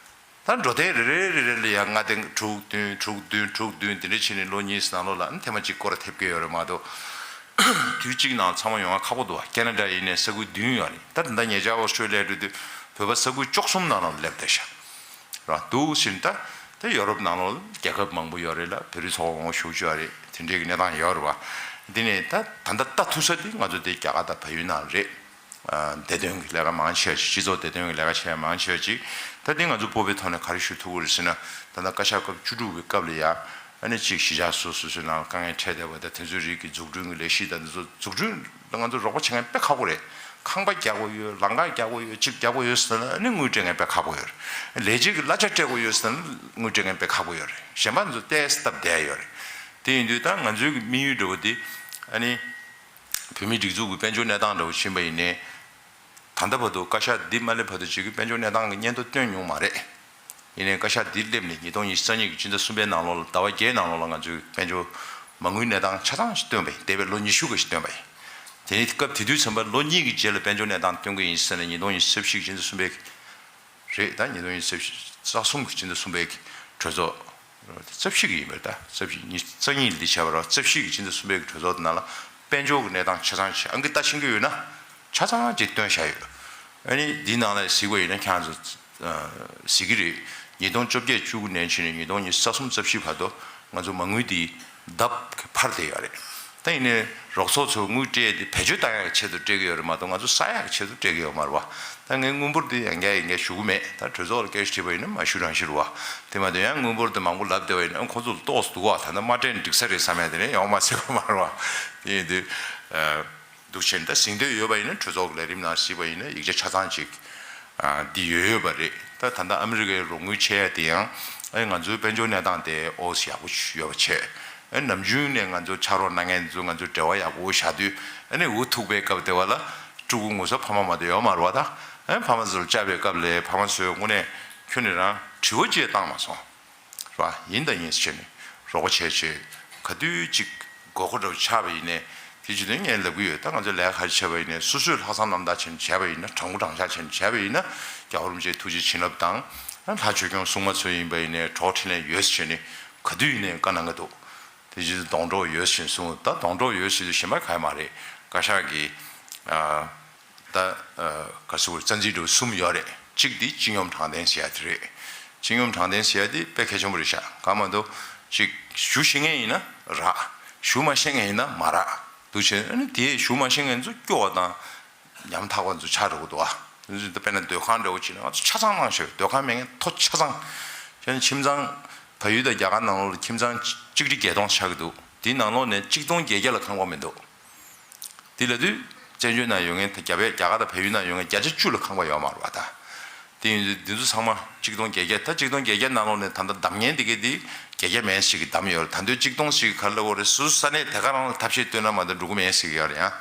རེད། ད་འགྲོ་དོན་རེ་རེ་རེ་རེ་ལ་ཡང་མངའ་སྡེ་དྲུག་བདུན་དྲུག་བདུན་དྲུག་བདུན་དེ་འདྲ་བྱས་ནས་ལོ་གཉིས་ནང་ལོགས་ལ་ཨ་ནི་ཐེངས་མ་གཅིག་སྐོར་ར་ཐེབས་ཀྱི་ཡོད་རེད་མ་གཏོགས། དུས་གཅིག་ནང་ཚང་མ་ཡོང་བ་ཁག་པོ་འདུག་བ། ཁེ་ན་ཌ་ཡིན་ནའི་ས་ཁུལ་བདུན་ཡོད་རེད། ད་ད་ལྟ་ཉེ་ཆར་ཨོ་སི་ཀྲོ་ལི་ཡ་འགྲོ་དུས་བོད་པ་ས་ཁུལ་བཅུ་གསུམ་ནང་ལོགས་སླེབས་བསྡད་ཤག་ར། འདུག་ཟེར་ད་ད་ཡོ་རོབ་ནང་ལོགས་རྒྱལ་ཁབ་མང་པོ་ཡོད་རེད་ལ། བོད་རིགས་ཚོགས་པ་མང་པོ་ཞེ་པོ་ཅིག་ཡོད་རེད། དེ་འདྲའི་གི་གནས་སྟངས་ཡོད་རེད་བ། འདི་ནས་ད་ད་ལྟ་ལྟ་ཐུབ་ས་དེ་ང་ཚོ་དེ་རྒྱ་གར་དང་བལ་ཡུལ་ནང་རེད། བདེ་དོན་གྱི་ལས་ཀ་མང་ཆེ་བ་ཅིག་སྤྱི་ཚོགས་བདེ་དོན་གྱི་ལས་ཀ་བྱས་མང་ཆེ་བ་ཅིག་ད་འདི་ང་ཚོ་སྤོབས་པའི་ཐོག་ནས་ག་རེ་ཞུ་ཐུབ་ཀྱི་རེད་ཟེར་ན། ད་ལྟ་བཀའ་ཤག་སྐབས་བཅུ་དྲུག་པའི་སྐབས་ལ་ཡ། ཨ་ནི་གཅིག་གཞིས་ཆགས་སོ་སོ་སོའི་ནང་དཀའ་ངལ་འཕྲད་བསྡད་པ་དང་དེ་ཚོའི་རིགས་ཀྱི་འཛུགས་སྐྲུན་གྱི་ལས་གཞི་དང་དེ་ཚོ་འཛུགས་སྐྲུན་ལ་ང་ཚོ་རོགས་པ་བྱེད་མཁན་དཔེ་ཁག་པོ་རེད། ཁང་པ་རྒྱག་དགོས་ཡོད། ལམ་ཁ་རྒྱག་དགོས་ཡོད། གཅིག་རྒྱག་དགོས་ཡོད་ཟེར་ན་ཨ་ནི་དངུལ་སྤྲད་མཁན་དཔེ་ཁག་པོ་ཡོད་རེད། ལས་བྱེད་ཀྱི་གླ་ཆ་སྤྲད་དགོས་ཡོད་ཟེར་ན་དངུལ་སྤྲད་མཁན་དཔེ་ཁག་པོ་ཡོད་རེད། གཞན་པ་ཚོ་ཏོག་ཙམ་སྟབས་བདེ་ཡོད་རེད། དེ་ཡིན་དུས་ད་ང་ཚོའི་གི་དམིགས་ཡུལ་འདྲ་བོ་དེ་ཨ་ནི། བོད་མིའི་སྒྲིག་འཛུགས་ཀྱི་དཔལ་འབྱོར་གནས་སྟངས་འདྲ་བོ་ཕྱིན་པ་ཡིན་ནའི། ད་ལྟ་བར་དུ་བཀའ་ཤག་འདི་མ་སླེབས་བར་དུ་ཅིག་གི་དཔལ་འབྱོར་གནས་སྟངས་ཀྱི་སྙན་ཐོ་བཏོན་མྱོང་མ་རེད། ཡིན་ནའི་བཀའ་ཤག་འདི་སླེབས་ནས་ཉིས་སྟོང་ཉི་ཤུ་རྩ་གཉིས་ཀྱི་སྤྱི་ཟླ་གསུམ་པའི་ནང་ལོགས་ལ་ཟླ་བ་བརྒྱད་ནང་ལོགས་ལ་ང་ཚོའི་དཔལ་འབྱོར་མ་དངུལ་གནས་སྟངས་ཆ་ཚང་ཞིག་བཏོན་པ་ཡིན། འདས་པའི་ལོ་ཉི་ཤུ་ག་ཞིག་བཏོན་པ་ཡིན། དེ་ནས་སྐབས་དེ་དུས་ཙམ་པ་ལོ་གཉིས་ཀྱི་རྗེས་ལ་དཔལ་འབྱོར་གནས་སྟངས་སྟོན་གྱི་ཡིན་ཟེར་ནས་ཉིས་སྟོང་ཉི་ཤུ་རྩ་བཞི་གི་སྤྱི་ཟླ་གསུམ་པའི་རེད། ད་ཉིས་སྟོང་ཉི་ཤུ་རྩ་གསུམ་གྱི་སྤྱི་ཟླ་གསུམ་པའི་གྲོས་ཚོགས། རྩ་བཞི་གི་ཡིན་པ་རེད། ད་རྩ་བཞི་ཉི་ཤུ་རྩ་གཉིས་ལ་འདི་བྱས་པ་རེད། རྩ་བཞི་གི་སྤྱི་ཟླ་གསུམ་པའི་གྲོས་ཚོགས་དེ་ནང་ལ་དཔལ་འབྱོར་གྱི་གནས་སྟངས་ཆ་ཚང་ཅིག་ཨང་ཀི་ལྟ་ཤེས་ཀྱི་ཡོད་ན་ཆ་ཚང་ཅིག་བཏོན་བཞག་ཡོད། ཨ་ནི་འདི་ནང་ལ་གཟིགས་པ་ཡིན་ན་ཁྱེད་རང་ཚོ་གཟིགས་ཀྱི་རེད། ཉིས་སྟོང་བཅོ་བརྒྱད་བཅུ་དགུ་ནས་བྱས་ནས་ཉིས་སྟོང་ཉི་ཤུ་རྩ་གསུམ་རྩ་བཞི་བར་དུ་ང་ཚོ་མ་དངུལ་འདི་ལྡབ་འཕར་བསྡད་ཡོད་རེད། ད་ཡིན་ནའི་རོགས་ཚོགས་ཚོ་དངུལ་སྤྲད་དེ་བེད་སྤྱོད་བཏང་ཡག་ཆེད་དུ་སྤྲད་ཀྱི་ཡོད་རེད་མ་གཏོགས་ང་ཚོ་ཟ་ཡག་ཆེད་དུ་སྤྲད་ཀྱི་ཡོད་མ་རེད་བ། ད་ངས་དངུལ་འབོར་དེ་ཡང་བསྐྱར་ཡང་བསྐྱར་ཞུ་གི་མེད། ད་གྲོས་ཚོགས་ལ་སྐད་ཆ་དྲིས་པ་ཡིན་ན་མ་ཞུ་རང་ཞུ་རེད་བ། དེ་མ་གཏོགས་ཡང་དངུལ་འབོར་དེ་མང་པོ་ལབ་བསྡད་པ་ཡིན་ན་ཁོ་ཚོ་ལ་ཏོག་ཙམ་སྡུག་བ། ད་ལྟ་མ་སྤྲད་ན་འགྲིག་ས་རེད་བསམ་ཡ་དེ་ནས་ཡོང་མ་སྲིད་པ་མ་རེད་བ། དེ་ཡིན་དུས། འདུག་བྱས་ནས་ད་གཟིགས་འདོད་ཡོད་པ་ཡིན་ན་གྲོས་ཚོགས་ཀྱི་ལས་རིམ་ནང་གཟིགས་པ་ཡིན་ན་ཡིག་ཆ་ཆ་ཚང་ཅིག་འདི་ཡོད་ཡོད་པ་རེད། ད་ད་ལྟ་ཨ་མི་རི་ཀའི་རོགས་དངུལ་ཆད་ཡ་དེ་ཡང་ཨ་ང་ཚོའི་དཔལ་འབྱོར་གནས་སྟངས་དེ་ཨོ་ཡག་པོ་ཡོད་པ་བྱས། ཨ་ནམ་རྒྱུན་ནས་ང་ཚོ་ཕྱག་རོགས་གནང་མཁན་ཚོ་ང་ཚོ་འབྲེལ་བ་ཡག་པོ་བཞག་དུས་ཨ་ནི་འུ་ཐུག་པའི་སྐབས་དེ་བ་ལ་ཕྲུ་གུ་ངོ་ཚ་ཕ་མ་མ་གཏོགས་ཡོད་མ་རེད་བ། ད་ཨ་ཕ་མ་ཚོར་བཅར་བའི་སྐབས་ལ་ཕ་མ་ཚོས་དངོས་གནས་ཁྱོན་ནས་རང་དྲི་བ་ཅིག་བཏང་མ་སོང་། ར། ཡིན་དང་ཡིན་ཟེར་ནས་རོགས་པ་བྱས་བྱས་ག་དུས་ཅིག་དགོས་མཁོ་འདྲ་བོ་ཆགས་པ་ཡིན་ནའི་དེ་བྱེད་དུས་ངས་ལབ་ཀྱི་ཡོད། ད་ང་ཚོ་ལས་ཀ་ག་རེ་བྱས་པ་ཡིན་ནའི་སོ་སོས་ལྷག་བསམ་རྣམ་དག་བྱས་ནས་བྱས་པ་ཡིན་ན། དྲང་པོ་དྲང་བཞག་བྱས་ནས་བྱས་པ་ཡིན་ན་རྒྱལ་བ་རིན་པོ་ཆེའི་ཐུགས་རྗེ་བྱིན་རླབས་དང་། ལྷ་ཆོས་སྐྱོང་སྲུང་མ་ཚོ་ཡིན་པ་ཡིན་ནའི་གྲོགས་འཕྲིན་ལས་ཡོད་ཟེར་ནས་ག་དུས་ཡིན་ནའི་བཀའ་གནང་གི་འདུག་དེ་བྱེད་དུས་སྡོང་གྲོགས་ཡོད་ཟེར་ནས་གསུངས། ད་སྡོང་གྲོགས་ཡོད་ཟེར་དུས་གཞན་པ་ག་ཡེ་མ་རེད། བཀའ་ཤག་གིས་ཨ། ད་ག་ཟེར་བ་རྩ་འཛིན་འདྲ་བོ་གསུམ་ཡོད་རེད། གཅིག་དེ་སྤྱི་སྙོམས་དྲང་བདེན་ཟེར་ཡ་དེ་རེད། སྤྱི་སྙོམས་དྲང་བདེན་ཟེར་ཡ་དེ་དཔེ་གལ་ཆེན་པོ་རེད་ཤག་གང་མ་གཏོགས་གཅིག་ཞུ་ཤེས་མཁན་ཡིན་ན་རག་ཞུ་མ་ཤེས་མཁན་ཡིན་ན་མ་རག་འདུག་བྱས་ཨ་ནི་དེ་ཞུ་མ་ཤེས་མཁན་ཚོ་སྐྱོ་བ་དང་ཉམ་ཐག་པ་ཚོ་ཆགས་འགྲོ་གི་འདུག་ཨ། དཔེར་ན་སྡོད་ཁང་འདྲ་བོ་བྱས་ན་ང་ཚོ་ཆ་ཚང་གནང་ཤོག་སྡོད་ཁང་མེད་མཁན་ཐོ་ཆ་ཚང་། བྱས་ན་ཁྱིམ་ཚང་བལ་ཡུལ་དང་རྒྱ་གར་ནང་ལོགས་ལ་ཁྱིམ་ཚང་གཅིག་ཁྲི་བརྒྱད་སྟོང་ཆགས་ཀྱི་འདུག་དེའི་ནང་ལོགས་ནས་གཅིག་སྟོང་བརྒྱད་བརྒྱ་ལ་ཁང་པ་མི་འདུག་དེ་ལབ་དུས་བཙན་བྱོལ་ནང་ཡོད་མཁན་ད་རྒྱ་བལ་རྒྱ་གར་དང་བལ་ཡུལ་ནང་ཡོད་མཁན་བརྒྱ་ཆ་བཅུ་ལ་ཁང་པ་ཡོད་མ་རེད་བ་ད། དེ་ཡིན་དུས་འདི་ཚོ་ཚང་མ་གཅིག་སྟོང་བརྒྱད་བརྒྱ། ད་གཅིག་སྟོང་བརྒྱད་བརྒྱ་ནང་ལོགས་ནས་ད་ལྟ་བདམས་མཁན་དེ་གས་དེ་བརྒྱད་བརྒྱ་མན་ཞིག་གིས་བདམས་ཡོད་རེད། ད་དུང་གཅིག་སྟོང་ཞིག་གིས་ག་རེ་ལབ་ཡོད་རེད། སོ་སོ་ས་གནས་དེ་ག་རང་ལ་ཐབས་ཤེས་བཏོན་ན་མ་གཏོགས་འགྲོ་གི་མེད་ཟེར་གྱི་ཡོད་རེད། ཡང་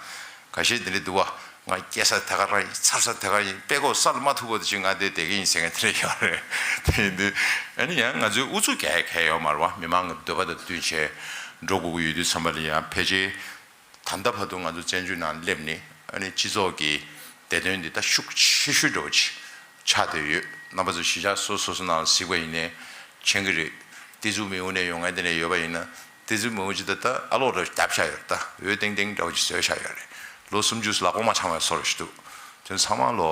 ཁ་ཤས་དེ་འདྲ་འདུག་བ། ང་སྐྱེ་ས་དེ་ག་རང་ཡིན། འཚར་ས་དེ་ག་ཡིན། དཔེ་ཁོག་ས་ལ་མ་ཐུག་བར་དུ་ཅིག་ང་དེ་བསྡད་ཀྱི་ཡིན་ཟེར་མཁན་དེ་འདྲ་ཡོད་རེད། དེ་ཡིན་དུས་ཨ་ནི་ཡང་ང་ཚོའི་ཨུ་ཚུགས་རྒྱག་ཡ་གང་ཡང་ཡོད་མ་རེད་བ། མི་མང་གི་འདོད་པ་དང་བསྟུན་བྱས་འགྲོ་དགོས་ཀྱི་ཡོད་དུས་ཙམ་པ་ལ། ཡང་ཕལ་ཆེར་ད་ལྟ་བར་དུ་ང་ཚོ་བཙན་བྱོལ་ནང་སླེབས་ནས་ཨ་ནི་སྤྱི་ཚོགས་ཀྱི་བདེ་དོན་འདི་ད་ཤུགས་ཆེ་ཤོས་འདྲ་བོ་ཅིག་ཆགས་བསྡད་ཡོད། རྣམ་པ་ཚོ་གཞིས་ཆགས་སོ་སོ་སོ་ནང་གཟིགས་པ་ཡིན་ནའི་མཁྱེན་གྱི་རེད། ཏི་ཛུ་མེའུ་ནས་ཡོང་མཁན་དེ་ནས་ཡོད་པ་ཡིན་ན། ཏི་ཛུ་མེའུ་ཅིག་ད་ལྟ་ཨ་ལོག་འདྲ་བོ་བརྒྱབ་བཞག་ཡོད་རེད། ད་འོད་ཏིང་ཏིང་འདྲ་བོ་ཅིག་བཟོས་བཞག་ཡོད་རེད། ལོ་སུམ་ཅུ་ལག་པ་མ་འཆང་བའི་བཟོ་འདྲ་ཞིག་འདུག་དེ་ཚང་མ་ལོ་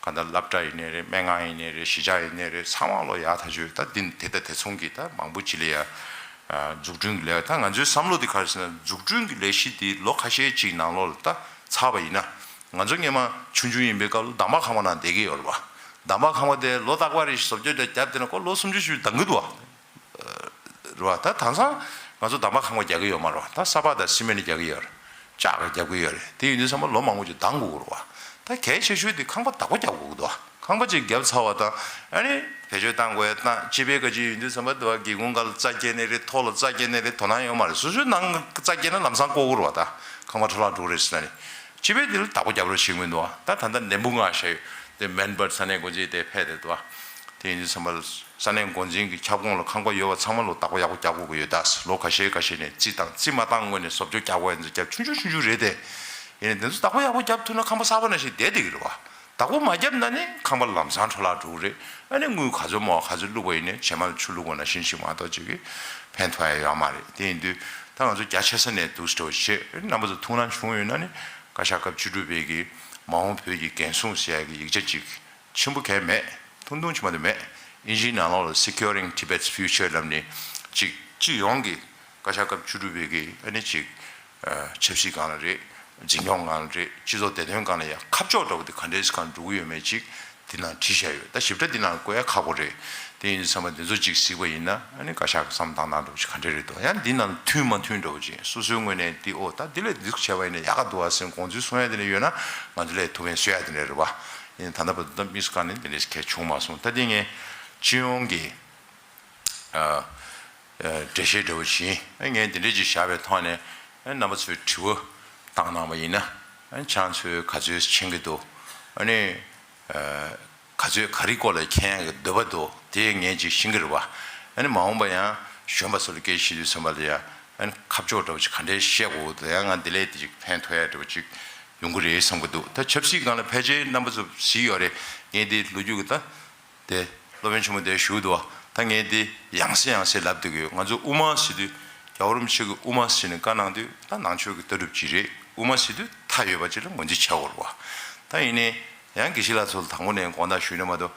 ག་འདྲ་སློབ་གྲྭ་ཡིན་ནའི་རེད། སྨན་ཁང་ཡིན་ནའི་རེད། གཞིས་ཆགས་ཡིན་ནའི་རེད། ཚང་མ་ལོ་ཡག་ཐག་ཆོད། ད་འདི་དེ་ད་དེ་མཚུངས་ཀྱི་ད་མང་པོ་ཅིག་ལ་ཡ་འཛུགས་སྐྲུན་གྱི་ལས་ཀ། ད་ང་ཚོའི་བསམ་བློ་དེ་ག་རེ་ཟེར་ན། འཛུགས་སྐྲུན་གྱི་ལས་གཞི་འདི་ལོ་ཁ་ཤས་ཅིག་ནང་ལོགས་ལ་ད་ཚར་བ་ཡིན་ན། ང་ཚོ་སྔོན་མ་ཆུང་ཆུང་ཡིན་པའི་སྐབས་ལ་འདམ་བག་ཁང་པ་ནང་བསྡད་ཀྱི་ཡོད་རེད་བ། འདམ་བག་ཁང་པ་དེ་ལོ་རྟག་པ་རེ་བཞིན་བཟོ་བཅོས་འདྲ་བརྒྱབ་བསྡད་ན་ཁོ་ལོ་སུམ་ཅུ་བཞི་བཅུ་འདང་གི་འདུག་བ། རེད་བ། ད་དེང་སང་ང་ཚོ་འདམ་བག་ཁང་པ་རྒྱག་གི་ཡོད་མ་རེད་བ། ད་ས་ཕག་དང་སི་མེན་ཊི་རྒྱག་གི་ཡོད་རེད། ལྕགས་ཀྱི་རྒྱག་གི་ཡོད་རེད། དེ་ཡིན་དུས་ཙམ་པ་ལོ་མང་པོ་ཅིག་འདང་དགོས་ཀྱི་རེད་བ། ད་གལ་ཆེ་ཤོས་དེ་ཁང་པ་བདག་པོ་རྒྱག་དགོས་ཀྱི་འདུག་བ། ཁང་པ་ཅིག་བརྒྱབ་ཚར་བ་དང་ཨ་ནི་བེད་སྤྱོད་བཏང་དགོས་ཡ་བཏང་། སྤྱི་པའི་བཀའ་སྤྱི་ཡིན་དུས་ཙམ་པ་འདི་བ་སྒེའུ་ཁུང་སྒང་ལ་རྩྭ་སྐྱེལ་ནི་རེད། ཐོག་ལ་རྩྭ་སྐྱེལ་ནི་རེད། དོ་སྣང་ཡོད་མ་རེད། སོ་སོའི་ནང་རྩྭ་སྐྱེལ་ན་ལམ་སང་བཀོག་གི་རེད་བ། ད་ཁང་པ་འཕྲོ་བརླག་འགྲོ་གི་རེད་ཟེར་ན་ནི། སྤྱི་པའི་དེ་ལ་བདག་པོ་རྒྱབ་རོགས་བྱེད་ཀྱི་མི་འདུག་བ། ད་ད་ལྟ་ནད་འབུ་མངགས་བཞག་ཡོད། དེ་མེལ་བྷོརན་ས་གནས་འགོ་འཛིན་དེ་ཕེབས་བསྡད་འདུག་བ། དེ་ཡིན་དུས་ཙམ་པ་ལ་ས་གནས་འགོ་འཛིན་གྱི་ཁྱབ་ཁོངས་ལ་ཁང་པ་ཡོད་པ་ཚང་མ་ལོ་བདག་པོ་ཡག་པོ་རྒྱག་དགོས་ཀྱི་ཡོད། ད་ལོ་ཁ་ཤས་ཁ་ཤས་ནས་རྩིས་བཏང་། རྩིས་མ་བཏང་སྔོན་ནས་བཟོ་བཅོས་རྒྱག་དགོས་ཡ་ཚོ་རྒྱབ། ཆུང་ཆུང་ཆུང་ཆུང་རེད་དེ། ཡིན་ནའི་དེ་ཚོ་བདག་པོ་ཡག་པོ་རྒྱབ་ཐུབ་ན་ཁང་པ་གསར་པ་ནང་བཞིན་བསྡད་བསྡད་ཀྱི་རེད་བ། བདག་པོ་མ་བརྒྱབ་ན་ནི་ཁང་པ་ལམ་སང་འཕྲོ་བརླག་འགྲོ་གི་རེད། ཨ་ནི་དངུལ་ག་ཚོད་མང་བ་ག་ཚོད་བླུགས་པ་ཡིན་ནའི་བྱེ་མར་ཆུ་བླུགས་པ་ནང་བཞིན་ཞིག་མ་གཏོགས་ཅིག་གིས་ཕན་ཐོགས་ཡ་ཡོད་མ་རེད། དེ་ཡིན་དུས་ད་ང་ཚོ་རྒྱ་ཆེ་ས་ནས་འདུག་སེ་འགྲོ་བྱེད། རྣམ་པ་ཚོ་ཐུགས་སྣང་བྱུང་ཡོད་ན་ནི་བཀའ་ཤག་སྐབས་བཅུ་དྲུག་པའི་གི་མ་འོངས་བོད་ཀྱི་འགན་སྲུང་ཟེར་ཡ་གི་ཡིག་ཆ་ཅིག་ཆེན་པོ་གང་ཡང་མེད། ཐུང་ཐུང་ཅིག་མ་གཏོགས་མེད། ཨིན་ཇིའི་ནང་ལོགས་ལ་Securing Tibet's Future ལབ་ནས་ཅིག་སྤྱི་ཡོངས་ཀྱི་བཀའ་ཤག་སྐབས་བཅུ་དྲུག་པའི་གི་ཨ་ནི་ཅིག་ཆབ་སྲིད་སྒང་ལ་རེད། འཛིན་སྐྱོང་སྒང་ལ་རེད། སྤྱི་ཚོགས་བདེ་དོན་སྒང་ལ་ཡང་ཁ་ཕྱོགས་འདྲ་བོ་དེ་ག་འདྲས་སྒང་འགྲོ་གི་ཡོད་མེད་ཅིག་འདི་ནང་བྲིས་བཞག་ཡོད། ད་ཞིབ་ཕྲ་འདི་ནང་བཀོད་ཡ་ཁག་པོ་རེད། དེ་ཡིན་དུས་ཙམ་པ་འདི་ཚོ་ཅིག་གཟིགས་པ་ཡིན་ན་ཨ་ནི་བཀའ་ཤག་གི་བསམ་སྟངས་སྟངས་འདྲ་བོ་ཅིག་ག་འདྲས་རེད་འདུག་ཡང་འདི་ནང་མཐུན་མ་མཐུན་འདྲ་བོ་ཅིག་སོ་སོའི་ངོས་ནས་འདི་ཨོ་ད་འདི་ལས་འདི་བྱས་པ་ཡིན་ན་ཡག་ག་འདུག་ཨ་ཟེར་དགོངས་ཚུལ་གསུང་ཡ་དེ་འདྲ་ཡོད་ན་ང་ཚོ་ལས་ཐུགས་ཕན་གསོས་ཡ་དེ་འདྲ་རེད་བ། ཡིན་ད་ལྟ་བར་དུ་ད་དམིགས་སུ་བཀར་ནས་འདི་འདྲས་གལ་བྱུང་མ་སོང་། ད་འདི་ངས་སྤྱི་ཡོངས་ཀྱི་ཨ། ཨ། འགྲེལ་བཤད་འདྲ་བོ་བྱིན། ཨ། ངས་འདི་འདྲས་ཅིག་བཞག་པའི་ཐོག་ནས། ཨ། རྣམ་པ་ཚོས་དྲི་བ་བཏང་གནང་བ་ཡིན་ན། ཨ། ཁྱེད་རང་ཚོས་ག་ཚོད་མཁྱེན་གྱི་འདུག་ཨ་ནི། ཨ། ག་ཚོད་ག་རེའི་སྐོར་ལ་མཁྱེན་ཡག་གི་འདོད་པ་འདུག་དེ་ངས་ཅིག་ཤེས་ཀྱི་རེད་བ། ཨ་ནི་མ་འོངས་པ་ཡང་གཞོན་པ་ཚོ་ལ་སྐད་ཆ་བཤད་དུས་ཙམ་པ་ལ་ཡ། ཨ་ནི་ཁ་ཕྱོགས་འདྲ་བོ་ཅིག་ག་འདྲས་བཤད་དགོས་འདུག་ཡང་ང་འདི་ལས་དེ་ཅིག་ཕན་ཐོགས་ཡ་འདྲ་བོ་ཅིག་ཡོང་གི་རེད་བསམ་གྱི་འདུག་ད་ཆབ་སྲིད་སྒང་ལ་ཕལ་ཆེར་རྣམ་པ་ཚོ་གཟིགས་ཡོད་རེད། ངས་འདི་ལོ་རྒྱུས་ཀྱི་ད། དེ་སློབ་དཔོན་ཆེན་པོ་དེ་ཞུ་འདུག་བ། ད་ངས་དེ་ཡང་སེ་ཡང་སེ་ལབ་བསྡད་ཀྱི་ཡོད། ང་ཚོ་དབུ་མ་ཟེར་དུས་རྒྱལ་བ་རིན་པོ་ཆེ་གི་དབུ་མ་ཟེར་ནས་བཀའ་གནང་དུས་ད་ནང་ཆོས་ཀྱི་ལྟ་གྲུབ་ཅིག་རེད། དབུ་མ་ཟེར་དུས་མཐའ་ཡོད་པ་ཅིག་ལ་ངོས་འཛིན་བྱེད་དགོས་རེད་བ། ད་ཡིན་ནའི་ཡང་དགེ་བཤེས་ལགས་ཚོ་ལ་དང་པོ་ནས་དགོངས་དག་ཞུས་ན་མ་གཏོགས་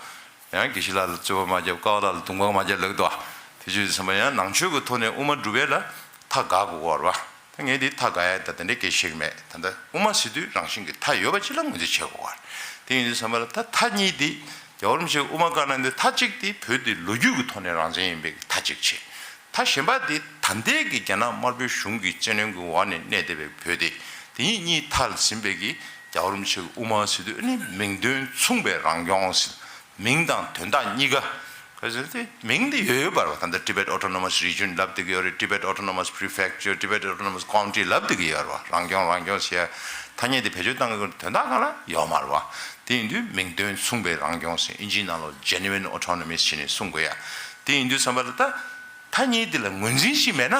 ཡང་དགེ་བཤེས་ལགས་ལ་རྩོད་པ་མ་རྒྱབ། ཀ་བ་ལགས་ལ་རྡུང་པ་མ་རྒྱབ་ལབ་འདུག་བ། དེ་བྱས་ཙང་ཡང་ནང་ཆོས་ཀྱི་ཐོག་ནས་དབུ་མ་སྒྲུབ་པ་ལ་མཐའ་དགག་དགོས་རེད་བ། ད་ངས་འདི་མཐའ་དགག་ཡ་ད་དེ་འདྲའི་སྐད་ཆ་བཤད་ཀྱི་མེད། ད་ལྟ་དབུ་མ་ཟེར་དུས་རང་བཞིན་གྱི་མཐའ་ཡོད་པ་ཅིག་ལ་ངོས་འཛིན་བྱེད་དགོས་པ་རེད། དེ་ཡིན་དུས་ཙམ་པ་ལ་ད་མཐའ་གཉིས་འདི་རྒྱལ་བ་རིན་པོ་ཆེས་དབུ་མ་བཀའ་གནང་དུས་མཐའ་གཅིག་འདི་བོད་འདི་ལོ་རྒྱུས་ཀྱི་ཐོག་ནས་རང་བཙན་ཡིན་པའི་མཐའ་གཅིག་བྱས། མཐའ་གཞན་པ་འདི་ད་ལྟའི་གི་རྒྱ་ནག་དམར་པོའི་གཞུང་གི་བཙན་གནོན་གྱི་འོག་ནས་གནས་བསྡད་པའི་བོད་དེ། དེ་གཉིས་གཉིས་མཐའ་ལ་ཟིན་པའི་གི་རྒྱལ་བ་རིན་པོ་ཆེ་གི་དབུ་མ་ཟེར་དུས་ཨ་ནི་མིང་དོན་མཚུངས་པའི་རང་སྐྱོང་ཟེར། མིང་དང་དོན་དག་གཉིས་ཀ་ག་ཟེར་ཏེ་མིང་དེ་ཡོད་ཡོད་པར་བ། ད་ལྟ་Tibet Autonomous Region ལབ་བསྡད་ཀྱི་ཡོད་རེད། Tibet Autonomous Prefecture, Tibet Autonomous County ལབ་བསྡད་ཀྱི་ཡོད་རེད་བ། རང་སྐྱོང་རང་སྐྱོང་ཟེར་ཡ་ཐ་སྙད་དེ་བེད་སྤྱོད་བཏང་གི་དོན་དག་གང་ལ་ཡོད་མ་རེད་བ། དེ་ཡིན་དུས་མིང་དོན་མཚུངས་པའི་རང་སྐྱོང་ཟེར། ཨིན་ཇིའི་ནང་ལོགས་Genuine Autonomy ཟེར་ནས་གསུང་དགོས་ཡ། དེ་ཡིན་དུས་ཙམ་པ་ལ་ད་ཐ་སྙད་དེ་ལ་ངོས་འཛིན་ཞིག་མེད་ན།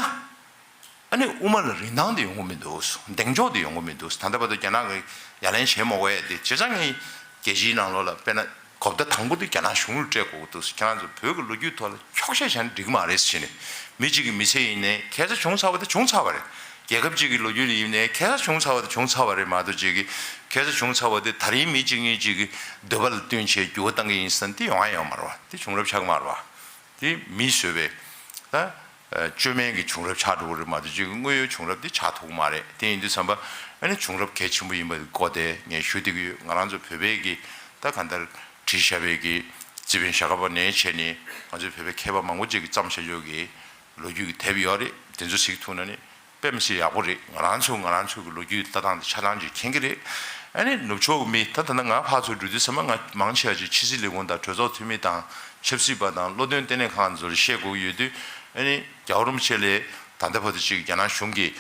ཨ་ནི་དབུ་མ་ལ་རིན་ཐང་དེ་ཡོང་གི་མི་འདུག་གདེང་འཇོག་དེ་ཡོང་གི་མི་འདུག་ད་ལྟ་བར་དུ་རྒྱ་ནག་གིས་ཡ་ལན་བྱེད་མ་དགོས་ཡ་དེ། བྱས་ཙང་ངས་རྒྱལ་སྤྱིའི་ནང་ལོགས་ལ་དཔེར་ན་གོ་བརྡ་དང་པོ་དེ་རྒྱ་ནག་གཞུང་ལ་སྤྲད་དགོས་ཀྱི་འདུག་ཁྱེད་རང་ཚོ་བོད་ཀྱི་ལོ་རྒྱུས་ཐོག་ལ་འཁྱོག་བཤད་བྱས་ན་འགྲིག་གི་མ་རེད་ཟེར་ནས། མི་གཅིག་གི་མི་ཚེ་ཡིན་ནའི་ཁ་ས་བྱུང་ཚར་བ་དེ་བྱུང་ཚར་བ་རེད། རྒྱལ་ཁབ་གཅིག་གི་ལོ་རྒྱུས་ལ་ཡིན་ནའི་ཁ་ས་བྱུང་ཚར་བ་དེ་བྱུང་ཚར་བ་རེད་མ་གཏོགས། གཅིག་གི་ཁ་ས་བྱུང་ཚར་བ་དེ་ད་རིང་མི་གཅིག་གཉིས་གཅིག་གི་འདོད་པ་ལ་བསྟུན་བྱས་འགྱུར་བ་གཏང་གི་ཡིན་ཟེར་ན་དེ་ཡོང་ཡ་ཡོད་མ་རེད་བ། དེ་བྱུང་རབས་ཆགས་ཀྱི་མ་རེད་བ། དེ་མིས་བཟོས་པའི་ད། ཨ། བཅོས་མིན་གྱི་བྱུང་རབས་ཆགས་འགྲོ་གི་རེད་མ་གཏོགས་ཅིག་དངོས་ཡོད་བྱུང་རབས་དེ་ཆགས་ཐུབ་ཀྱི་མ་རེད། དེ་ཡིན་དུས་ཙམ་པ་ཨ་ནི་བྱུང་རབས་གལ་ཆེན་པོ་ཡིན་པ་གོ་དེ་ངས་ཞུ་བསྡད་ཀྱི་ཡོད། ང་རང་ཚོ་བོད་པའི་གི་ད་གང་ལྟར་བྲིས་བཞག་པའི་གི་རྩིས་དཔོན་ཞྭ་སྒབ་པ་ནས་བྱས་ནས་ང་ཚོའི་བོད་པའི་མཁས་པ་མང་པོ་ཅིག་གིས་བརྩམས་བཞག་ཡོད་གི་ལོ་རྒྱུས་ཀྱི་དེབ་ཡོད་རེད། དེ་ཚོ་གཟིགས་ཐུབ་ན་ནི་དཔེ་མི་སྲིད་ཡག་པོ་རེད། ང་རང་ཚོ་ང་རང་ཚོ་གི་ལོ་རྒྱུས་ལྟ་སྟངས་དེ་ཆ་ཚང་ཅིག་མཁྱེན་གི་རེད། ཨ་ནི་ནུབ་ཕྱོགས་ཀྱི་མི་ད་ད་ལྟ་ང་ཕར་ཚུར་འགྲོ་དུས་ཙམ་པ་ང་མང་ཆེ་བ་ཅིག་ཕྱི་སྲིད་ལས་ཁུངས་དང་གྲོས་ཚོགས་འཐུས་མི་དང་ཆབ་སྲིད་པ་དང་བློ་འདོན་ལྟེ་གནས་ཁང་ཚོར་བཤད་དགོས་ཀྱི་ཡོད་དུས། ཨ་ནི་རྒྱལ་བ་རིན་པོ་ཆེ་ལས་ད་ལྟ་བར་དུ་ཅིག་རྒྱ་ནག་གཞུང་གིས་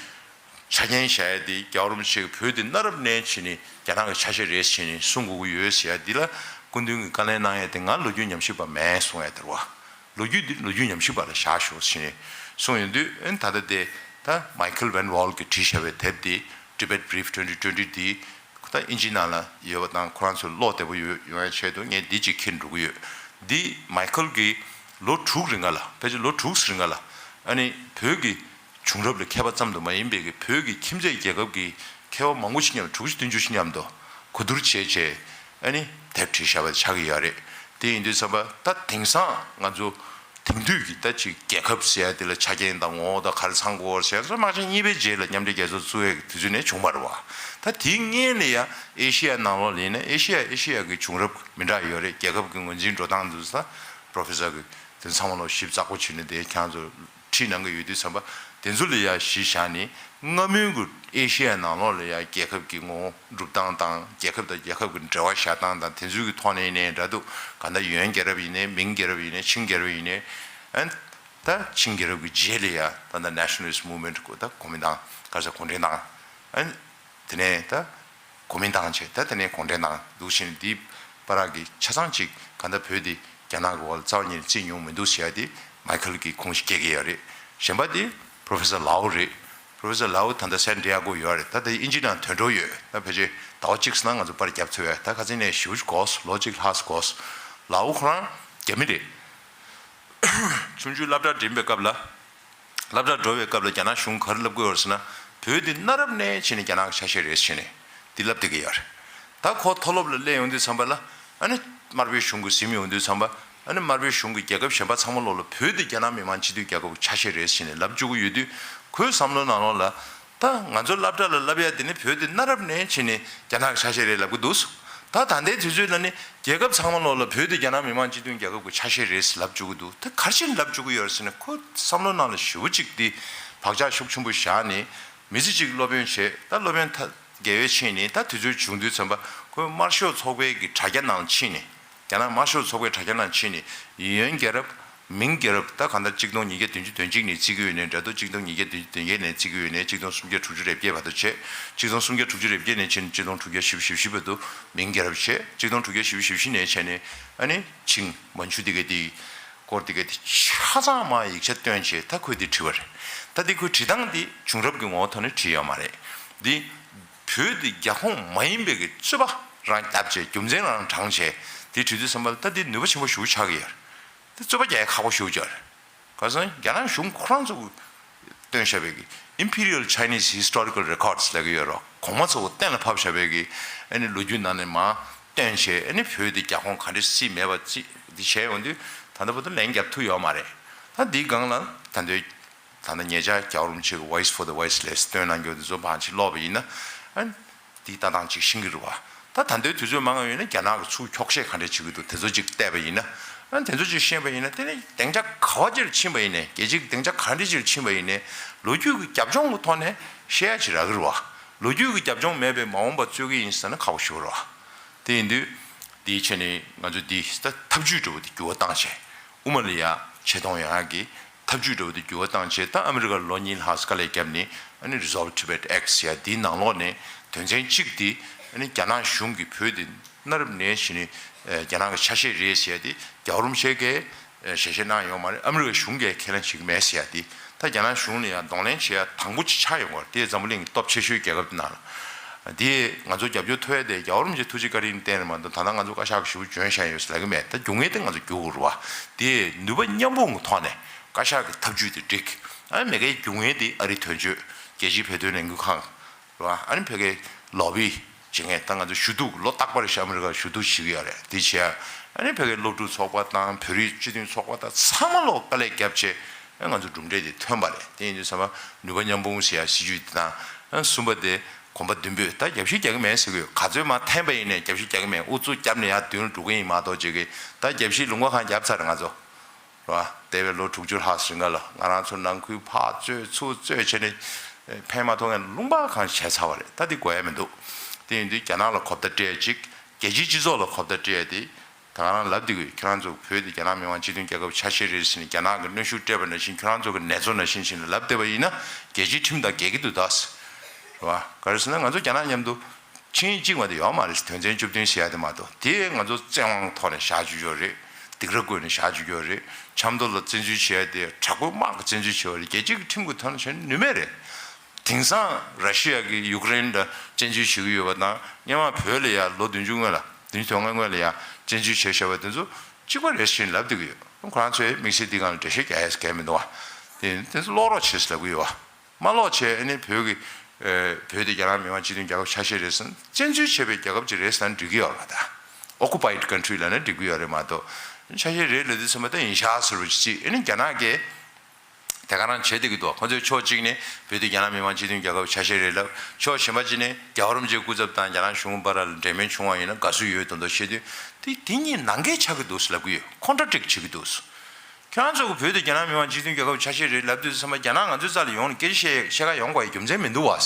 ཆ་རྐྱེན་བཞག་ཡ་དེ་རྒྱལ་བ་རིན་པོ་ཆེ་གིས་བོད་དེ་གནའ་རབས་ནས་བྱས་ནས་རྒྱ་ནག་གི་ཆ་ཤས་རེད་ཟེར་ནས་གསུང་དགོས་ཀྱི་ཡོད་ཟེར་ཡ་འདི་ལ་སྐུ་མདུན་གྱིས་བཀའ་ལན་གནང་ཡ་དེ་ང་ལོ་རྒྱུས་ཉམས་ཞིབ་པ་མེད་གསུང་ཡ་དེ་རེད་བ། ལོ་རྒྱུས་འདི་ལོ་རྒྱུས་ཉམས་ཞིབ་པ་ལ་བཞག་ཤོག་ཟེར་ནས་གསུངས་ཡོང་དུས། ཨ་ནི་ད་ལྟ་དེ་ད་Michael Van Wall་གིས་བྲིས་བཞག་པའི་དེབ་དེ་Tibet Brief twenty twenty འདི་ད་ཨིན་ཇིའི་ནང་ལ་ཡོད་པ་དང་ཁོ་རང་ཚོས་ཀློག་བདེ་པོ་ཡོད་ཡོང་ཡ་ཆེད་དུ་ངས་འདི་གཅིག་ཁྱེར་འགྲོ་གི་ཡོད། འདི་Michael གིས་ལོ་དྲུག་རིང་ག་ལ་ཕལ་ཆེར་ལོ་དྲུག་རིང་ག་ལ་ཨ་ནི་བོད་ཀྱི་བྱུང་རབས་ལ་མཁས་པ་ཙམ་དུ་མ་ཡིན་པའི་གི་བོད་ཀྱི་ཁྱིམ་མཚེས་རྒྱལ་ཁབ་ཀྱི་མཁས་པ་མང་པོ་ཞིག་མཉམ་དྲུག་ཅུ་བདུན་ཅུ་ཞིག་མཉམ་དུ་གོ་བསྡུར་བྱས་བྱས་ཨ་ནི་དེབ་བྲིས་བཞག་པ་ཆགས་ཀྱི་ཡོད་རེད། དེ་ཡིན་དུས་ཙམ་པ་ད་དེང་སང་ང་ཚོ་དེང་དུས་ཀྱི་ད་ཅིག་རྒྱལ་ཁབ་ཟེར་ཡ་དེ་ལ་ཆ་རྐྱེན་དང་ངོ་བོ་དང་ག་རེ་ཚང་དགོས་ཟེར་ཡ་ཚོ་དམག་ཆེན་གཉིས་པའི་རྗེས་ལ་མཉམ་འབྲེལ་རྒྱལ་ཚོགས་བཙུགས་ཡ་གི་དུས་ཚོད་ནས་བྱུང་བ་རེད་བ། ད་དེའི་སྔན་ལ་ཡ་ཨེ་ཤི་ཡ་ནང་ལོགས་ལ་ཡིན་ན་ཨེ་ཤི་ཡ་ཨེ་ཤི་ཡ་གི་བྱུང་རབས་མི་འདྲ་ཡོད་རེད། རྒྱལ་ཁབ་ཀྱི་ངོས་འཛིན་འགྲོ་སྟངས་དུ་ས་Professor གི་དེ་ཚང་མ་ལོ་ཞིབ་ཚགས་པོ་བྱས་ནས་དེ་ཁྱེད་རང་ཚོ་ཁྲིད་གནང་གི་ཡོད་དུས་ཙམ་པ་དེ་ཚོ་ལ་ཡ་གཞི་བཞག་ནས་སྔ་མོའི་གི་ཨེ་ཤི་ཡ་ནང་ལོགས་ལ་ཡ་རྒྱལ་ཁབ་ཀྱི་ངོ་བོ་སྒྲུབ་སྟངས་དང་རྒྱལ་ཁབ་དང་རྒྱལ་ཁབ་ཀྱི་འབྲེལ་བ་བཞག་སྟངས་དང་དེ་ཚོའི་གི་ཐོག་ནས་ཡིན་ནའི་འདྲ་འདུག་ག་ད་ཡོན་རྒྱལ་རབས་ཡིན་ནའི་མིང་རྒྱལ་རབས་ཡིན་ནའི་ཆིང་རྒྱལ་རབས་ཡིན་ནའི་ཨན་ད་ཆིང་རྒྱལ་རབས་ཀྱི་རྗེས་ལ་ཡ་ད་ད་Nationalist Movement གོ་ད་གོ་མིན་ཏང་ག་ས་གུང་ཁྲན་ཏང་ཨན་དེ་ནས་ད་གོ་མིན་ཏང་བྱས་ད་དེ་ནས་གུང་ཁྲན་ཏང་འདུག་ཕྱིན་འདི་བར་གྱི་ཆ་ཚང་ཅིག་ག་ད་བོད་འདི་རྒྱ་ནག་གི་འོག་ལ་རྩ་བ་ཉིད་ནས་བརྩི་མྱོང་མི་འདུག་ཟེར་ཡ་དེ་Michael གི་ཁུངས་ཤིག་སྐྱེ་གི་ཡོད་རེད། གཞན་པ་དེ་Professor Lau རེད། Professor Lau ད་ལྟ་San Diego ཡོད་རེད། ད་ལྟ་དབྱིན་ཇི་ནང་དོན་གྲུབ་ཡོད། ད་ཕལ་ཆེར་ཟླ་བ་གཅིག་ཙམ་ནང་ང་ཚོ་པར་རྒྱབ་ཐུབ་ཡ། ད་ཁ་སང་ནས་ཞེ་པོ་ཅིག་འགོར་སོང་། ལོ་གཅིག་ལྷག་ཙམ་འགོར་སོང་། Lau ཁོ་རང་རྒྱ་མི་རེད། ཆུང་ཆུང་སློབ་གྲྭ་འགྲིམ་པའི་སྐབས་ལ། སློབ་གྲྭ་འགྲོ་བའི་སྐབས་ལ་རྒྱ་ནག་གཞུང་ག་རེ་ལབ་ཀྱི་ཡོད་རེད་ཟེར་ན། བོད་འདི་གནའ་རབས་ནས་བྱས་ནས་རྒྱ་ནག་གི་ཆ་ཤས་རེད་ཟེར་ནས་འདི་ལབ་བསྡད་ཀྱི་ཡོད་རེད། ད་ཁོ་མཐོ་སློབ་ལ་སླེབས་ཡོང་དུས་ཙམ་པ་ལ་ཨ་ནི་དམར་པོའི་གཞུང་གིས་ཟིན་ཡོང་དུས་ཙམ་པ་ཨ་ནི་དམར་པོའི་གཞུང་གིས་རྒྱལ་ཁབ་གཞན་པ་ཚང་མ་ལོག་ལ་བོད་འདི་རྒྱ་ནག་མི་དམངས་སྤྱི་མཐུན་རྒྱལ་ཁབ་ཀྱི་ཆ་ཤས་རེད་ཟེར་ནས་ལབ་བཅུག་གི་ཡོད་དུས། ཁོའི་བསམ་བློ་ནང་ལོགས་ལ་ད་ང་ཚོ་སློབ་གྲྭ་ལ་ལབ་ཡ་དེ་ནི་བོད་འདི་གནའ་རབས་ནས་བྱས་ནས་རྒྱ་ནག་གི་ཆ་ཤས་རེད་ལབ་ཀྱི་འདུག་ད་ད་ལྟའི་དུས་ཚོད་ལ་ནི་རྒྱལ་ཁབ་ཚང་མ་ལོག་ལ་བོད་དེ་རྒྱ་ནག་མི་དམངས་སྤྱི་མཐུན་རྒྱལ་ཁབ་ཀྱི་ཆ་ཤས་རེད་ཟེར་ལབ་བཅུག་གི་འདུག་ད་ག་རེ་བྱས་ནས་ལབ་བཅུག་གི་ཡོད་རེད་ཟེར་ན། ཁོ་བསམ་བློ་ནང་ལ་ཞེ་པོ་ཅིག་དེ་བག་ཆགས་ཤུགས་ཆེན་པོ་བཞག་ནས་མི་ཚེ་གཅིག་སློབ་དཔོན་བྱས། ད་སློབ་དཔོན་ཐ་དགེ་བའི་ཆེད་ནས་ད་དུས་ཚོད་བྱུང་དུས་ཙམ་པ་ཁོས་དམར་ཤོག་ཚོགས་པའི་གི་དྲ་རྒྱ་ནང་ཕྱིན་ནས། རྒྱ་ནག་དམར་ཤོག་ཚོགས་པའི་དྲ་རྒྱ་ནང་ཕྱིན་ནས་ཡོན་རྒྱལ་རབས། མིང་རྒྱལ་རབས། ད་གང་ལྟར་གཅིག་སྟོང་ཉིས་བརྒྱ་བདུན་ཅུ་དོན་གཅིག་ནས་བརྩི་གི་ཡོད་ནའི་འདྲ་འདུག་གཅིག་སྟོང་ཉིས་བརྒྱ་བདུན་ཅུ་དོན་བརྒྱད་ནས་བརྩི་གི་ཡོད་ནའི་གཅིག་སྟོང་སུམ་བརྒྱ་དྲུག་ཅུ་རེ་བརྒྱད་བར་དུ་བྱས། གཅིག་སྟོང་སུམ་བརྒྱ་དྲུག་ཅུ་རེ་བརྒྱད་ནས་བྱས་ནས་གཅིག་སྟོང་དྲུག་བརྒྱ་བཞི་བཅུ་ཞེ་བཞི་བར་དུ་མིང་རྒྱལ་རབས་བྱས། གཅིག་སྟོང་དྲུག་བརྒྱ་བཞི་བཅུ་ཞེ་བཞི་ནས་བྱས་ནས་ཨ་ནི་ཆིང་མན་ཇུ་དེ་གའི་དེའི་སྐོར་དེ་གའི་དེ་ཆ་ཚང་མ་ཡིག་ཆ་བཏོན་བྱས་ད་ཁོས་དེ་བྲིས་པ་རེད། ད་དེ་ཁོས་བྲིས་སྟངས་དེ་བྱུང་རབས་ཀྱི་ངོ་བོ་ཐོག་ནས་བྲིས་ཡོད་མ་རེད། འདི་བོད་དེ་རྒྱ་ཁོངས་མ་ཡིན་པའི་གི་རྩོད་པ་རང་བརྒྱབ་བྱས་རྒྱུ་མཚན་རང་དྲངས་བྱས་དེ་བྲིས་དུས་ཙམ་པ་ལ་ད་དེ་ནུས་པ་ཆེན་པོ་ཞེ་པོ་ཆགས་ཀྱི་ཡོད་རེད། དེ་རྩོད་པ་རྒྱག་ཡ་ཁག་པོ་ཞེ་པོ་ཅིག་རེད། ག་ས་རྒྱ་ནག་གཞུང་ཁོ་རང་ཚོ་གིས་བཏོན་བཞག་པའི་གི་Imperial Chinese Historical Records ལབ་ཀྱི་ཡོད་རེད། གོང་མ་ཚོ་གིས་གཏན་ལ་ཕབ་བཞག་པའི་གི་ཨ་ནི་ལོ་རྒྱུས་ནང་ནས་མར་བཏོན་བྱས་ཨ་ནི་བོད་དེ་རྒྱ་ཁོངས་ག་འདྲ་སྲིད་མེད་པ་ཅིག་འདི་བྱས་ཡོང་དུས་ད་ལྟ་བར་དུ་ལན་རྒྱབ་ཐུབ་ཡོད་མ་རེད། ད་འདིའི་སྒང་ལ་ད་འདོད། ད་ལྟ་ཉེ་ཆར་རྒྱལ་བ་རིན་པོ་ཆེ་གི་Voice for the Voiceless བཏོན་གནང་རྒྱུ་དེ་ཚོ་བང་ཆེ་ཀློག་པ་ཡིན་ན། ཨ་ནི་དེའི་ལྟ་སྟངས་ཅིག་ཤེས་ཀྱི་རེད་བ། ད་ད་ལྟའི་དུས་ཚོད་མང་བ་ཡོད་ན་རྒྱ་ནག་གི་ཚུར་འཁྱོག་བཤད་ག་འདྲ་བྱེད་ཀྱི་འདུག་དེ་ཚོ་ཅིག་བལྟས་པ་ཡིན་ན། ཨ་ནི་དེ་ཚོ་ཅིག་ཤེས་པ་ཡིན་ན་དེ་ནི་སྡིངས་ཆ་ག་བ་ཅིག་ལ་ཕྱིན་པ་ཡིན་ནའི་རྒྱལ་སྤྱིའི་སྡིངས་ཆ་ག་འདྲ་ཅིག་ལ་ཕྱིན་པ་ཡིན་ནའི་ལོ་རྒྱུས་ཀྱི་རྒྱབ་ལྗོངས་ཀྱི་ཐོག་ནས་བཤད་ཡ་ཅིག་རག་གི་རེད་བ། ལོ་རྒྱུས་ཀྱི་རྒྱབ་ལྗོངས་མེད་པའི་མ་འོངས་པ་རྩོད་ཀྱི་ཡིན་ཟེར་ན་ཁག་པོ་ཞེ་པོ་རེད་བ། དེ་ཡིན་དུས་དེའི་ཆ་ནས་ང་ཚོ་འདི་ད་ཐབས་ཇུས་འདྲ་བོ་དེ་འགྱུར་བ་བཏང་བྱས་དབུ་མ་ལ་ཡ་ཆེ་མཐོང་ཡོང་ཡག་གི་ཐབས་ཇུས་འདྲ་བོ་དེ་འགྱུར་བ་བཏང་བྱས། ད་ཨ་མི་རི་ཀར་ལོ་གཉིས་ལྷག་དཀའ་ལས་བརྒྱབ་ནས་ཨ་ནི་Resolve Tibet Act ཟེར་ཡ་དེའི་ནང་ལོགས་ནས་དོན་ཚན་གཅིག་དེ་ཨ་ནི་རྒྱ་ནག་གཞུང་གིས་བོད་དེ་གནའ་རབས་ནས་བྱས་ནས་རྒྱ་ནག་གི་ཆ་ཤས་རེད་ཟེར་ཡ་དེ་རྒྱལ་བ་རིན་པོ་ཆེ་གིས་ཞལ་བཞེས་གནང་ཡོད་མ་རེད། ཨ་མི་རི་ཀའི་གཞུང་གིས་ཁས་ལེན་བྱེད་ཀྱི་མེད་ཟེར་ཡ་དེ་ད་རྒྱ་ནག་གཞུང་ལ་ཡང་གདོང་ལེན་བྱེད་ཡ་དང་པོ་ཅིག་ཆགས་ཡོང་བ་རེད། དེ་འཛམ་བུ་གླིང་གི་སྟོབས་ཆེ་ཤོས་རྒྱལ་ཁབ་དེ་ནང་ལ། དེས་ང་ཚོ་རྒྱབ་སྐྱོར་ཐོབ་ཡ་དེ་རྒྱལ་བ་རིན་པོ་ཆེ་ཐུགས་རྗེ་བཀའ་དྲིན་བརྟེན་རེད་མ་གཏོགས་ད་ལྟ་ང་ཚོ་བཀའ་ཤག་གི་ཞུ་བ་འཇོན་བཞག་ཡོད་ཟེར་ལབ་ཀྱི་མེད། ད་རྒྱུ་དངོས་དེ་ང་ཚོ་རྒྱུག་དགོས་རེད་བ། དེས་ནུས་པ་མཉམ་སྤུངས་ཀྱི་ཐོག་ནས་བཀའ་ཤག་གི་ཐབས་ཇུས་དེ་འགྲིག་ཨ་མི་རི་ཀའི་རྒྱུ་དངོས་དེ་ཨ་རིའི་དོན་གཅོད་རྒྱལ་སྤྱིའི་བོད་དོན་ལས་འགུལ་ཁང་རེད་བ། ཨ་ནི་ཕ་གིའི་ལོ་བི་བྱེད་མཁན་ད་ང་ཚོ་ཞུ་གཏུག་ལོ་རྟག་པར་ཞིག་ཨ་མི་རི་ཀར་ཞུ་གཏུག་ཞུ་གི་ཡོད་རེད། དེ་བྱས་ཨ་ནི་ཕ་གིའི་སློབ་ཕྲུག་ཚོགས་པ་དང་བོད་རིགས་སྤྱི་མཐུན་ཚོགས་པ་དང་ཚང་མ་ལོག་དཀའ་ལས་བརྒྱབ་བྱས་ཨ་ང་ཚོ་གྲུབ་འབྲས་དེ་ཐོན་པ་རེད། དེ་ཡིན་དུས་ཙམ་པ་ནུས་པ་མཉམ་སྤུངས་ཟེར་ཡ་སྲིད་ཇུས་དེ་དང་ཨ་གསུམ་པ་དེ་གོམ་པ་མདུན་སྤོས། ད་རྒྱབ་བཤིག་རྒྱག་གི་མེད་ཟེར་གི་ཡོད། ག་ཚོད་མར་འཐེན་པ་ཡིན་ནའི་རྒྱབ་བཤིག་རྒྱག་གི་མེད། ཨུ་ཚུགས་བརྒྱབ་ནས་ཡར་མདུན་ལ་འགྲོ་གི་ཡིན་མ་གཏོགས་བྱེད་ཀྱི་ད་རྒྱབ་བཤིག་ལུང་པ་གང་བརྒྱབ་ཚར་རེད་ང་ཚོ། རེད་བ། འདས་པའི་ལོ་དྲུག་ཅུ་ལྷག་རིང་ག་ལ་ང་རང་ཚོ་ནང་ཁུལ་ཕར་རྩོད་ཚུར་རྩོད་བྱས་ནས་ཕན་མ་ཐོགས་མཁན་ལུང་པ་གང་བྱས་ཚར་བ་རེད། ད་འདི་དགོས་ཡ་མི་འདུག་དེ་ཡིན་དུས་རྒྱ་ནག་ལ་གོ་བརྡ་སྤྲད་ཅིག་རྒྱལ་སྤྱིའི་སྤྱི་ཚོགས་ལ་གོ་བརྡ་སྤྲད་ཡ་དེ་ད་ག་རང་ལབ་བསྡད་ཀྱི་ཡོད། ཁྱེད་རང་ཚོ་བོད་དེ་རྒྱ་ནག་མི་དམངས་སྤྱི་མཐུན་རྒྱལ་ཁབ་ཆ་ཤས་རེད་ཟེར་ནས་རྒྱ་ནག་གི་གནོན་ཤུགས་སྤྲད་པ་ནང་བཞིན་ཁྱེད་རང་ཚོ་གི་ནེ་ཙོ་ནང་བཞིན་བཞིན་ལབ་བསྡད་པ་ཡིན་ན་རྒྱལ་སྤྱིའི་ཁྲིམས་དང་འགལ་གྱི་འདུག་ད། རེད་བ། ག་རེ་ཟེར་ན་ང་ཚོ་རྒྱ་ནག་མཉམ་དུ་ཆིངས་ཡིག་གཅིག་མ་གཏོགས་ཡོད་མ་རེད། དོན་ཚན་བཅུ་བདུན་ཟེར་ཡ་དེ་མ་གཏོགས། དེ་ང་ཚོ་བཙན་དབང་ཐོག་ནས་བཞག་བཅུག་ཡོད་རེད། སྡིགས་ར་བསྐུལ་ནས་བཞག་བཅུག་ཡོད་རེད། ཆབ་མདོ་ལ་བཙན་འཛུལ་བྱས་ཏེ་དྲག་པོའི་དམག་གིས་བཙན་འཛུལ་བྱས་པ་རེད། རྒྱལ་སྤྱི་གི་ཁྲིམས་ཀྱི་ཐོག་ནས་བྱས་ན་ནུས་མེད་རེད། དེང་སང་ར་ཤི་ཡ་གིས་ཡུཀ་རེན་ལ་བཙན་འཛུལ་བྱེད་ཀྱི་ཡོད་པ་དང་། སྔོན་མ་བོད་ལ་ཡ་ལོ་བདུན་ཅུ་སྔོན་ལ། བདུན་ཅུ་དོན་ལྔ་སྔོན་ལ་ཡ་བཙན་འཛུལ་བྱས་བཞག་པ་དེ་ཚོ་གཅིག་པ་རེད་ཟེར་ལབ་བསྡད་ཀྱི་ཡོད། ཁོ་རང་ཚོས་དམིགས་བསལ་འདི་སྒང་ལ་འགྲེལ་བཤད་རྒྱག་ཡས་གང་ཡང་མི་འདུག་བ། དེ་དེ་ཚོ་ལོག་རོགས་བྱེད་ཟེར་ལབ་ཀྱི་ཡོད་བ། མ་ལོག་བྱས་ཨ་ནི་བོད་ཀྱི་ཨེ་བོད་དེ་རྒྱ་ནག་མི་དམངས་སྤྱི་མཐུན་རྒྱལ་ཁབ་ཆ་ཤས་རེད་ཟེར་ན། བཙན་འཛུལ་བྱས་པའི་རྒྱལ་ཁབ་ཅིག་རེད་ཟེར་ན་འགྲིག་གི་ཡོད་རེད་པ། ད་ཨོ་ཀུ་པའིཌ་ཀན་ཊི་རི་ལབ་ན་འགྲིག་གི་ཡོད་རེད་མ་གཏོགས། ཆ་ཤས་རེད་ལབ་དུས་ཙམ་པ་ད་ཡིན་ཤག་ཟེར་བ་ཅིག་ཅིག་ཨ་ནི་རྒྱ་ནག་གིས་དེ་ག་རང་བྱེད་བསྡད་ཀྱི་འདུག་ཁོ་ཚོས་ཕྱོགས་གཅིག་ནས་བོད་དེ་རྒྱ་ནག་མི་དམངས་སྤྱི་མཐུན་རྒྱལ་ཁབ་ཆ་ཤས་རེད་ལབ། ཕྱོགས་གཞན་པ་གཅིག་ནས་རྒྱལ་བ་རིན་པོ་ཆེའི་སྐུ་ཚབ་དང་རྒྱ་ནག་གཞུང་བར་ལ་འབྲེལ་མོལ་བྱུང་བ་ཡིན་ན་དགའ་བསུ་ཡོད་མདོག་མདོག་བཤད་དུས། དེ་དེ་གཉིས་ནང་འགལ་ཆགས་ཀྱི་འདུག་ཟེར་ལབ་ཀྱི་ཡོད། ཀོན་ཊ་ཌིཀ་བྱེད་ཀྱི་འདུག་ཁྱེད་རང་ཚོ་གི་བོད་དེ་རྒྱ་ནག་མི་དམངས་སྤྱི་མཐུན་རྒྱལ་ཁབ་ཆ་ཤས་རེད་ལབ་དུས་ཙམ་པ་རྒྱ་ནག་ང་ཚོའི་རྩ་ལ་ཡོང་ནས་སྐད་ཆ་བཤད་བཤད་ག་ཡོང་དགོས་ཡ་རྒྱུ་མཚན་མི་འདུག་བ།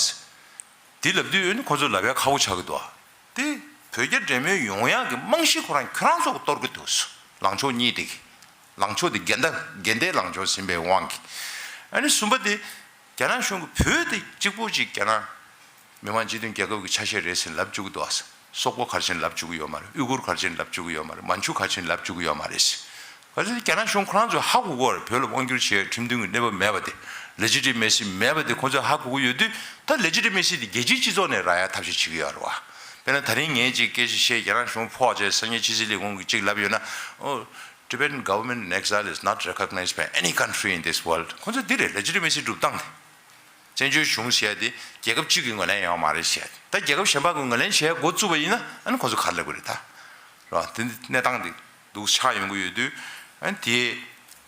དེ་ལབ་དུས་ཨ་ནི་ཁོ་ཚོ་ལབ་ཡ་ཁག་པོ་ཆགས་ཀྱི་འདུག་བ། དེ་བོད་རྒྱ་འབྲེལ་མོལ་ཡོང་ཡག་གི་རྨང་གཞི་ཁོ་རང་ཁྱོད་རང་ཚོ་གིས་གཏོར་གྱི་འདུག་ལངས་ཕྱོགས་གཉིས་དེ་གི། ལངས་ཕྱོགས་དེ་འགལ་ཟླ་འགལ་ཟླའི་ལངས་ཕྱོགས་ཟིན་པའི་དབང་གིས། ཨ་ནི་གསུམ་པ་དེ། རྒྱ་ནག་གཞུང་གིས་བོད་དེ་གཅིག་པུ་ཅིག་རྒྱ་ནག་མི་དམངས་སྤྱི་མཐུན་རྒྱལ་ཁབ་ཀྱི་ཆ་ཤས་རེད་ཟེར་ལབ་བཅུག་གི་འདུག་ཨ། སོག་པོ་ག་རེ་བྱས་ནས་ལབ་བཅུག་གི་ཡོད་མ་རེད། ཨུ་གུར་ག་རེ་བྱས་ནས་ལབ་བཅུག་གི་ཡོད་མ་རེད། མན་ཇུ་ག་རེ་བྱས་ནས་ལབ་བཅུག་གི་ཡོད་མ་རེད་ཟེར། ག་ཚོད་རྒྱ་ནག་གཞུང་ཁོ་རང་ཚོས་ཧ་གོ་གི་ཡོད་རེད། བོད་ལ་དབང་བསྒྱུར་བྱེད་ཡའི་ཁྲིམས་མཐུན་གྱི་གནས་བབ་མེད་པ་དེ། ལེ་ཇི་ཊི་མེ་སི་མེད་པ་དེ་ཁོ་ཚོས་ཧ་གོ་གི་ཡོད་དུས། ད་ལེ་ཇི་ཊི་མེ་སི་དེ་རྒྱལ་སྤྱིའི་སྤྱི་ཚོགས་ནས་རག་ཡ་ཐབས་ཤེས་བྱེད་ཀྱི་ཡོད་རེད་བ། དཔེར་ན་ད་རིང་ངས་ཅིག་སྐད་ཆ་བཤད། རྒྱ་ནག་གཞུང་ཕོག་བྱས་སང་ཉིན་ཕྱི་སྲིད་ལས་ཁུངས་ཀྱིས་ཅིག་ལབ་ཡོད་ན། ཨོ། Tibetan government in exile is not recognized by any country in this world. ཁོ་ཚོ་འདི་རེད། ལེ་ཇི་ཊི་མེ་སི་སྒྲུབ་སྟངས་དེ། བཙན་བྱོལ་གཞུང་ཟེར་ཡ་དེ་རྒྱལ་ཁབ་གཅིག་གིས་ངོས་ལེན་ཡོད་མ་རེད་ཟེར་ཡ་དེ། ད་རྒྱལ་ཁབ་གཞན་པ་གིས་ངོས་ལེན་བྱེད་ཡ་འགོ་བཙུགས་པ་ཡིན་ན་ཨ་ནི་ཁོ་ཚོ་ག་རེ་ལབ་དགོས་རེད་ད། རེད་བ། དེ་གནས་སྟངས་དེ་འདུག་ཆགས་ཡོང་གི་ཡོད་དུས། ཨ་ནི་དེའི་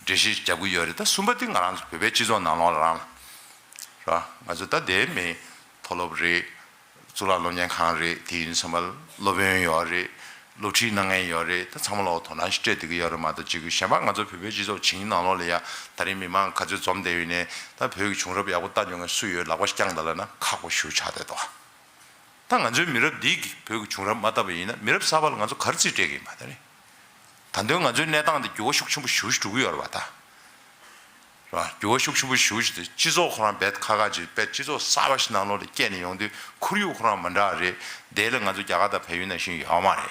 འགྲེལ་བཤད་རྒྱབ་ཀྱི་ཡོད་རེད། ད་གསུམ་པ་དེ་ང་རང་ཚོ་བོད་པའི་སྤྱི་ཚོགས་ནང་ལོགས་ལ་རང་ལ། རེད་བ། ང་ཚོ་ད་དེ་མི་མཐོ་སློབ་རེད། གཙུག་ལག་སློབ་གཉེར་ཁང་རེད། དེ་ཡིན་ཙམ་པ་སློབ་དཔོན་ཡོད་རེད། སློབ་ཁྲིད་གནང་མཁན་ཡོད་རེད། ད་ཚང་མ་ལོག་དོ་སྣང་ཞིག་སྤྲད་བསྡད་ཀྱི་ཡོད་རེད་མ་གཏོགས། ཅིག་གཞན་པ་ང་ཚོ་བོད་པའི་སྤྱི་ཚོགས་བྱིངས་ནང་ལོགས་ལ་ཡ་ད་རིང་མི་མང་ག་ཚོད་འཛོམས་བསྡད་ཡོད་ནའི། ད་བོད་ཀྱི་བྱུང་རབས་ཡག་པོ་ལྟ་མྱོང་མཁན་སུ་ཡོད། ལག་པ་བརྐྱངས་དང་ལབ་ན་ཁག་པོ་ཞེ་པོ་ཆགས་བསྡད་འདུག་ད་ང་ཚོའི་མི་རབས་འདི་གིས་བོད་ཀྱི་བྱུང་རབས་མ་བལྟས་པ་ཡིན་ན། མི་རབས་གསར་པ་ལ་ང་ཚོ་ག་རེ་རྩིས་སྤྲད་ཀྱི་ཡིན་པ། ད་རེད། ད་དུང་ང་ཚོའི་གནས་སྟངས་འདི་འགྱུར་བ་ཤུགས་ཆེན་པོ་ཞེ་པོ་ཞིག་འགྲོ་གི་ཡོད་རེད་པ་ད། རེད་བ། འགྱུར་བ་ཤུགས་ཆེན་པོ་ཞེ་པོ་ཞིག་དེ་སྤྱི་ཚོགས་ཁོ་རང་རྦད་ཁག་ཁག་ཅིག་རྦད་སྤྱི་ཚོགས་གསར་པ་ཞིག་ནང་ལོགས་ལ་སྐྱེས་ནས་ཡོང་དུས་ཁོར་ཡུག་ཁོ་རང་མི་འདྲ་བ་རེད། དེ་ལ་ང་ཚོ་རྒྱ་གར་དང་བལ་ཡུལ་ནང་བཞིན་ཡོད་མ་རེད།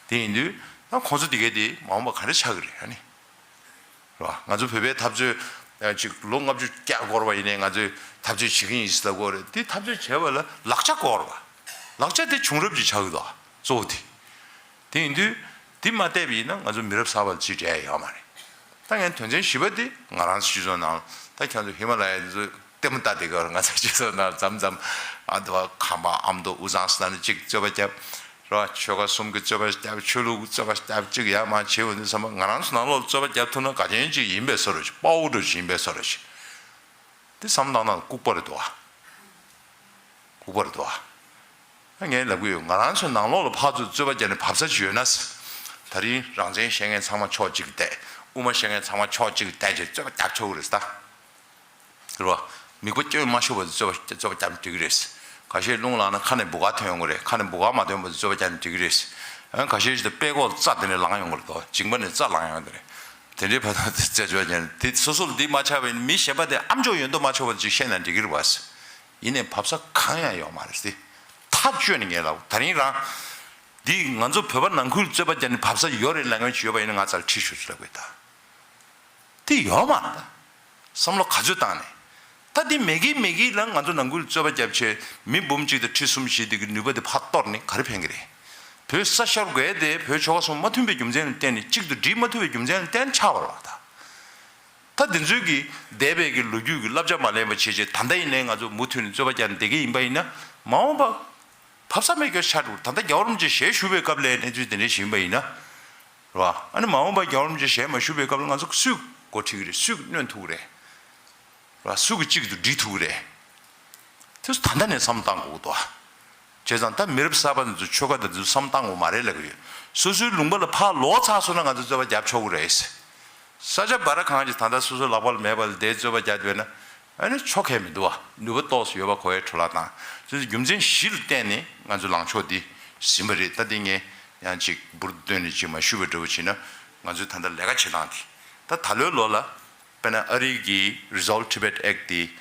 དེ་ཡིན་དུས་ད་ཁོང་ཚོ་དེ་གས་དེ་མ་འོངས་པ་ག་འདྲ་ཆགས་ཀྱི་རེད་ཨ་ནི། རེད་བ། ང་ཚོ་བོད་པའི་འཐབ་རྩོད་ཅིག་ལོ་ལྔ་བཅུ་བསྐྱར་འགོར་བ་ཡིན་ནའི་ང་ཚོས་འཐབ་རྩོད་བྱེད་ཀྱི་ཡིན་ཟེར་ལབ་ཀྱི་ཡོད་རེད། དེ་འཐབ་རྩོད་བྱས་པ་ལ་ལག་ཆ་དགོས་རེད་བ། ལག་ཆ་དེ་བྱུང་རབས་ཅིག་ཆགས་ཀྱི་འདུག་གཙོ་བོ་དེ། དེ་ཡིན་དུས་དེ་མ་བལྟས་པ་ཡིན་ན་ང་ཚོ་མི་རབས་གསར་པ་ལ་ཅིག་འབྲེལ་ཡོད་མ་རེད། ད་ངས་དོན་ཚན་བཞི་པ་དེ་ང་རང་ཚོ་སྤྱི་ཚོགས་ནང་། ད་ཁྱེད་ཚོ་ཧི་མ་ལ་ཡ་དེ་ཚོ་ལྟད་མོ་ལྟ་བསྡད་ཀྱི་ཡོད་རེད། ང་ཚོ་སྤྱི་ཚོགས་ནང་མཚམས་མཚམས་ཨ་མདོ་ཁམས་པ་ཨ་མདོ་དབུས་གཙང་ཟེར་ནས་ཅིག་རྩོད་པ་བརྒྱབ། རེད་བ། ཆོལ་ཁ་གསུམ་གྱི་རྩོད་པ་བརྒྱབ། ཆོས་ལུགས་རྩོད་པ་བརྒྱབ། ཅིག་ཡར་མར་བྱེད་འོང་དུས་ཙམ་པ་ང་རང་ཚོ་ནང་ལོགས་རྩོད་པ་བརྒྱབ་ཐུབ་ན་དགའ་ཆེན་ཅིག་ཡིན་པའི་བཟོ་འདྲ་ཅིག་དཔའ་བོ་འདྲ་ཅིག་ཡིན་པའི་བཟོ་འདྲ་ཅིག་དེ་བསམ་བློ་བཏང་ན་ལྐུགས་པ་རེད་འདུག་བ། ལྐུགས་པ་རེད་འདུག་བ། ངས་ལབ་ཀྱི་ཡོད། ང་རང་ཚོའི་ནང་ལོགས་ལ་ཕར་ཚུར་རྩོད་པ་བརྒྱབ་ནས་བབས་ས་ཅིག་ཡོད་ན། ད་རིང་རང་བཙན་བཤད་མཁན་ཚང་མ་ཕྱོགས་གཅིག་བསྡད། དབུ་མ་བཤད་མཁན་ཚང་མ་ཕྱོགས་གཅིག་བསྡད་བྱས་རྩོད་པ་བརྒྱབ་ཆོག་གི་རེད་ད། རེད་བ། མིག་པ་སྐྱོན་མ་ཤོར་བར་རྩོད་པ་རྩོད་པ་བརྒྱབ་འགྲིག་གི་རེད། ཁ་ཤས་རླུང་ལངས་ན་ཁ་ནས་འབུ་ག་ཐོན་ཡོང་གི་རེད། ཁ་ནས་འབུ་ག་མ་ཐོན་བར་རྩོད་པ་བརྒྱབ་ནས་འགྲིག་གི་རེད། ཨ་ཁ་ཤས་ཤིག་ད་དཔྲལ་ཀོག་རྩ་དེ་ནས་ལངས་ཡོང་གི་རེད་དོ། མཇིང་པ་ནས་རྩ་ལངས་ཡོང་གི་རེད། དེ་འདྲའི་བར་དུ་རྩོད་པ་བརྒྱབ་ནས་དེ་སོ་སོར་འདི་མ་ཆགས་པའི་མི་གཞན་པ་དེ་ཨ་མཆོག་ཡོད་མདོག་མ་ཆོག་པ་ཅིག་བཤད་ན་འགྲིག་གི་རེད་བ། ཡིན་ནའི་བབས་ས་གང་ཡང་ཡོད་མ་རེད་དེ། ཐག་གཅོད་ནས་ངས་ལབ། ད་རིང་རང་འདི་ང་ཚོ་བོད་པ་ནང་ཁུལ་རྩོད་པ་བརྒྱབ་ནས་བབས་ས་ཡོད་རེད་ལབ་མཁན་ཅིག་ཡོད་པ་ཡིན་ན་ང་རྩར་ཁྲིད་ཤོག་ཅིག་ལབ་དགོས་ད། དེ་ཡོད་མ་རེད་ད། བསམ་བློ་ག་ཚོད་བཏང་ནས། ད་དེ་མེད་ཀི་མེད་ཀི་ལ་ང་ཚོ་ནང་ཁུལ་རྩོད་པ་བརྒྱབ་བྱས་མི་འབུམ་གཅིག་དང་ཁྲི་གསུམ་བཞི་དེ་གི་ནུས་པ་དེ་ཕར་གཏོར་ནས་ག་རེ་ཕན་གི་རེད། བོད་ས་ཤར་དགོས་དེ་བོད་ཆོལ་ཁ་གསུམ་མ་མཐུན་པའི་རྒྱུ་མཚན་ལ་བརྟེན་ནས་གཅིག་ཏུ་སྒྲིལ་མ་ཐུབ་པའི་རྒྱུ་མཚན་ལ་བརྟེན་ཆགས་པ་རེད་བ་ད། ད་འདི་ཚོའི་གི་འདས་པའི་གི་ལོ་རྒྱུས་ཀྱི་བསླབ་བྱ་མ་ལེན་པ་བྱས་བྱས་ད་ལྟ་ཡིན་ནའི་ང་ཚོ་མུ་མཐུད་ནས་རྩོད་པ་བརྒྱབ་ནས་བསྡད་ཀྱི་ཡིན་པ་ཡིན་ན། མ་འོངས་པ་བབས་ས་མེད་སྐྱོ་ཆགས་འགྲོ། ད་ལྟ་རྒྱལ་བ་རིན་པོ་ཆེ་ཞལ་བཞུགས་པའི་སྐབས་ལ་གནས་ཚུལ་དེ་འདྲ་ཞིག་ཡིན་པ་ཡིན་ན། རེད་བ། ཨ་ནི་མ་འོངས་པ་རྒྱལ་བ་རིན་པོ་ཆེ་ཞལ་མ་བཞུགས་པའི་སྐབས་ལ་ང་ཚོ་སུས་འགོ་ཁྲིད་ཀྱི་རེད། སུས་གནོན་ཐུབ་ཀྱི་རེད། རེད་བ། སུ་གིས་གཅིག་ཏུ་སྒྲིལ་ཐུབ་ཀྱི་རེད། དེ་ཚོ་ད་ལྟ་ནས་བསམ་བཏང་དགོས་འདུག་བ། བྱས་ཙང་ད་མི་རབས་གསར་པ་འདི་ཚོ་ཆོལ་ཁ་དང་འདི་ཚོ་བསམ་བཏང་དགོས་མ་རེད་ལབ་ཀྱི་ཡོད། སོ་སོའི་ལུང་པ་ལ་ཕར་ལོག་ཚར་སོང་ན་ང་ཚོ་རྩོད་པ་རྒྱབ་ཆོག་གི་རེད། ས་ཆ་བར་གང་ཅིག་ད་ལྟ་སོ་སོའི་ལག་པ་ལ་མེད་པ་ལ་དེ་རྩོད་པ་རྒྱག་འདོད་ན། ཨ་ནི་ཆོ་ག་མི་འདུག་བ། ནུས་པ་ཏོག་ཙམ་ཡོད་པ་གོ་ཡའི་འཕྲོ་བརླག་བཏང་། དེ་ཚོ་རྒྱུ་མཚན་བཞི་ལ་བརྟེན་ནས་ང་ཚོ་ལངས་ཕྱོགས་འདི་ཟིན་པ་རེད། ད་འདི་ངས་ཡང་ཅིག་འབུར་བཏོན་ནས་ཅིག་མ་ཞུས་པ་འདྲ་བོ་བྱས་ན། ང་ཚོའི་ད་ལྟ་ལས་ཀ་བྱེད་སྟངས་འདི། ད་ད་ལོའི་ལོ་ལ་དཔེར་ན་ཨ་རི་གི་Resolve Tibet Act་འདི་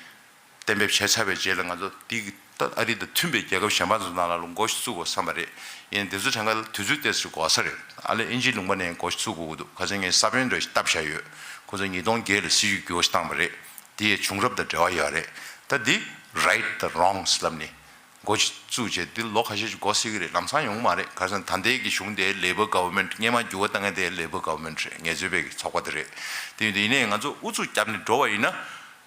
གཏན་འབེབས་བྱས་ཚར་བའི་རྗེས་ལ་ང་ཚོ་འདི་ ད་ཨ་རི་དང་མཐུན་པའི་རྒྱལ་ཁབ་གཞན་པ་ཚོ་ནང་ལ་འགོ་ཞིག་བཙུགས་དགོས་བསམ་པ་རེད། ཡིན་དེ་ཚོ་གྲངས་ཀ་ལ་དུས་ཚོད་ཏོག་ཙམ་འགོར་ས་རེད། ཨ་ལས་དབྱིན་ཇིའི་ལུང་པ་ནས་འགོ་ཞིག་བཙུགས་དགོས་ཀྱི་འདུག་ཁ་སང་ངས་ས་བོན་འདྲ་ཞིག་བཏབ་བཞག་ཡོད། ཁོ་ཚོ་ཉིས་སྟོང་བརྒྱད་ལ་སྲིད་ཇུས་འགྱུར་བ་ཞིག་བཏང་བ་རེད། དེ་ཡི་བྱུང་རབས་དང་འབྲེལ་བ་ཡོད་རེད། ད་འདི་right དང་wrongs ལབ་ནས་འགོ་ཞིག་བཙུགས་བྱས་འདི་ལོ་ཁ་ཤས་ཤིག་འགོར་སྲིད་ཀྱི་རེད། ལམ་སང་ཡོང་གི་མ་རེད། ག་རེ་ཟེར་ན་ད་ལྟའི་གི་གཞུང་དེ་Labor government སྔོན་མ་འགྱུར་བ་བཏང་མཁན་དེ་Labor government རེད། ངལ་རྩོལ་པའི་གི་ཚོགས་པ་དེ་རེད། དེ་ཡིན་དུས་ཡིན་ནའི་ང་ཚོ་ཨུ་ཚུགས་བརྒྱབ་ནས་འགྲོ་བ་ཡིན་ན།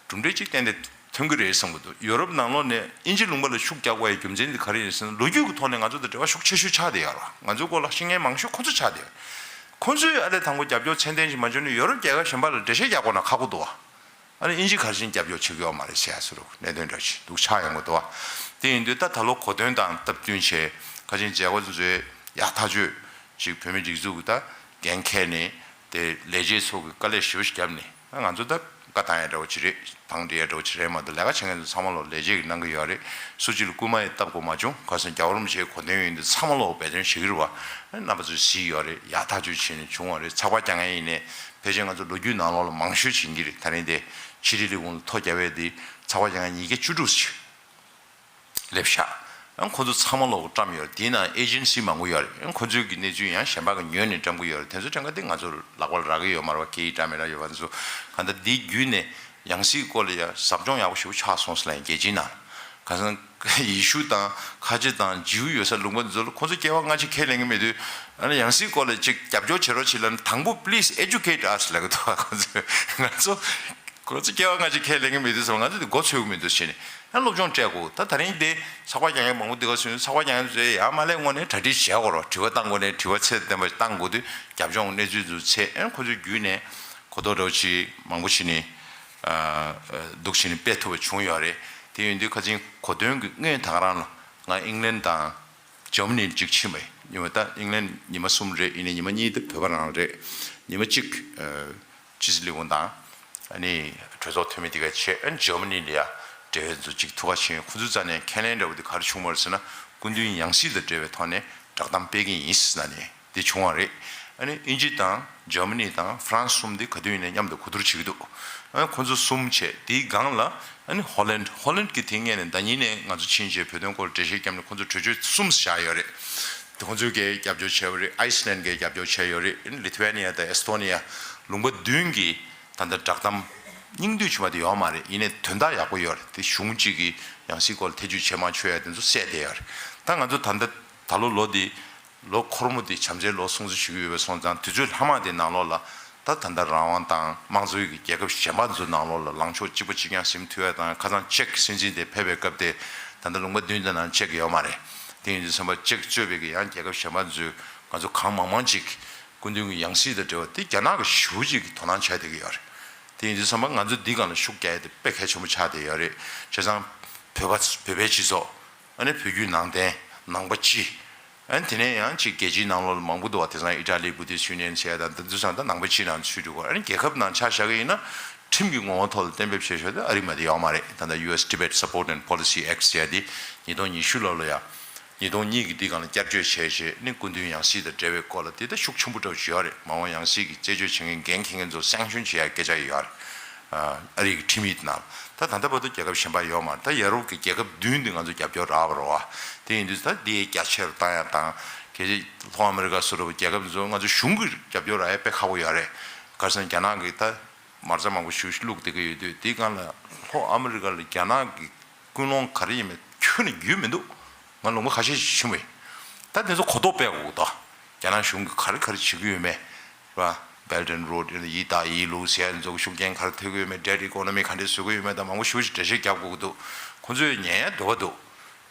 གྲུབ་འབྲས་གཅིག་ཏན་ཏན་ཐོན་གྱི་རེད་བསམ་གྱི་འདུག་ཡོ་རོབ་ནང་ལོགས་ནས་དབྱིན་ཇི་ལུང་པ་ལ་ཤུགས་རྒྱག་དགོས་ཡའི་རྒྱུ་མཚན་དེ་ག་རེ་ཡིན་ཟེར་ན། ལོ་རྒྱུས་ཀྱི་ཐོག་ནས་ང་ཚོ་དང་འབྲེལ་བ་ཤུགས་ཆེ་ཤོས་ཆགས་བསྡད་ཡོད་རེད། ང་ཚོའི་སྐོར་ལ་ཤེས་མཁན་མང་ཤོས་ཁོ་ཚོ་ཆགས་བསྡད་ཡོད། ཁོ་ཚོས་ཨ་ལས་དང་པོ་རྒྱབ་སྐྱོར་ཚད་ལྡན་ཞིག་མ་བྱུང་ན་ཡོ་རོབ་རྒྱལ་ཁབ་གཞན་པ་ལ་འགྲེལ་བཤད་རྒྱག་དགོས་ན་ཁག་པོ་འདུག་བ། ཨ་ནི་དབྱིན་ཇི་ག་རེ་བྱས་ནས་རྒྱབ་སྐྱོར་བྱེད་ཀྱི་ཡོད་མ་རེད་ཟེར་ཡ་བཟོ་འདྲ་གནད་དོན་འདྲ་ཞིག་འདུག་ཆགས་ཡོང་གི་འདུག་བ། དེ་ཡིན་དུས་ད་ད་ལོ་གོ་སྟོན་དང་སྟབས་བསྟུན་བྱས་ཁ་ཆེན་མཛད་སྒོ་ཚོའི་ཡག་ཐག་ཆོད་ཅིག་བོད་མི་སྒྲིག་འཛུགས་ཀྱི་ད་འགན་འཁྱེར་ནས། དེ་ལས་བྱེད་ཚོ་གི་དཀའ་ལས་ཞེ་པོ་ཞིག་བརྒྱབ་ནས། ང་ཚོ་ད་བཀའ་བཏང་ཡ་འདྲ་བོ་ཅིག་རེད། བང་སྒྲིག་ཡ་འདྲ་བོ་ཅིག་རེད་མ་གཏོགས། ལས་ཀ་བྱེད་མཁན་ཚོ་ཚང་མ་ལོ་ལས་བྱེད་ཀྱི་གནང་གི་ཡོད་རེད། སུ་གཅིག་ལ་སྐུལ་མ་ཡང་བཏབ་དགོས་མ་བྱུང་། ག་རེ་ཟེར་ན་རྒྱལ་བ་རིན་པོ་ཆེའི་གོ་སྟོན་ཡིན་དུས་ཚང་མ་ལོ་འབད་བརྩོན་བྱེད་ཀྱི་རེད་བ། རྣམ་པ་ཚོས་གཟིགས་ཡོད་རེད། ཡག་ཐག་ཆོད་བྱས་ནས་བྱུང་བ་རེད། ཚགས་པར་རྒྱག་མཁན་ཡིན་ནའི་ཕལ་ཆེར་ང་ཚོ་ལོ་རྒྱུས་ནང་ལོགས་ལ་མང་ཤོས་བྱེད་ཀྱི་རེད། ད་རིང་དེ་ཕྱི་དྲིལ་ལས་ཁུངས་ལ་ཐོ་རྒྱབ་ཡས་དེ་ཚགས་པར་རྒྱག་མཁན་ཉིས་བརྒྱ་བཅུ་དྲུག་ཅིག་སླེབས་ཤག་ཨ་ཁོ་ཚོ་ཚང་མ་ལོག་བཀྲམ་ཡོད་རེད། དེའི་ནང་ཨེ་ཇེན་སི་མང་པོ་ཡོད་རེད། ཨ་ཁོ་ཚོའི་གི་གནས་ཚུལ་ཡང་གཞན་པ་གི་ཉོས་ནས་བཀྲམ་གི་ཡོད་རེད། དེ་ཚོ་བཀྲམ་ག་དེ་ང་ཚོ་ལག་པ་ལ་རག་གི་ཡོད་མ་རེད་བ། སྐད་ཡིག་འདྲ་མི་འདྲ་ཡོད་པ་ཚོ། གང་ལྟར་འདིའི་བརྒྱུད་ནས་ཡང་སྲིད་སྐོར་ལ་ཡང་ཟབ་སྦྱོང་ཡག་པོ་ཞེ་པོ་ཆགས་སོང་ཟེར་ལབ་ཡིན། རྒྱལ་སྤྱིའི་ནང་། ག་ས་ཡེ་ཤུ་དང་ཁ་ཆེ་དང་ཇིའུ་ཡོད་ས་ལུང་པ་འདི་ཚོ་ལ་ཁོ་ཚོ་སྐྱེ་བ་སྔ་ཕྱི་ཁས་ལེན་གི་མེད་དུས། ཨ་ནི་ཡང་སྲིད་སྐོར་ལ་ཅིག་རྒྱབ་སྐྱོར་བྱེད་རོགས་བྱེད་ལབ་ན། དང་པོ་please educate us ལབ་གི་འདུག་ཁོ་ཚོས་ང་ཚོ། ཁོ་ཚོ་སྐྱེ་བ་སྔ་ཕྱི་ཁས་ལེན་གི་མེད་དུས་ཙམ། ང་ཚོ་དེ་མགོ་ཚོས་གི་མི་འདུག་བྱས་ནས་ཡང་སློབ་སྦྱོང་སྤྲད་དགོས། ད་ད་རིང་དེ་ཚགས་པར་རྒྱག་མཁན་མང་པོ་འདི་ག་སོང་། ཚགས་པར་རྒྱག་མཁན་ཚོས་ཡང་མ་ལས་སྔོན་ནས་གྲ་སྒྲིག་བྱེད་དགོས་རེད། དྲི་བ་བཏང་དགོས་ནས་དྲི་བ་ཚད་ལྡན་པ་བཏང་དགོས་དུས། རྒྱབ་ལྗོངས་གནས་ཚུལ་ཚོ་ཚད། ཨན་ཁོ་ཚོའི་བརྒྱུད་ནས་གོ་རྟོགས་འདྲ་བོ་ཅིག་མང་པོ་ཞིག་ནི་འདུག་བྱས་ནས་སྤེལ་ཐུབ་པ་བྱུང་ཡོད་རེད། དེ་ཡིན་དུས་ཁ་ཆེན་གོ་སྟོན་གྱི་སྔོན་ད་ག་རང་ལ་ང་ཨིང་ལན་དང་འཇར་མ་ནི་ཅིག་ཕྱིན་པ་ཡིན། ཡིན་པ་ད་ཨིང་ལན་ཉི་མ་གསུམ་རེད། ཡིན་ནའི་ཉི་མ་གཉིས་དེ་བོད་པ་རང་རེད། ཉི་མ་གཅིག་ཕྱི་སྲིད་ལས་ཁུངས་དང་ཨ་ནི་གྲོས་ཚོགས་འཐུས་མི་དེ་ག་བྱས། ཨ་ནི་འཇར་མ་ནི་ལ་ཡ་འབྲེལ་བའི་ཚོ་ཅིག་ཐུག་ག་ཕྱིན། ཁོ་ཚོའི་རྩ་ནས་ཁས་ལེན་འདྲ་བོ་དེ་ག་རེ་བྱུང་བ་རེད་ཟེར་ན། སྐུ་མདུན་ཡང་སྲིད་དང་འབྲེལ་བའི་ཐོག་ནས་བསྒྲགས་གཏམ་སྤེལ་གྱི་ཡིན་ཟེར་ན་ནས་དེ་བྱུང་བ་རེད། ཨ་ནི་དབྱིན་ཇི་དང་འཇར་མ་ནི་དང་ཧྥ་རན་སི་གསུམ་དེ་ག་དུས་ཡིན་ནའི་མཉམ་དུ་གོ་བསྡུར་བྱེད་ཀྱི་འདུག་ཨ་ནི་ཁོ་ཚོ་གསུམ་བྱས། དེའི་སྒང་ལ་ཨ་ནི་ཧོ་ལན། ཧོ་ལན་གྱི་དེ་སྔོན་ནས་ཟླ་ཉིན་ནས་ང་ཚོ་ཕྱིན་བྱས་བོད་དོན་སྐོར་འགྲེལ་བཤད་བརྒྱབ་ནས་ཁོ་ཚོ་གྲོས་ཆོད་གསུམ་བཞག་ཡོད་རེད། དེ་ཁོ་ཚོས་གའི་རྒྱབ་སྐྱོར་བྱས་པ་རེད། ཨའི་སི་ལན་གའི་རྒྱབ་སྐྱོར་བྱས་ཡོད་རེད། ཨ་ནི་ལི་ཐུ་ཝེ་ནི་ཡ་དང་ཨེ་སི་ཐོ་ནི་ཡ་ལུང་པ་བདུན་གྱིས་ད་ལྟ་བསྒྲགས་གཏམ་སྙིང་བསྡུས་བྱུང་བ་དེ་ཡོད་མ་རེད། ཡིན་ནའི་དོན་དག་ཡག་པོ་ཡོད་རེད། དེ་གཞུང་གཅིག་གིས་ཡང་སྲིད་སྐོར་ལ་ཐེ་ཇུས་བྱེད་མ་ཆོག་ཡ་དེ་ཚོ་གསལ་བསྡད་ཡོད་རེད། ད་ང་ཚོ་ད་ལྟ་ད་ལོ་ལོ་འདི་ལོ་འཁོར་མོ་འདི་བྱམས་བརྩེའི་ལོ་སྲུང་བརྩི་ཞུ་གི་ཡོད་པ་སོང་ཙང་། དུས་ཚོད་ལྷག་མ་དེ་ནང་ལོགས་ལ་ད་ད་ལྟ་རང་དབང་དང་དམངས་གཙོའི་གི་རྒྱལ་ཁབ་གཞན་པ་ཚོའི་ནང་ལོགས་ལ་ལངས་ཕྱོགས་གཅིག་པ་གཅིག་རྐྱང་ཟིན་ཐུབ་ཡ་དང་། ཁ་སང་ཅེཀ་སྲིད་འཛིན་དེ་ཕེབས་པའི་སྐབས་དེ་ད་ལྟ་ལུང་པ་བདུན་དེ་ནང་ཅེཀ་ཡོད་མ་རེད། དེ་ཡིན་དུས་ཙམ་པ་ཅེཀ་གཙོས་པའི་གི་ཡང་རྒྱལ་ཁབ་གཞན་པ་ཚོས་ང་ཚོ་གང་མང་མང་ཅིག་སྐུ་མདུན་གྱི་ཡང་སྲིད་དང་འབྲེལ་བ་དེ་རྒྱ་ནག་གི་ཞེ་པོ་ཅིག་གིས་དོ་སྣང་བྱས་བསྡད་ཀྱི་ཡོད་རེད། དེ་ཡིན་དུས་ཙམ་པ་ང་ཚོ་འདི་སྒང་ལ་ཤུགས་རྒྱག་ཡ་དེ་དཔེ་གལ་ཆེན་པོ་ཆགས་བསྡད་ཡོད་རེད། བྱས་ཙང་བོད་པ། བོད་པའི་སྤྱི་ཚོགས། ཨ་ནི་བོད་བརྒྱུད་ནང་བསྟན། ནང་པ་སྤྱི། ཨ་ནི་དེ་ནས་ཡང་ཅིག་རྒྱལ་སྤྱིའི་ནང་ལོགས་ལ་མང་པོ་འདུག་བ། དེང་སང་ཨི་ཊ་ལི་བུ་དྷིསྚ་ཡུ་ནི་ཡན་ཟེར་ཡ་དང་དེ་ཚོ་ཚང་ད་ནང་པའི་སྤྱིའི་ནང་ཚུད་འགྲོ་གི་ཡོད་རེད། ཨ་ནི་རྒྱལ་ཁབ་ནང་ཆ་བཞག་གི་ཡིན་ན་ཁྲིམས་ཀྱི་ངོ་བོ་ཐོག་ལ་གཏན་འབེབས་བྱས་ཆོག་དེ་ཨ་རི་མ་དེ་ཡོད་མ་རེད། ད་ལྟ་ཡུ་ཨེས་Tibet Support and Policy Act ཟེར་ཡ་དེ་ཉིས་སྟོང་ཉི་ཤུ་ལོ་ལ་ཡ། ཉིས་སྟོང་གཉིས་ཀྱི་འདི་སྒང་ལ་བསྐྱར་བཅོས་བྱས་རྗེས་ནི་སྐུ་མདུན་ཡང་སྲིད་དང་འབྲེལ་བའི་སྐོར་ལ་དེ་ལྟར་ཤུགས་ཆེན་པོ་འདྲ་བོ་ཞིག་ཡོད་རེད། མ་འོངས་ཡང་སྲིད་ཀྱི་རྩད་གཅོད་བྱེད་མཁན་འགན་འཁྱེར་མཁན་ཚོ་སེང་ཤུན་བྱེད་ཡ་སྐད་ཆ་ཡོད་རེད། ཨ་རི་གི་ཁྲིམས་ཡིག་ནང་ད་ད་ལྟ་བར་དུ་རྒྱལ་ཁབ་གཞན་པ་ཡོད་མ་རེད། ད་ཡ་རོབ་ཀྱི་རྒྱལ་ཁབ་བདུན་འདི་ང་ཚོ་རྒྱབ་སྐྱོར་རག་པ་རེད་བ། དེ་ཡིན་དུས་ད་འདི་རྒྱ་ཆེར་བཏང་ཡ་དང་། གལ་སྲིད་ལྷོ་ཨ་མི་རི་ཀ་སོགས་རྒྱལ་ཁབ་ཚོ་ང་ཚོ་གཞུང་གི་རྒྱབ་སྐྱོར་རག་ཡ་དཔེ་ཁག་པོ་ཡོད་རེད། ག་རེ་ཟེར་ན་རྒྱ་ནག་གི་ད་མ་རྩ་མང་པོ་ཞིག་བླུགས་བསྡད་ཀྱི་ཡོད་དུས། དེའི་སྒང་ལ་ལྷོ་ཨ་མི་རི་ཀ་ལ་རྒྱ་ནག་གི་ཀུན་སློང་ག་རེ་ཡིན་མིན་ཁྱོན་ནས་རྒྱུས་མི་འདུག་ང་ལུང་པ་ཁ་ཤས་ཤིག་ཕྱིན་པ་ཡིན། ད་དེ་ཚོ་གོ་རྟོགས་སྤེལ་དགོས་ད། རྒྱ་ནག་གཞུང་གིས་ག་རེ་ག་རེ་བྱེད་ཀྱི་ཡོད་མེད། ར། Belt and Road ཡིན་ན་ཡིན་ད་ཡིན་ལུགས་ཟེར་ཡ་ཚོ་གི་ཤུགས་རྐྱེན་ག་རེ་ཐེབས་ཀྱི་ཡོད་མེད། Debt Economy ག་འདྲས་བཟོ་གི་ཡོད་མེད་དང་མང་པོ་ཞེ་པོ་ཞིག་འགྲེལ་བཤད་རྒྱག་དགོས་ཀྱི་འདུག་ཁོང་ཚོས་ཉན་ཡ་འདོད་པ་འདུག་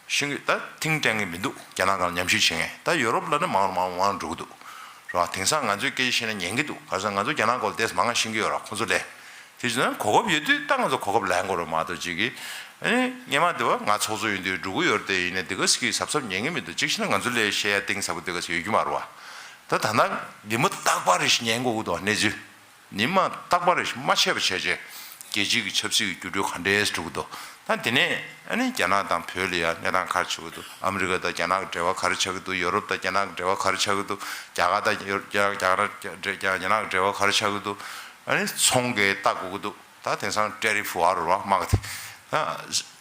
ཤེས་ཀྱི་ད་ཐིང་ཀྲེང་གི་མི་འདུག་རྒྱ་ནག་སྒང་ལ་ཉམས་ཞིབ་བྱེད་མཁན། ད་ཡོ་རོབ་ལ་ནི་མང་རུ་མང་རུ་མང་རུ་འགྲོ་གི་འདུག་ར། དེང་སང་ང་ཚོས་སྐད་ཆ་བཤད་ན་ཉན་གི་འདུག་ག་རེ་ཟེར་ན་ང་ཚོ་རྒྱ་ནག་སྐོར་ལ་ཏོག་ཙམ་མང་ང་ཤེས་ཀྱི་ཡོད་ར། ཁོང་ཚོ་ལས། དེ་བྱས་ན་གོ་སྐབས་ཡོད་དུས་ད་ང་ཚོ་གོ་སྐབས་ལེན་དགོས་རེད་མ་གཏོགས་ཅིག་གིས། ཨ་ནི་སྔོན་མ་དེ་བ་ང་ཚོགས་གཙོ་ཡིན་དུས་འགྲོ་གི་ཡོད་རེད་དེ། ཡིན་ནའི་དེ་ག་ཟེ་གིས་གཟབ་གཟབ་ཉན་གི་མི་འདུག་གཅིག་བྱས་ན་ང་ཚོ་ལས་བཤད་ཡ་གཏིང་ཟབ་པོ་དེ་ག་ཟེ་ཡོད་ཀྱི་མ་རེད་བ། ད་ད་ནང་ཉི་མ་རྟག་པར་རེ་ཞིག་ཉན་དགོས་ཀྱི་འདུག་གནས་ཚུལ། ཉི་མ་རྟག་པར་རེ་ཞིག་མ་ཆད་པ་བྱས་བྱས། རྒྱལ་སྤྱིའི་གི་ཆབ་སྲིད་ཀྱི་འགྱུར་འགྲོས་ག་འདྲས་འགྲོ་གི་འདུག་ད་དེ་ནས་ཨ་ནི་རྒྱ་ནག་དང་བོད་ལ་ཡ་གནས་སྟངས་ག་རེ་ཆགས་ཀྱི་འདུག་ཨ་མི་རི་ཀ་དང་རྒྱ་ནག་གི་འབྲེལ་བ་ག་རེ་ཆགས་ཀྱི་འདུག་ཡོ་རོབ་དང་རྒྱ་ནག་གི་འབྲེལ་བ་ག་རེ་ཆགས་ཀྱི་འདུག་རྒྱ་གར་དང་ཡོ་རྒྱ་རྒྱ་གར་རྒྱ་རྒྱ་རྒྱ་ནག་གི་འབྲེལ་བ་ག་རེ་ཆགས་ཀྱི་འདུག་ཨ་ནི་ཚོང་གི་ལྟ་དགོས་ཀྱི་འདུག་ད་དེང་སང་ཊེ་རིཕ་ཝར་ར་དམག་གི་ ད་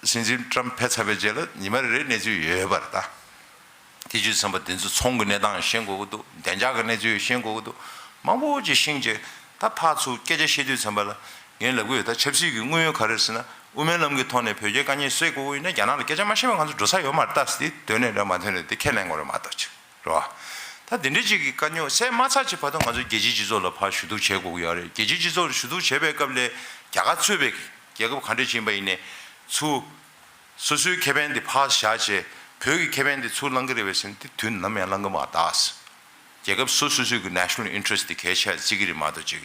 སྲིད་འཛིན་ཊམ་ཕེབས་ཚར་བའི་རྗེས་ལ་ཉི་མ་རེ་རེ་གནས་ཚུལ་ཡོད་པ་རེད་ད། དེ་བྱས་ཙང་པ་དེ་ཚོ་ཚོང་གི་གནས་སྟངས་ཤེས་དགོས་ཀྱི་འདུག་བདེ་འཇགས་ཀྱི་གནས་ཚུལ་ཤེས་དགོས་ཀྱི་འདུག་མང་པོ་ཅིག་ཤེས་བྱས། ད་ཕར་ཚུར་སྐད་ཆ་བཤད་དུས་ཙམ་པ་ལ་ངས་ལབ་ཀྱི་ཡོད། ད་ཆབ་སྲིད་ཀྱི་དངོས་ཡོད་ག་རེ་ཟེར་ན། དབུ་མའི་ལམ་གྱི་ཐོག་ནས་བོད་རྒྱའི་དཀའ་ངལ་སེལ་དགོས་ཀྱི་ཡིན་ན། རྒྱ་ནག་ལ་སྐད་ཆ་མ་བཤད་པ་ང་ཚོ་འགྲོ་ས་ཡོད་མ་རེད། ད་དེ་འདོན་ནས་རེད་མ་འདོན་ནས་དེ་ཁས་ལེན་དགོས་རེད་མ་གཏོགས་ཅིག་རེད་བ། ད་དེ་འདྲའི་ཅིག་གི་དཀའ་རྙོག་སེལ་མ་ཚར་ཅིག་བར་དུ་ང་ཚོ་རྒྱལ་སྤྱིའི་སྤྱི་ཚོགས་ལ་ཕར་ཞུ་གཏུག་བྱེད་དགོས་ཀྱི་ཡོད་རེད། རྒྱལ་སྤྱིའི་སྤྱི་ཚོགས་ལ་ཞུ་གཏུག་བྱེད་པའི་སྐབས་ལ་རྒྱ་གར་གཙོས་པའི་རྒྱལ་ཁབ་ག་འདྲ་ཅིག་ཡིན་པ་ཡིན་ནའི་ཚུར་སོ་སོའི་ཁེ་ཕན་དེ་ཕར་བཞག་བྱས་བོད་ཀྱི་ཁེ་ཕན་དེ་ཚུར་བླང་གི་རེད་པས་ཟེར་ན་དེ་དུས་ནམ་ཡང་བླང་གི་མ་རེད། རྒྱལ་ཁབ་སོ་སོ་སོའི་གི་ནེ་ཤ་ནལ་ཨིན་ཊི་རེ་སི་ཊི་དེ་གལ་ཆེ་བརྩི་གི་རེད་མ་གཏོགས་ཅིག་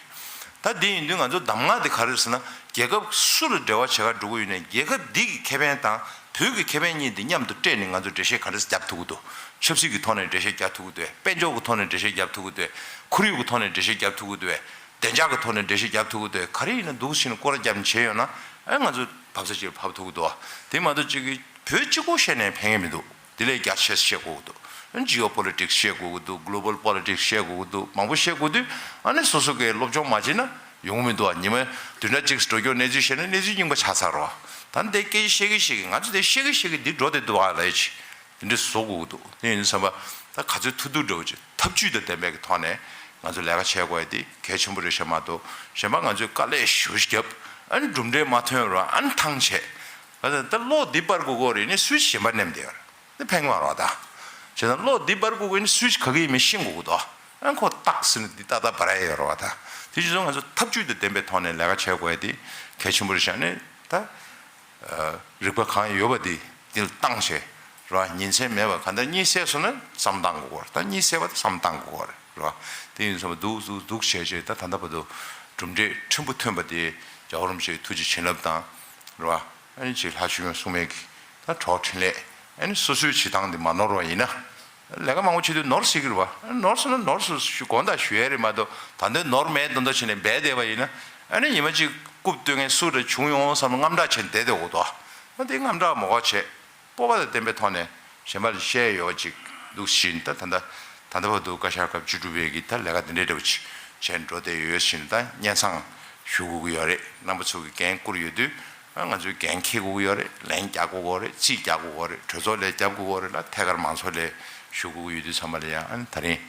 ད་དེ་ཡིན་དུས་ང་ཚོ་གདམས་ངག་དེ་ག་རེ་རེད་ཟེར་ན། རྒྱལ་ཁབ་སུ་ལ་འབྲེལ་བ་བྱེད་ག་འགྲོ་གི་ཡོད་ནའི་རྒྱལ་ཁབ་འདི་གི་ཁེ་ཕན་དང་བོད་ཀྱི་ཁེ་ཕན་གཉིས་དེ་མཉམ་དུ་སྤྲད་ནས་ང་ཚོ་འགྲེལ་བཤད་ག་འདྲ་རྒྱབ་ཐུབ་ཀྱི་འདུག་ཆབ་སྲིད་ཀྱི་ཐོག་ནས་འགྲེལ་བཤད་རྒྱབ་ཐུབ་ཀྱི་འདུག་དཔལ་འབྱོར་གྱི་ཐོག་ནས་འགྲེལ་བཤད་རྒྱབ་ཐུབ་ཀྱི་འདུག་ཁོར་ཡུག་གི་ཐོག་ནས་འགྲེལ་བཤད་རྒྱབ་ཐུབ་ཀྱི་འདུག་བདེ་འཇགས་ཀྱི་ཐོག་ནས་འགྲེལ་བཤད་རྒྱབ་ཐུབ་ཀྱི་འདུག་ག་རེ་ཡིན་ན་འདུག་ཟེར་ནས་སྐོར་ར་རྒྱབ་ནས་བྱས་ཡོད་ན། ཨ་ང་ཚོ་བབས་ས་ཅིག་ལ་བབས་ཐུབ་ཀྱི་འདུག་དེ་མ་གཏོགས་ཅིག་གི་བོད་གཅིག་པོ་བཤད་ནས་ཕན་གྱི་མི་འདུག་དེ་ལས་རྒྱ་ཆེ་ཤོས་བཤད་དགོས་ཀྱི་འདུག་ཨ་ནི་ཇི་ཨོ་པོ་ལི་ཊིག་སི་བཤད་དགོས་ཀྱི་འདུག་གྷོ་ལོ་བལ་པོ་ལི་ཊིག་སི་བཤད་དགོས་ཀྱི་འདུག་མང་པོ་བཤད་དགོས་དུས་ཨ་ནི་སོ་སོ་གིས་སློབ་སྦྱོང་མ་བྱས་ན་ཡོང་གི་མི་འདུག་ཨ་ཉི་མ་བདུན་ཕྲག་གཅིག་འགྲོ་རྒྱུ་གནས་ཚུལ་བཤད་ན་གནས་ཚུལ་རྙིང་པ་ཆགས་ཚར་རོ། ད་འདི་སྐད་ཆ་བཤད་གི་བཤད་གི་ང་ཚོ་དེ་བཤད་གི་བཤད་གི་འདི་འགྲོ་བསྡད་འདུག་ཨ་ལབ་ཡ་ཅིག་དེ་འདྲ་བཟོ་དགོས་ཀྱི་འདུག་དེ་ཡིན་དུས་ཙམ་པ་ད་ག་ཚོད་ཐུབ་ཐུབ་འདྲ་བོ་ཅིག་ཐབས་ཇུས་དང་ལྡན་པའི་གི་ཐོག་ནས་ང་ཚོ་ལས་ཀ་བྱེད་དགོས་ཡ་དེ་གལ་ཆེན་པོ་རེད་ཤག་མ་གཏོགས་གཞན་པ་ང་ཚོས་དཀའ་ལས་ཞེ་པོ་ཞིག་བརྒྱབ། ཨ་ནི་གྲུབ་འབྲས་མ་ཐོན་རུང་ཨ་ནི་ཐང་ཆད། ད་ལོག་འདི་སྤར་དགོས་ཀྱི་རེད་ནི་སུས་གཞན་པ་ནེམ་བསྡད་ཡོད་རེད། འདི་ཕན་གྱི་མ་རེད་བ་ད། བྱས་ཙང་ལོག་འདི་སྤར་དགོས་ཀྱི་ནི་སུས་ག་གི་ཡིན་མིན་ཤེས་དགོས་ཀྱི་འདུག་ཨ་ཁོ་ཏག་ཟེར་ནས་འདི་ཏག་ཏག་སྤར་ཡ་ཡོད་རེད་བ་ད། དེ་བྱས་ཙང་ང་ཚོ་ཐབས་ཇུས་དང་ལྡན་པའི་ཐོག་ནས་ལས་ཀ་བྱེད་དགོས་ཡ་དེ་གལ་ཆེན་པོ་རེད་ཤག་ནི་ད། རིག་པ་གང་ཡོད་པ་དེ་འདི་ལ་བཏང་བྱས་ར་ཉིན་མཚན་མེད་པར་གང་ལྟར་གཉིད་སད་སོང་ན་བསམ་བཏང་དགོས་ཀྱི་རེད། ད་གཉིད་སད་པ་དེ་བསམ་བཏང་དགོས་ཀྱི་རེད་ར། དེ་ཡིན་ཙང་འདུག་འདུག་འདུག་བྱས་བྱས་ད་ད་ལྟ་བར་དུ་གྲུབ་འབྲས་ཕྲན་བུ་ཐོན་པ་དེ་རྒྱལ་བ་རིན་པོ་ཆེའི་ཐུགས་རྗེ་བྱིན་རླབས་དང་ར། ཨ་ནི་ཅིག་ལྷ་ཆོས་སྐྱོང་སྲུང་མའི་གི་ད་གྲོགས་འཕྲིན་ལས་ཨ་ནི་སོ་སོའི་བྱེད་སྟངས་དེ་མ་ནོར་བ་ཡིན་ན། ལས་ཀ་མང་པོ་བྱེད་དུས་ནོར་སྲིད་ཀྱི་རེད་བ། ནོར་སོང་ན་ནོར་སོང་ཞུ་དགོངས་དག་ཞུ་ཡ་རེད་མ་གཏོགས་ད་ལྟ་ནོར་མེད་མདོག་མདོག་བྱས་ནས་འབད་བསྡད་པ་ཡིན་ན། ཨ་ནི་ཉི་མ་གཅིག་རྐུབ་བཏོན་མཁན་སུ་རེ་བྱུང་ཡོང་བསམ་ནས་དངངས་སྐྲག་བྱས་ནས་བསྡད་བསྡད་དགོས་འདུག་ཨ་དེ་དངངས་སྐྲག་མ་དགོས་བྱས་སྤོབས་པ་དང་ལྡན་པའི་ཐོག་ནས་གཞན་པ་ལ་བཤད་ཡ་ཡོད་པ་ཅིག་འདུག་བཞིན་ད་ད་ལྟ་ད་ལྟ་བར་དུ་བཀའ་ཤག་སྐབས་བཅུ་དྲུག་པའི་གི་ད་ལས་ཀ་འདི་འདྲའི་འདྲ་བོ་ཅིག་བྱས་འགྲོ་བསྡད་ཡོད་བཞིན་ད་སྙན་སེང་ཞུ་དགོས་ཀྱི་ཡོད་རེད། རྣམ་པ་ཚོ་གི་འགན་བསྐུར་ཡོད་དུས། ང་ཚོས་འགན་འཁྱེར་དགོས་ཀྱི་ཡོད་རེད། ལན་རྒྱག་དགོས་ཀྱི་ཡོད་རེད། རྩིས་རྒྱག་དགོས་ཀྱི་ཡོད་རེད། གྲོས་ཚོགས་ལས་རྒྱབ་དགོས་ཀྱི་ཡོད་རེད་ལ་ཐད་ཀར་མང་ཚོགས་ལས་ཞུ་དགོས་ཀྱི་ཡོད་དུས་ཚང་མ་ལ་ཡང་ཨ་ནི་ད་རིང་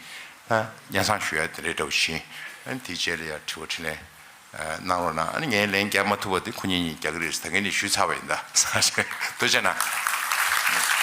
ད་སྙན་སེང་ཞུ་ཡ་དེ་འདྲའི་འདྲ་བོ་ཞིག་ཨ་ནི་དེའི་རྗེས་ལ་ཡང་དྲི་བ་དྲིས་ལན་གནང་རོགས་གནང་། ཨ་ནི་ངས་ལན་རྒྱག་མ་ཐུབ་པ་དེ་ཁོ་གཉིས་གཉིས་རྒྱག་གི་རེད་ཟེར་ད་གིན་ནས་ཞུས་ཚར་བ་ཡིན་ད། ཐུགས་རྗེ་གནང་།